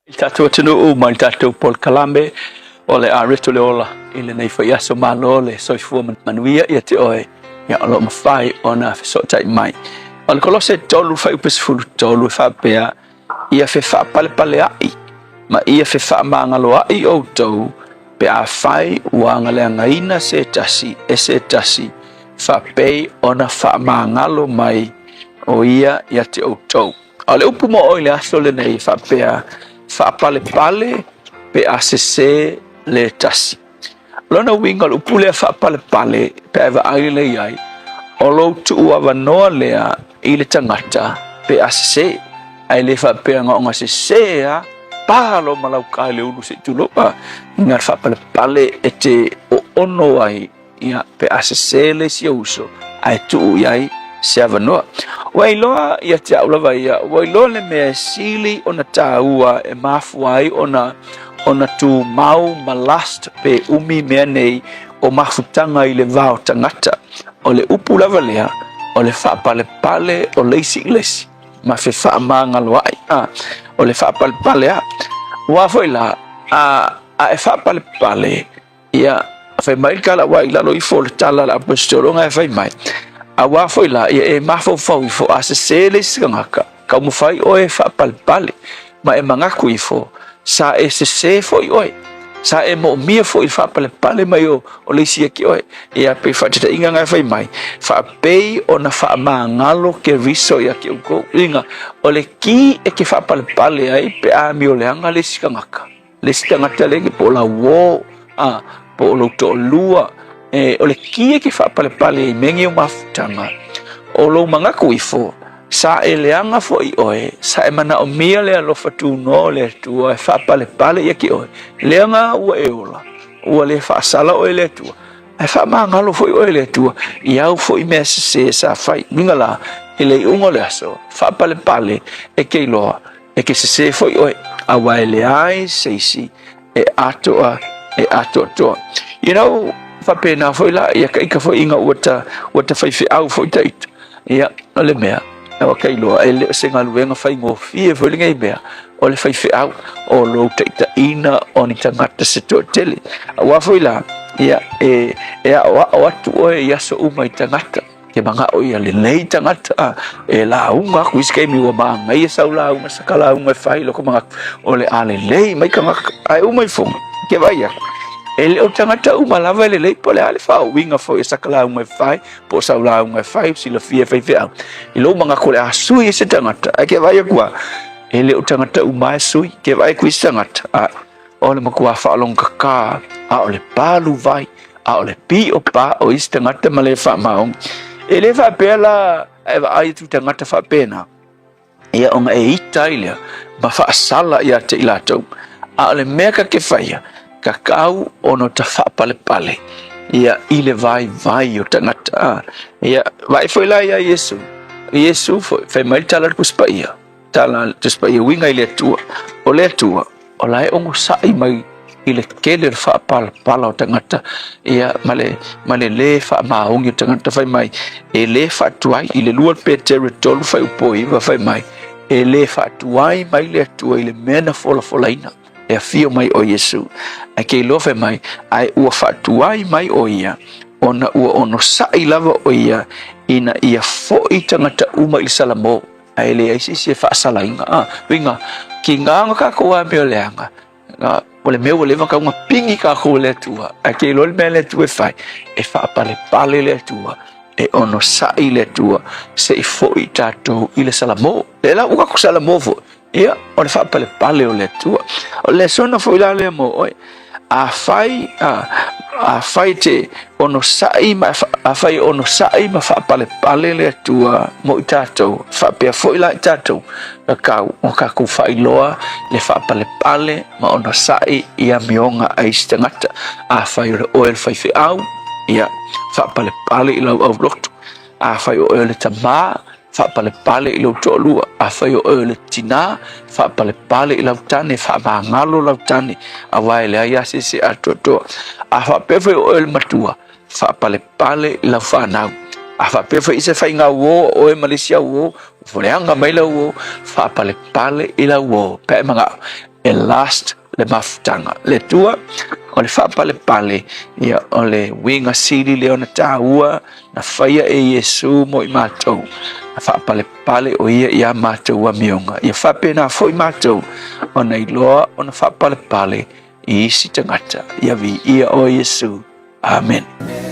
I le tatou atunuu ma le tatou polokalame o le a reto le ola i lenei foi aso malo le soifua manuia ia te oe ia o lo o mafai ona fesootai mai. O le Kolose 3 fuaiupu 13 e faapea, Ia fefaapalepaleaʻi ma ia fefaamagaloaʻi outou pe afai ua agaleagaina se tasi e se tasi faapei ona faamagalo mai o ia ia te outou. A o le upu mo oe i le aso lenei e faapea, faapalepale pe a sesē le tasi. O lona uiga o le upu lea faapalepale pe a e vaai lelei ai, o lou tuuavanoa lea i le tagata pe a sesē. Ae le faapea na ona sesē lava, pa loa ma lauka i le ulu se i tulou, a, na faapalepale e te oono ai Ia, pe a sesē le isi ou uso, ae tuu i ai se avanoa. Ua iloa ia te au lava ia, ua iloa le mea e sili ona tāua e mafua ai ona, ona tumau ma lust pe umi mea nei o mafutaga i le va o tagata. O le upu lava lea, o le faapalepale o le isi i le isi, ma fefaamagaloaʻi. A, o le faapalepale a. Aua foi la, a, a e faapalepale, Ia, fai mai le tala, aua i lalo ifo o le tala a le Aposetolo e fai mai, Auā foi la, ia e mafaufau ifo, a sesē le isi tagata, taumafai oe e faapalepale, ma e manatu ifo, sa e sesē foi oe. Sa e moomia foi i le faapalepale mai o, o le isi ia te oe. Ia pei faataitaiga na e fai mai, faapei ona faamagalo Keriso ia te outou. Uiga, o le ki e te faapalepale ai pe a amioleaga le isi tagata. Le isi tagata le po o lau uō, a, po o lou toalua, e, o le ki e te faapalepale ai i mea nei o mafutaga, o lou manatu ifo, Sa e leaga foi oe, sa e manaomia le alofa tunoa o le Atua e faapalepale ia te oe, leaga ua e ola, ua le faasala oe e le Atua, ae faamagalo foi oe e le Atua i au foi mea sese sa fai. Uiga la, i le iuga o le aso, faapalepale e te iloa e te sese foi oe, aua e leai se isi e atoa, e atoatoa. You know, faapena foi la, ia ka ika foi inga ua ta, ua ta faifeau foi ta ita. Ia, o le mea, ua ka iloa, e le o se galuega faigofie foi lenei mea, o le faifeau, o lou taitaiina o ni tagata se toatele. Aua foi la, ia, e, e aoao atu oe i aso uma i tagata. Ke manao ia lelei tagata a e lauga aku i se taimi ua manaia sau lauga sa ka lauga e fai loko manatu o le a lelei mai tagata ae uma ifoga ke vaai aku e le o tagata uma lava e lelei po o le a le faauiga foi o sa ka lauga e fai po o sau lauga e fai silafia e faifeau i lou manatu o le a sui ai se tagata ae ke vaai aku a e le o tagata uma e sui ke vaai aku i se tagata a O le matua faalogogata, a o le palu vai, a o le pio pa o isi tagata ma le faamaoni. E le faapea la e vaai atu i tagata faapena, ia ona e ita ai lea ma faasala ia te i latou. A o le mea ka te faia, tatau ona ta faapalepale ia i le vaivai o tagata. Ia, vaai foi la ia Iesu. Iesu foi, fai mai le tala a le Tusi Paia, tala a le Tusi Paia uiga i le Atua, o le Atua, O la e onosai mai i le tele o le faapalapala o tagata ia ma le ma le lē faamaoni o tagata fai mai e lē faatuai i le 2 Petere 3 fuaiupu 9 fai mai e lē faatuai mai le Atua i le mea na folafolaina e afio mai o Iesu ae ke iloa fai mai ae ua faatuai mai o ia ona ua onosai lava o ia ina ia foi tagata uma i le salamo Ae leai se isi e faasalaina. A, uiga, kiga ona kākou amio leaga, na, o le mea ua leva ona pigi kākou e le Atua, ae ke iloa le mea le Atua e fai, e faapalepale le Atua, e onosai le Atua, se i foi tātou i le salamo. Lea la ua kākou salamo foi, ia, o le faapalepale o le Atua. O le lesona foi la lea mo oe, Afai, a, afai te onosai ma, afai e onosai ma faapalepale le Atua mo i tatou, faapea foi la i tatou, kakau o kakou faailoa le faapalepale ma onosai i amioga a isi tagata. Afai o le oe o le faifeau, ia, faapalepale i lau aulotu. Afai o oe o le tamā, Faapalepale i lou toalua. Afai o oe o le tinā, faapalepale i lau tane, faamagalo lau tane, aua e leai lava se isi e atoatoa. A faapea foi o oe o le matua, faapalepale i lau fanau. A faapea foi i se faiga uō o oe ma le isi au uō, ua leaga mai lau uō, faapalepale i lau uō, pe a e manao e last le mafutaga. Le Atua, o le faapalepale, ia, o le uiga sili lea ona taua na faia e Iesu mo i matou, na faapalepale o ia iā matou amioga. Ia faapena foi matou ona iloa ona faapalepale i isi tagata. Ia viia oe Iesu. Amene.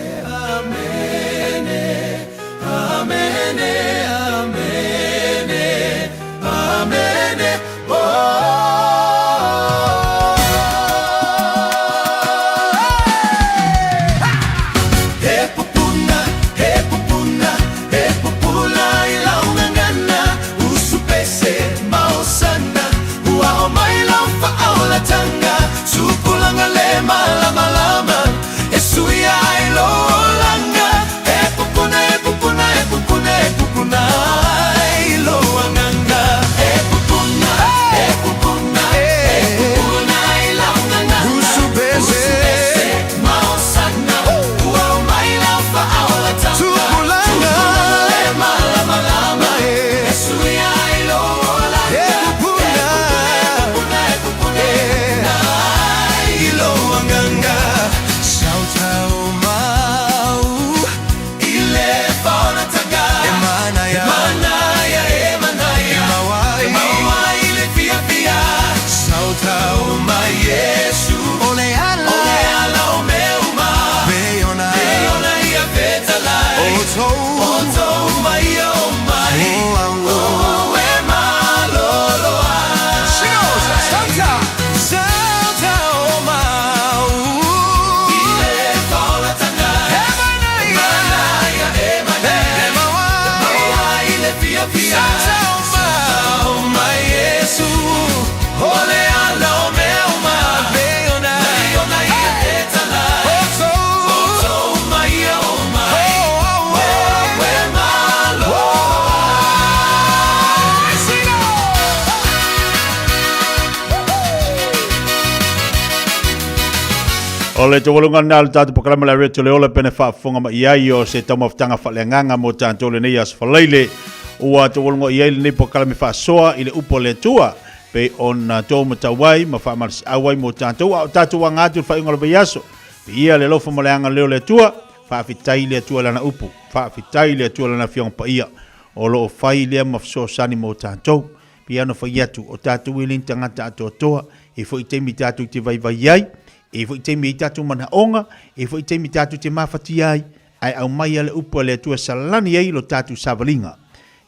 O le taualuga lena o le tatou polokalame le Reto le Ola pene faafofoga mai i ai o se taumafataga faaleagaga mo tatou lenei aso falaile. Ua taualuga i ai lenei polokalame faasoa i le upu a le Atua pei ona tou matau ai ma faamalosiau ai mo tatou a o tatou aga atu i le faaiuga o le vaiaso. Viia le alofa ma le agalelei o le Atua. Faafetai i le Atua i Lana upu. Faafetai i le Atua i Lana Afioga Paia o lo o fai lea ma fesoasoani mo tatou. Pei ona fai atu, o tatou e le ni tagata atoatoa, e i foi taimi tatou te vaivai ai, e i foi taimi e i ai tatou manaoga, e i foi taimi tatou te mafatia ai, ae aumai lava le upu a le Atua e salani ai lo tatou savaliga,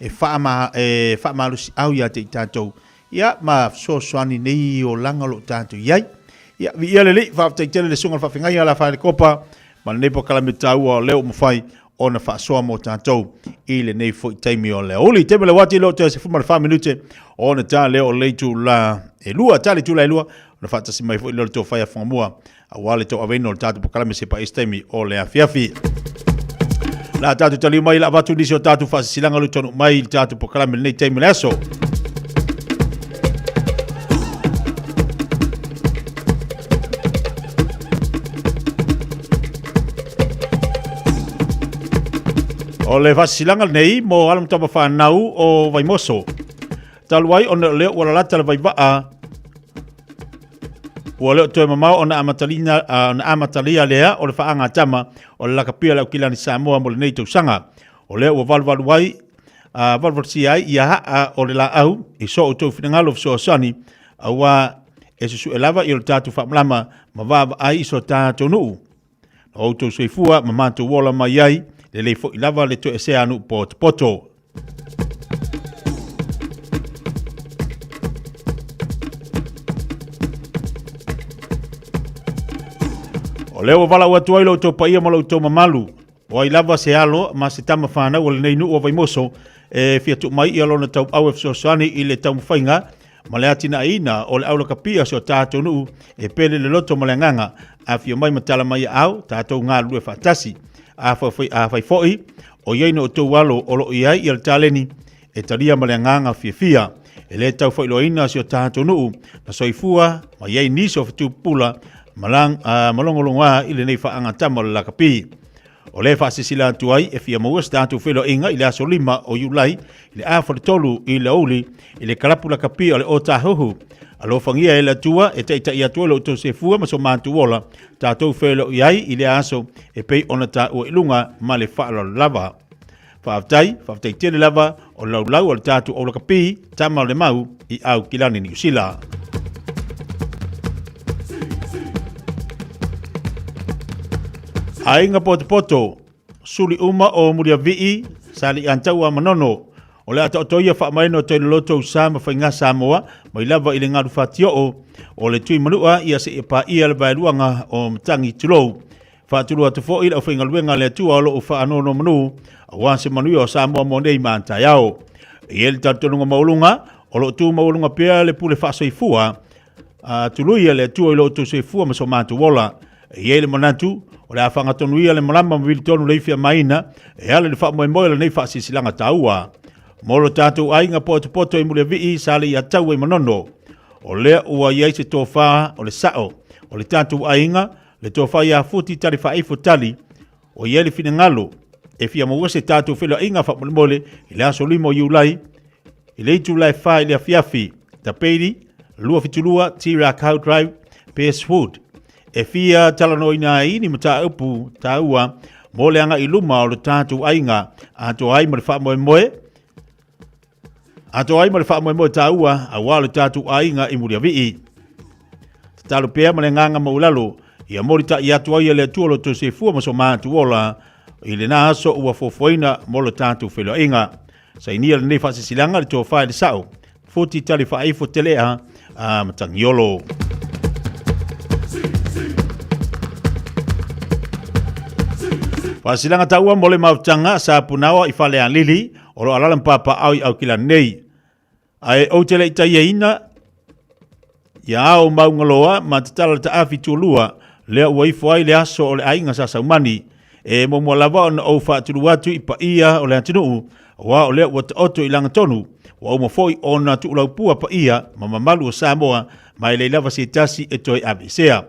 e faama, e faamalosiau ia te i tatou, ia ma fesoasoani nei olaga o lo o tatou i ai. Ia, viia le Alii, faafetai tele i le Susuga i le Faafeagaiga a la Falekopa, ma lenei polokalame taua o lea ua mafai ona faasoa mo tatou i lenei foi taimi o le aoauli. Taimi o le uati leo toe 14 minute ona ta lea o le itula e lua, ta le itula e lua, ona faatasi mai foi lea o le tofa ia Fagamua aua le tauaveina o le tatou polokalame se paia isi taimi o le afiafi. La tatou taliu mai la avatu nisi o tatou faasisilaga o le taunuu mai i le tatou polokalame lenei taimi o le aso. O le faasisilaga lenei mo alo ma tama fanau o Vaimoso. Talu ai ona o lea ua lalata le vaivaa ua le o toe mamao ona amatalina, ona amatalia lea o le faagatama o le lakapia o le Aukilani Samoa mo lenei tausaga. O lea ua valuvalu ai, valuvalusia ai ia haa o le laau i so outou finagalo fesoasoani, aua e susue lava i o le tatou faamalama ma vaavaai i so tatou nuu. Na outou soifua ma matou ola mai ai, lelei foi lava le toesea a nuu potopoto. O lea ua valaau atu ai lo outou paia ma lo outou mamalu, o ai lava se alo ma se tama fanau o lenei nuu o Vaimoso e fia tuu mai ia lona tauau e fesoasoani i le taumafaiga ma le atinaeina o le aulakapia o si o tatou nuu e pele le loto ma le agaga. Afio mai ma tala mai aao, tatou galulue faatasi. Afai foi o i ai no outou alo o lo o i ai ia le taleni, e talia ma le agaga fiafia. E le tau faailoaina si o tatou nuu na soifua ma i ai nisi o fetu pupula ma logologoa i lenei faagatama o le lakapi. O lea e faasilasila atu ai e fia maua se tatou feiloaiga i le aso 5 o Iulai i le 3:30 i le aoauli i le kalapu lakapi o le Ōtāhuhu. Alofagia e le Atua e taitai atu ai lo outou soifua ma so matou ola, tatou feiloai ai i lea aso e pei ona taua i luga ma le faaaloalo lava. Faafetai, faafetai tele lava o le laulau a le tatou aulakapi, Tama o le Mau i Aukilani, Niu Sila. Aiga Potopoto, suli uma o Muliavii, Saliantaua Manono, o le a taoto ia faamaeno toi loloto usa ma faiga Samoa, mai lava i le galu fatioo o le tui manua ia seia paia le vaeluaga o Matangi tulou. Faatulou atu foi i le aufaigaluega a le Atua o lo o faanonomanu aua se manuia o Samoa mo nei ma a taeao. E i ai le talitonuga maualuga o lo o tu maualuga pea le pule faasoifua a tului a le Atua i lo outou soifua ma so matou ola. E i ai le manatu o le a faagatonuia le malama ma vili tonu le ifi amaina e ala i le faamoemoe o lenei faasilasilaga taua. Mo lo tatou aiga potopoto i Muliavii sa le i ataua i Manono. O lea ua i ai se tofa o le sao o le tatou aiga Le tofa ia Futi Tali Faaifo Tali, o i ai le finagalo e fia maua se tatou feiloaiga faamolemole i le aso 5 o Iulai i le itula e 4 i le afiafi, Tapeili 272 T-Rakau Drive, Peacewood. E fia talanoaina ai ni mataupu taua mo le agai i luma o le tatou aiga atoa ai ma le faamoemoe Atoa ai ma le faamoemoe taua aua le tatou aiga i Muliavii. Tatalo pea ma le agaga maualalo ia molitai atu ai e le Atua lo outou soifua ma so matou ola i lena aso ua fuafuaina mo le tatou feiloaiga. Sainia lenei faasilasilaga le tofa i le sao, Futi Tali Faaifo Telea a Matagiolo. Faasilasilaga taua mo le mafutaga sa punaoa i Falealili o lo alala ma papaao i Aukilani nei. Ae ou te le i taiaina ia ao maungaloa ma tatala le taafi tualua lea ua ifo ai le aso o le aiga sa Saumani. E muamua lava ona ou faatulou atu i paia o le atunuu, aua o lea ua taoto i lagatonu, ua uma foi ona tuulaupua paia ma mamalu o Samoa, ma e leai lava se tasi e toe aveesea.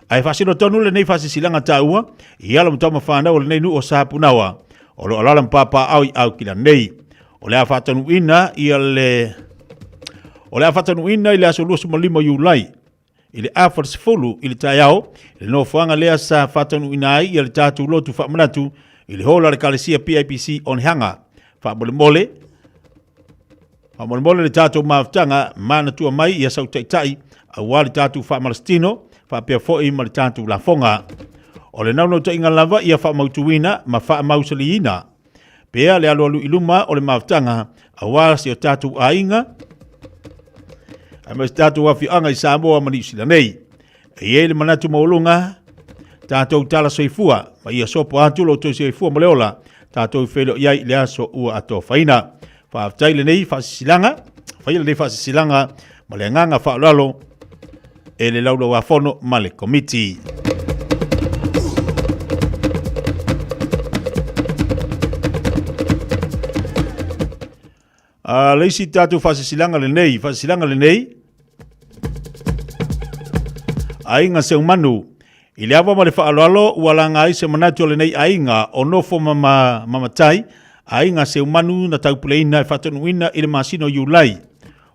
Ae faasino tonu lenei faasilasilaga taua i alo ma tama fanau o lenei nuu o Sapunaoa o lo o alaala ma papaaao i Aukila nei. O le a faataunuuina ia le O le a faataunuuina i le aso 25 Iulai i le afa le 10 i le taeao i le nofoaga lea sa faataunuuina ai ia le tatou lotu faamanatu i le hall a le Ekalesia PIPC Onehanga. Faamolemole, Faamolemole le tatou mafutaga manatua mai ia sau taitai aua le tatou faamalasitino faapea foi ma le tatou lafoga. O le naunautaiga lava ia faamautuina ma faamausaliina pea le alualu i luma o le mafutaga aua si o tatou aiga aemaise tatou afioaga i Samoa ma Niu Sila nei. E i ai le manatu maualuga, tatou tala soifua, ma ia sopo atu lo outou soifua ma le ola, tatou feiloai ai i le aso ua atofaina. Faafetai lenei faasisilaga, faia lenei faasisilaga ma le agaga faaaloalo e le Laulauafono ma le Komiti. A le isi tatou faasisilaga lenei, faasisilaga lenei, aiga Seumanu, i le ava ma le faaaloalo ua laga ai se manatu o lenei aiga o nofo ma, ma, ma matai, aiga Seumanu na taupuleina e faataunuuina i le masina o Iulai.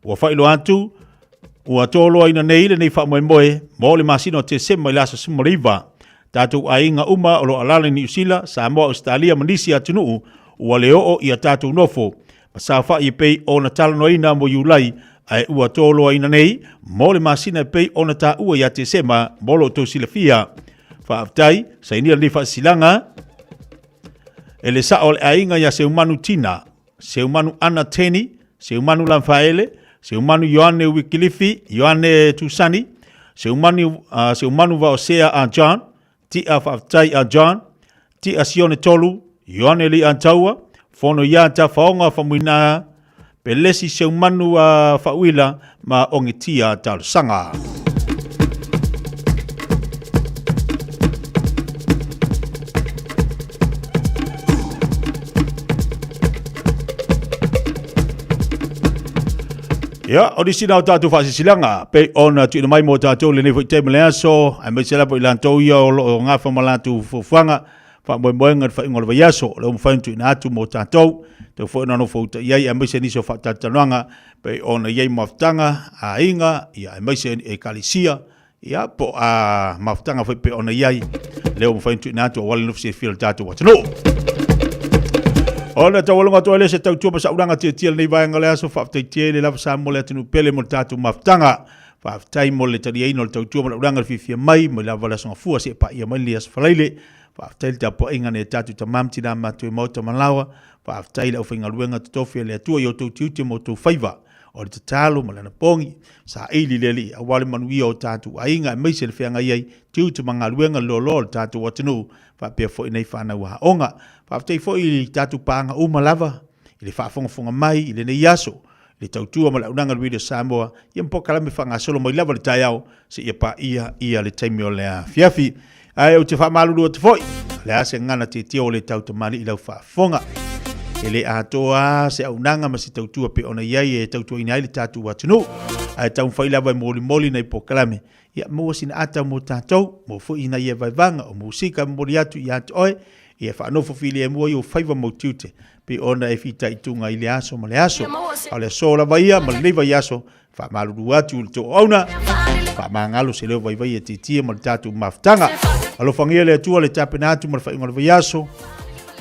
Ua faailoa atu, ua toloaina nei lenei faamoemoe mo le masina o Tesema i le aso 19. Tatou aiga uma o lo o alaala i Niu Sila, Samoa, Ausetalia ma nisi atunuu ua le oo i a tatou nofo ma saofai e pei ona talanoaina mo Iulai ae ua toloaina nei mo le masina e pei ona taua ia Tesema mo lo outou silafia. Faafetai, sainia lenei faasisilaga e le sao o le aiga ia Seumanu Tina, Seumanu Ana Teni, Seumanu Lamfaele, Seumanu Ioane Wikilifi, Ioane Tusani, Seumanu, Seumanu Vaosea a John, Tia Faafetai a John, Tia Sione Tolu, Ioane Li Antaua, Fono ia Tafaoga Famuina, Pelesi Seumanu a Fauila ma Ongitia Talosaga. Ia, o nisi na o tātou faasisilaga, pei ona tuuina mai mo tātou lenei foi taimi le aso, aemaise lava i latou ia o lo o gafa ma latou fuafuaga, faamoemoega i le faaiuga o le vaiaso, o lea ua mafai ona tuuina atu mo tātou, tau foi ona nofo uta i ai, aemaise nisi o faatalatalanoaga, pei ona i ai mafutaga a aiga, ia, aemaise ekalesia, ia, po o a mafutaga foi pei ona i ai, lea ua mafai ona tuuina atu aua le nofo silafia o le tatou atunuu. Ona taualoga atu ai lea se tautua ma saulaga tiatia lenei vaega o le aso, faafetai tele lava Samoa le atunuu pele mo le tatou mafutaga. Faafetai mo le taliaina o le tautua ma le ulaga le fiafia mai, mai lava le aso Gafua seia paia mai lenei aso Faraile. Faafetai le tapuaiga nai a tatou tama ma tina matua i maota ma laoa. Faafetai i le aufaigaluega totofi a le Atua i outou tiute ma outou faiva. O le tatalo ma le anapogi, saili le Alii aua le manuia o tatou aiga aemaise le feagai ai tiute ma galuega loaloa o le tatou atunuu faapea foi nei fanau aoga. Faafetai foi i tatou paaga uma lava i le faafogafoga mai i lenei aso le tautua ma le auaunaga a le Radio Samoa ia ma polokalame faagasolo mai lava le taeao seia paia ia le taimi o le afiafi. Ae ou te faamalulu atu foi, o le a se gagana tietie o le tau tamalii i lau faafofoga. E le atoa se auaunaga ma se tautua pei ona i ai e tautuaina ai le tatou atunuu. Ae taumafai lava e molimoli nai polokalame, ia maua sina ata mo tatou, maua foi nai vaevaega o musika e momoli atu ia te oe, ia faanofo filemu ai ou faiva ma ou tiute, pei ona e fitaituga i le aso ma le aso. A o le aso lava ia ma lenei vaiaso, faamalulu atu i le tou auauna, faamagalo se leo vaivai e tietie ma le tatou mafutaga. Alofagia le Atua le tapena atu ma le faaiuga o le vaiaso.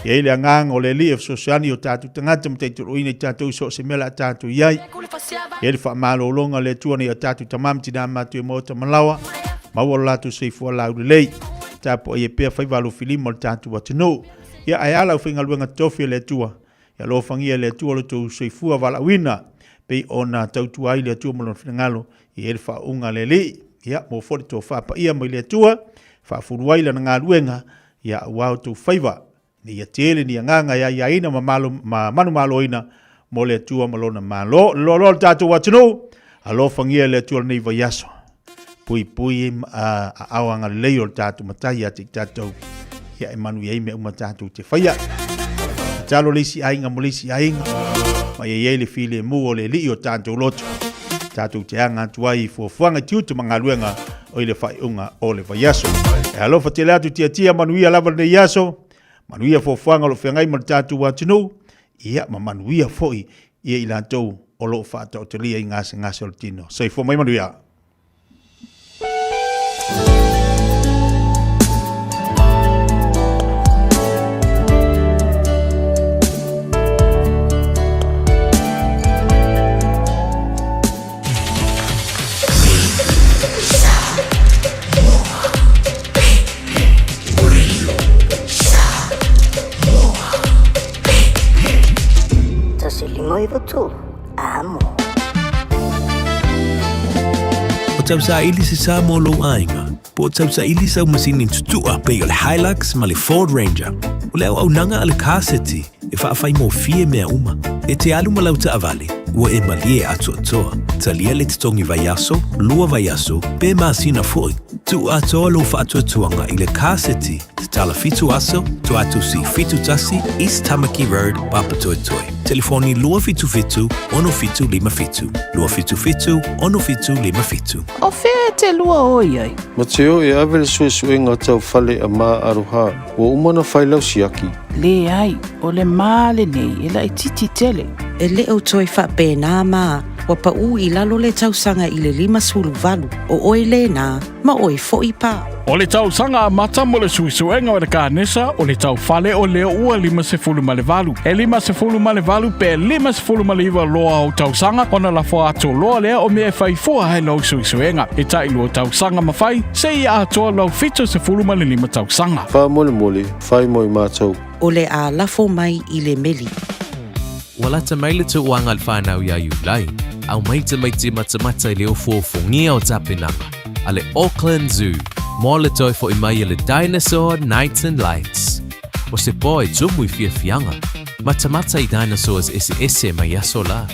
E i ai le agaga o le Alii e fesoasoani i o tatou tagata ma taitoloina i tatou i so o se mea o le a tatou i ai. E i ai le faamalologa a le Atua nei o tatou tama ma tina matua i maota ma laoa, maua lo latou soifua laulelei. Tapuai ai pea faiva alofilima o le tatou atunuu. Ia ae a le aufaigaluega totofi a le Atua, ia alofagia e le Atua lo outou soifua valaauina, pei ona tautua ai le Atua ma lona finagalo, e i ai le faauuga a le Alii. Ia, maua foi le tofa paia mai le Atua, faafulu ai lana galuega, ia aua outou faiva, ina ia tele ni agaga e aiaina ma, malo, ma manumaloina mo le Atua ma lona Malo. Le loaloa o le tatou atunuu, alofagia e le Atua lenei vaiaso. Puipui aao agalelei o le tatou matai ia te i tatou, ia e manuia ai mea uma tatou te faia. Tatalo le isi aiga mo le isi aiga, ma ia i ai le filemu o le Alii o tatou loto. Tatou te aga atu ai i fuafuaga i tiute ma galuega. o i le faaiuga o le vaiaso. E alofa tele atu tiatia manuia lava lenei aso, manuia fuafuaga o lo o feagai ma le tatou atunuu, ia ma manuia foi ia i latou o lo o faataotolia i gasegase o le tino. Soifua mai manuia. Amo. O tausaili se sa mo lou aiga, po o tausaili sau masini tutua pei o le Hilux ma le Ford Ranger. O le auaunaga a le Car City e faafaigofie mea uma. E te alu ma lau taavale, ua e malie atoatoa. Talia le totogi vaiaso, lua vaiaso, pe masina foi. Tuu atoa lou faatuatuaga i le Car City Tatala 7 aso, Tuatusi 71, East Tamaki Road, Papatoetoe. Telefoni 277 6757. 277 6757. O fea e te lua o i ai? Mateo e ave le suesuega tau fale a Ma Aroha, ua uma ona fai lau siaki. Leai, o le ma lenei e laitiiti tele. E le o toe faapena ma ua paʻū i lalo le tausaga i le 58, o oe lena, ma oe foi pa. O le tausaga amata mo le suesuega o le kanesa o le taufale o lea ua 58. E 58 pe 59 loa o tausaga ona lafo atu loa lea o mea e fai fua ai lau suesuega. E tai lua tausaga ma fai, seia atoa lau 75 tausaga. Faamolemole, fai mo i matou. O le a lafo mai i le meli. Ua lata mai le tauaga a le whanau ia Iulai, aumai tamaiti matamata i le ofuofugia o tapenaga a le Auckland Zoo mo le toe fo'i mai a le Dinosaur Nights and Lights. O se po e tumu i fiafiaga, matamata i dinosaurs eseese mai aso la.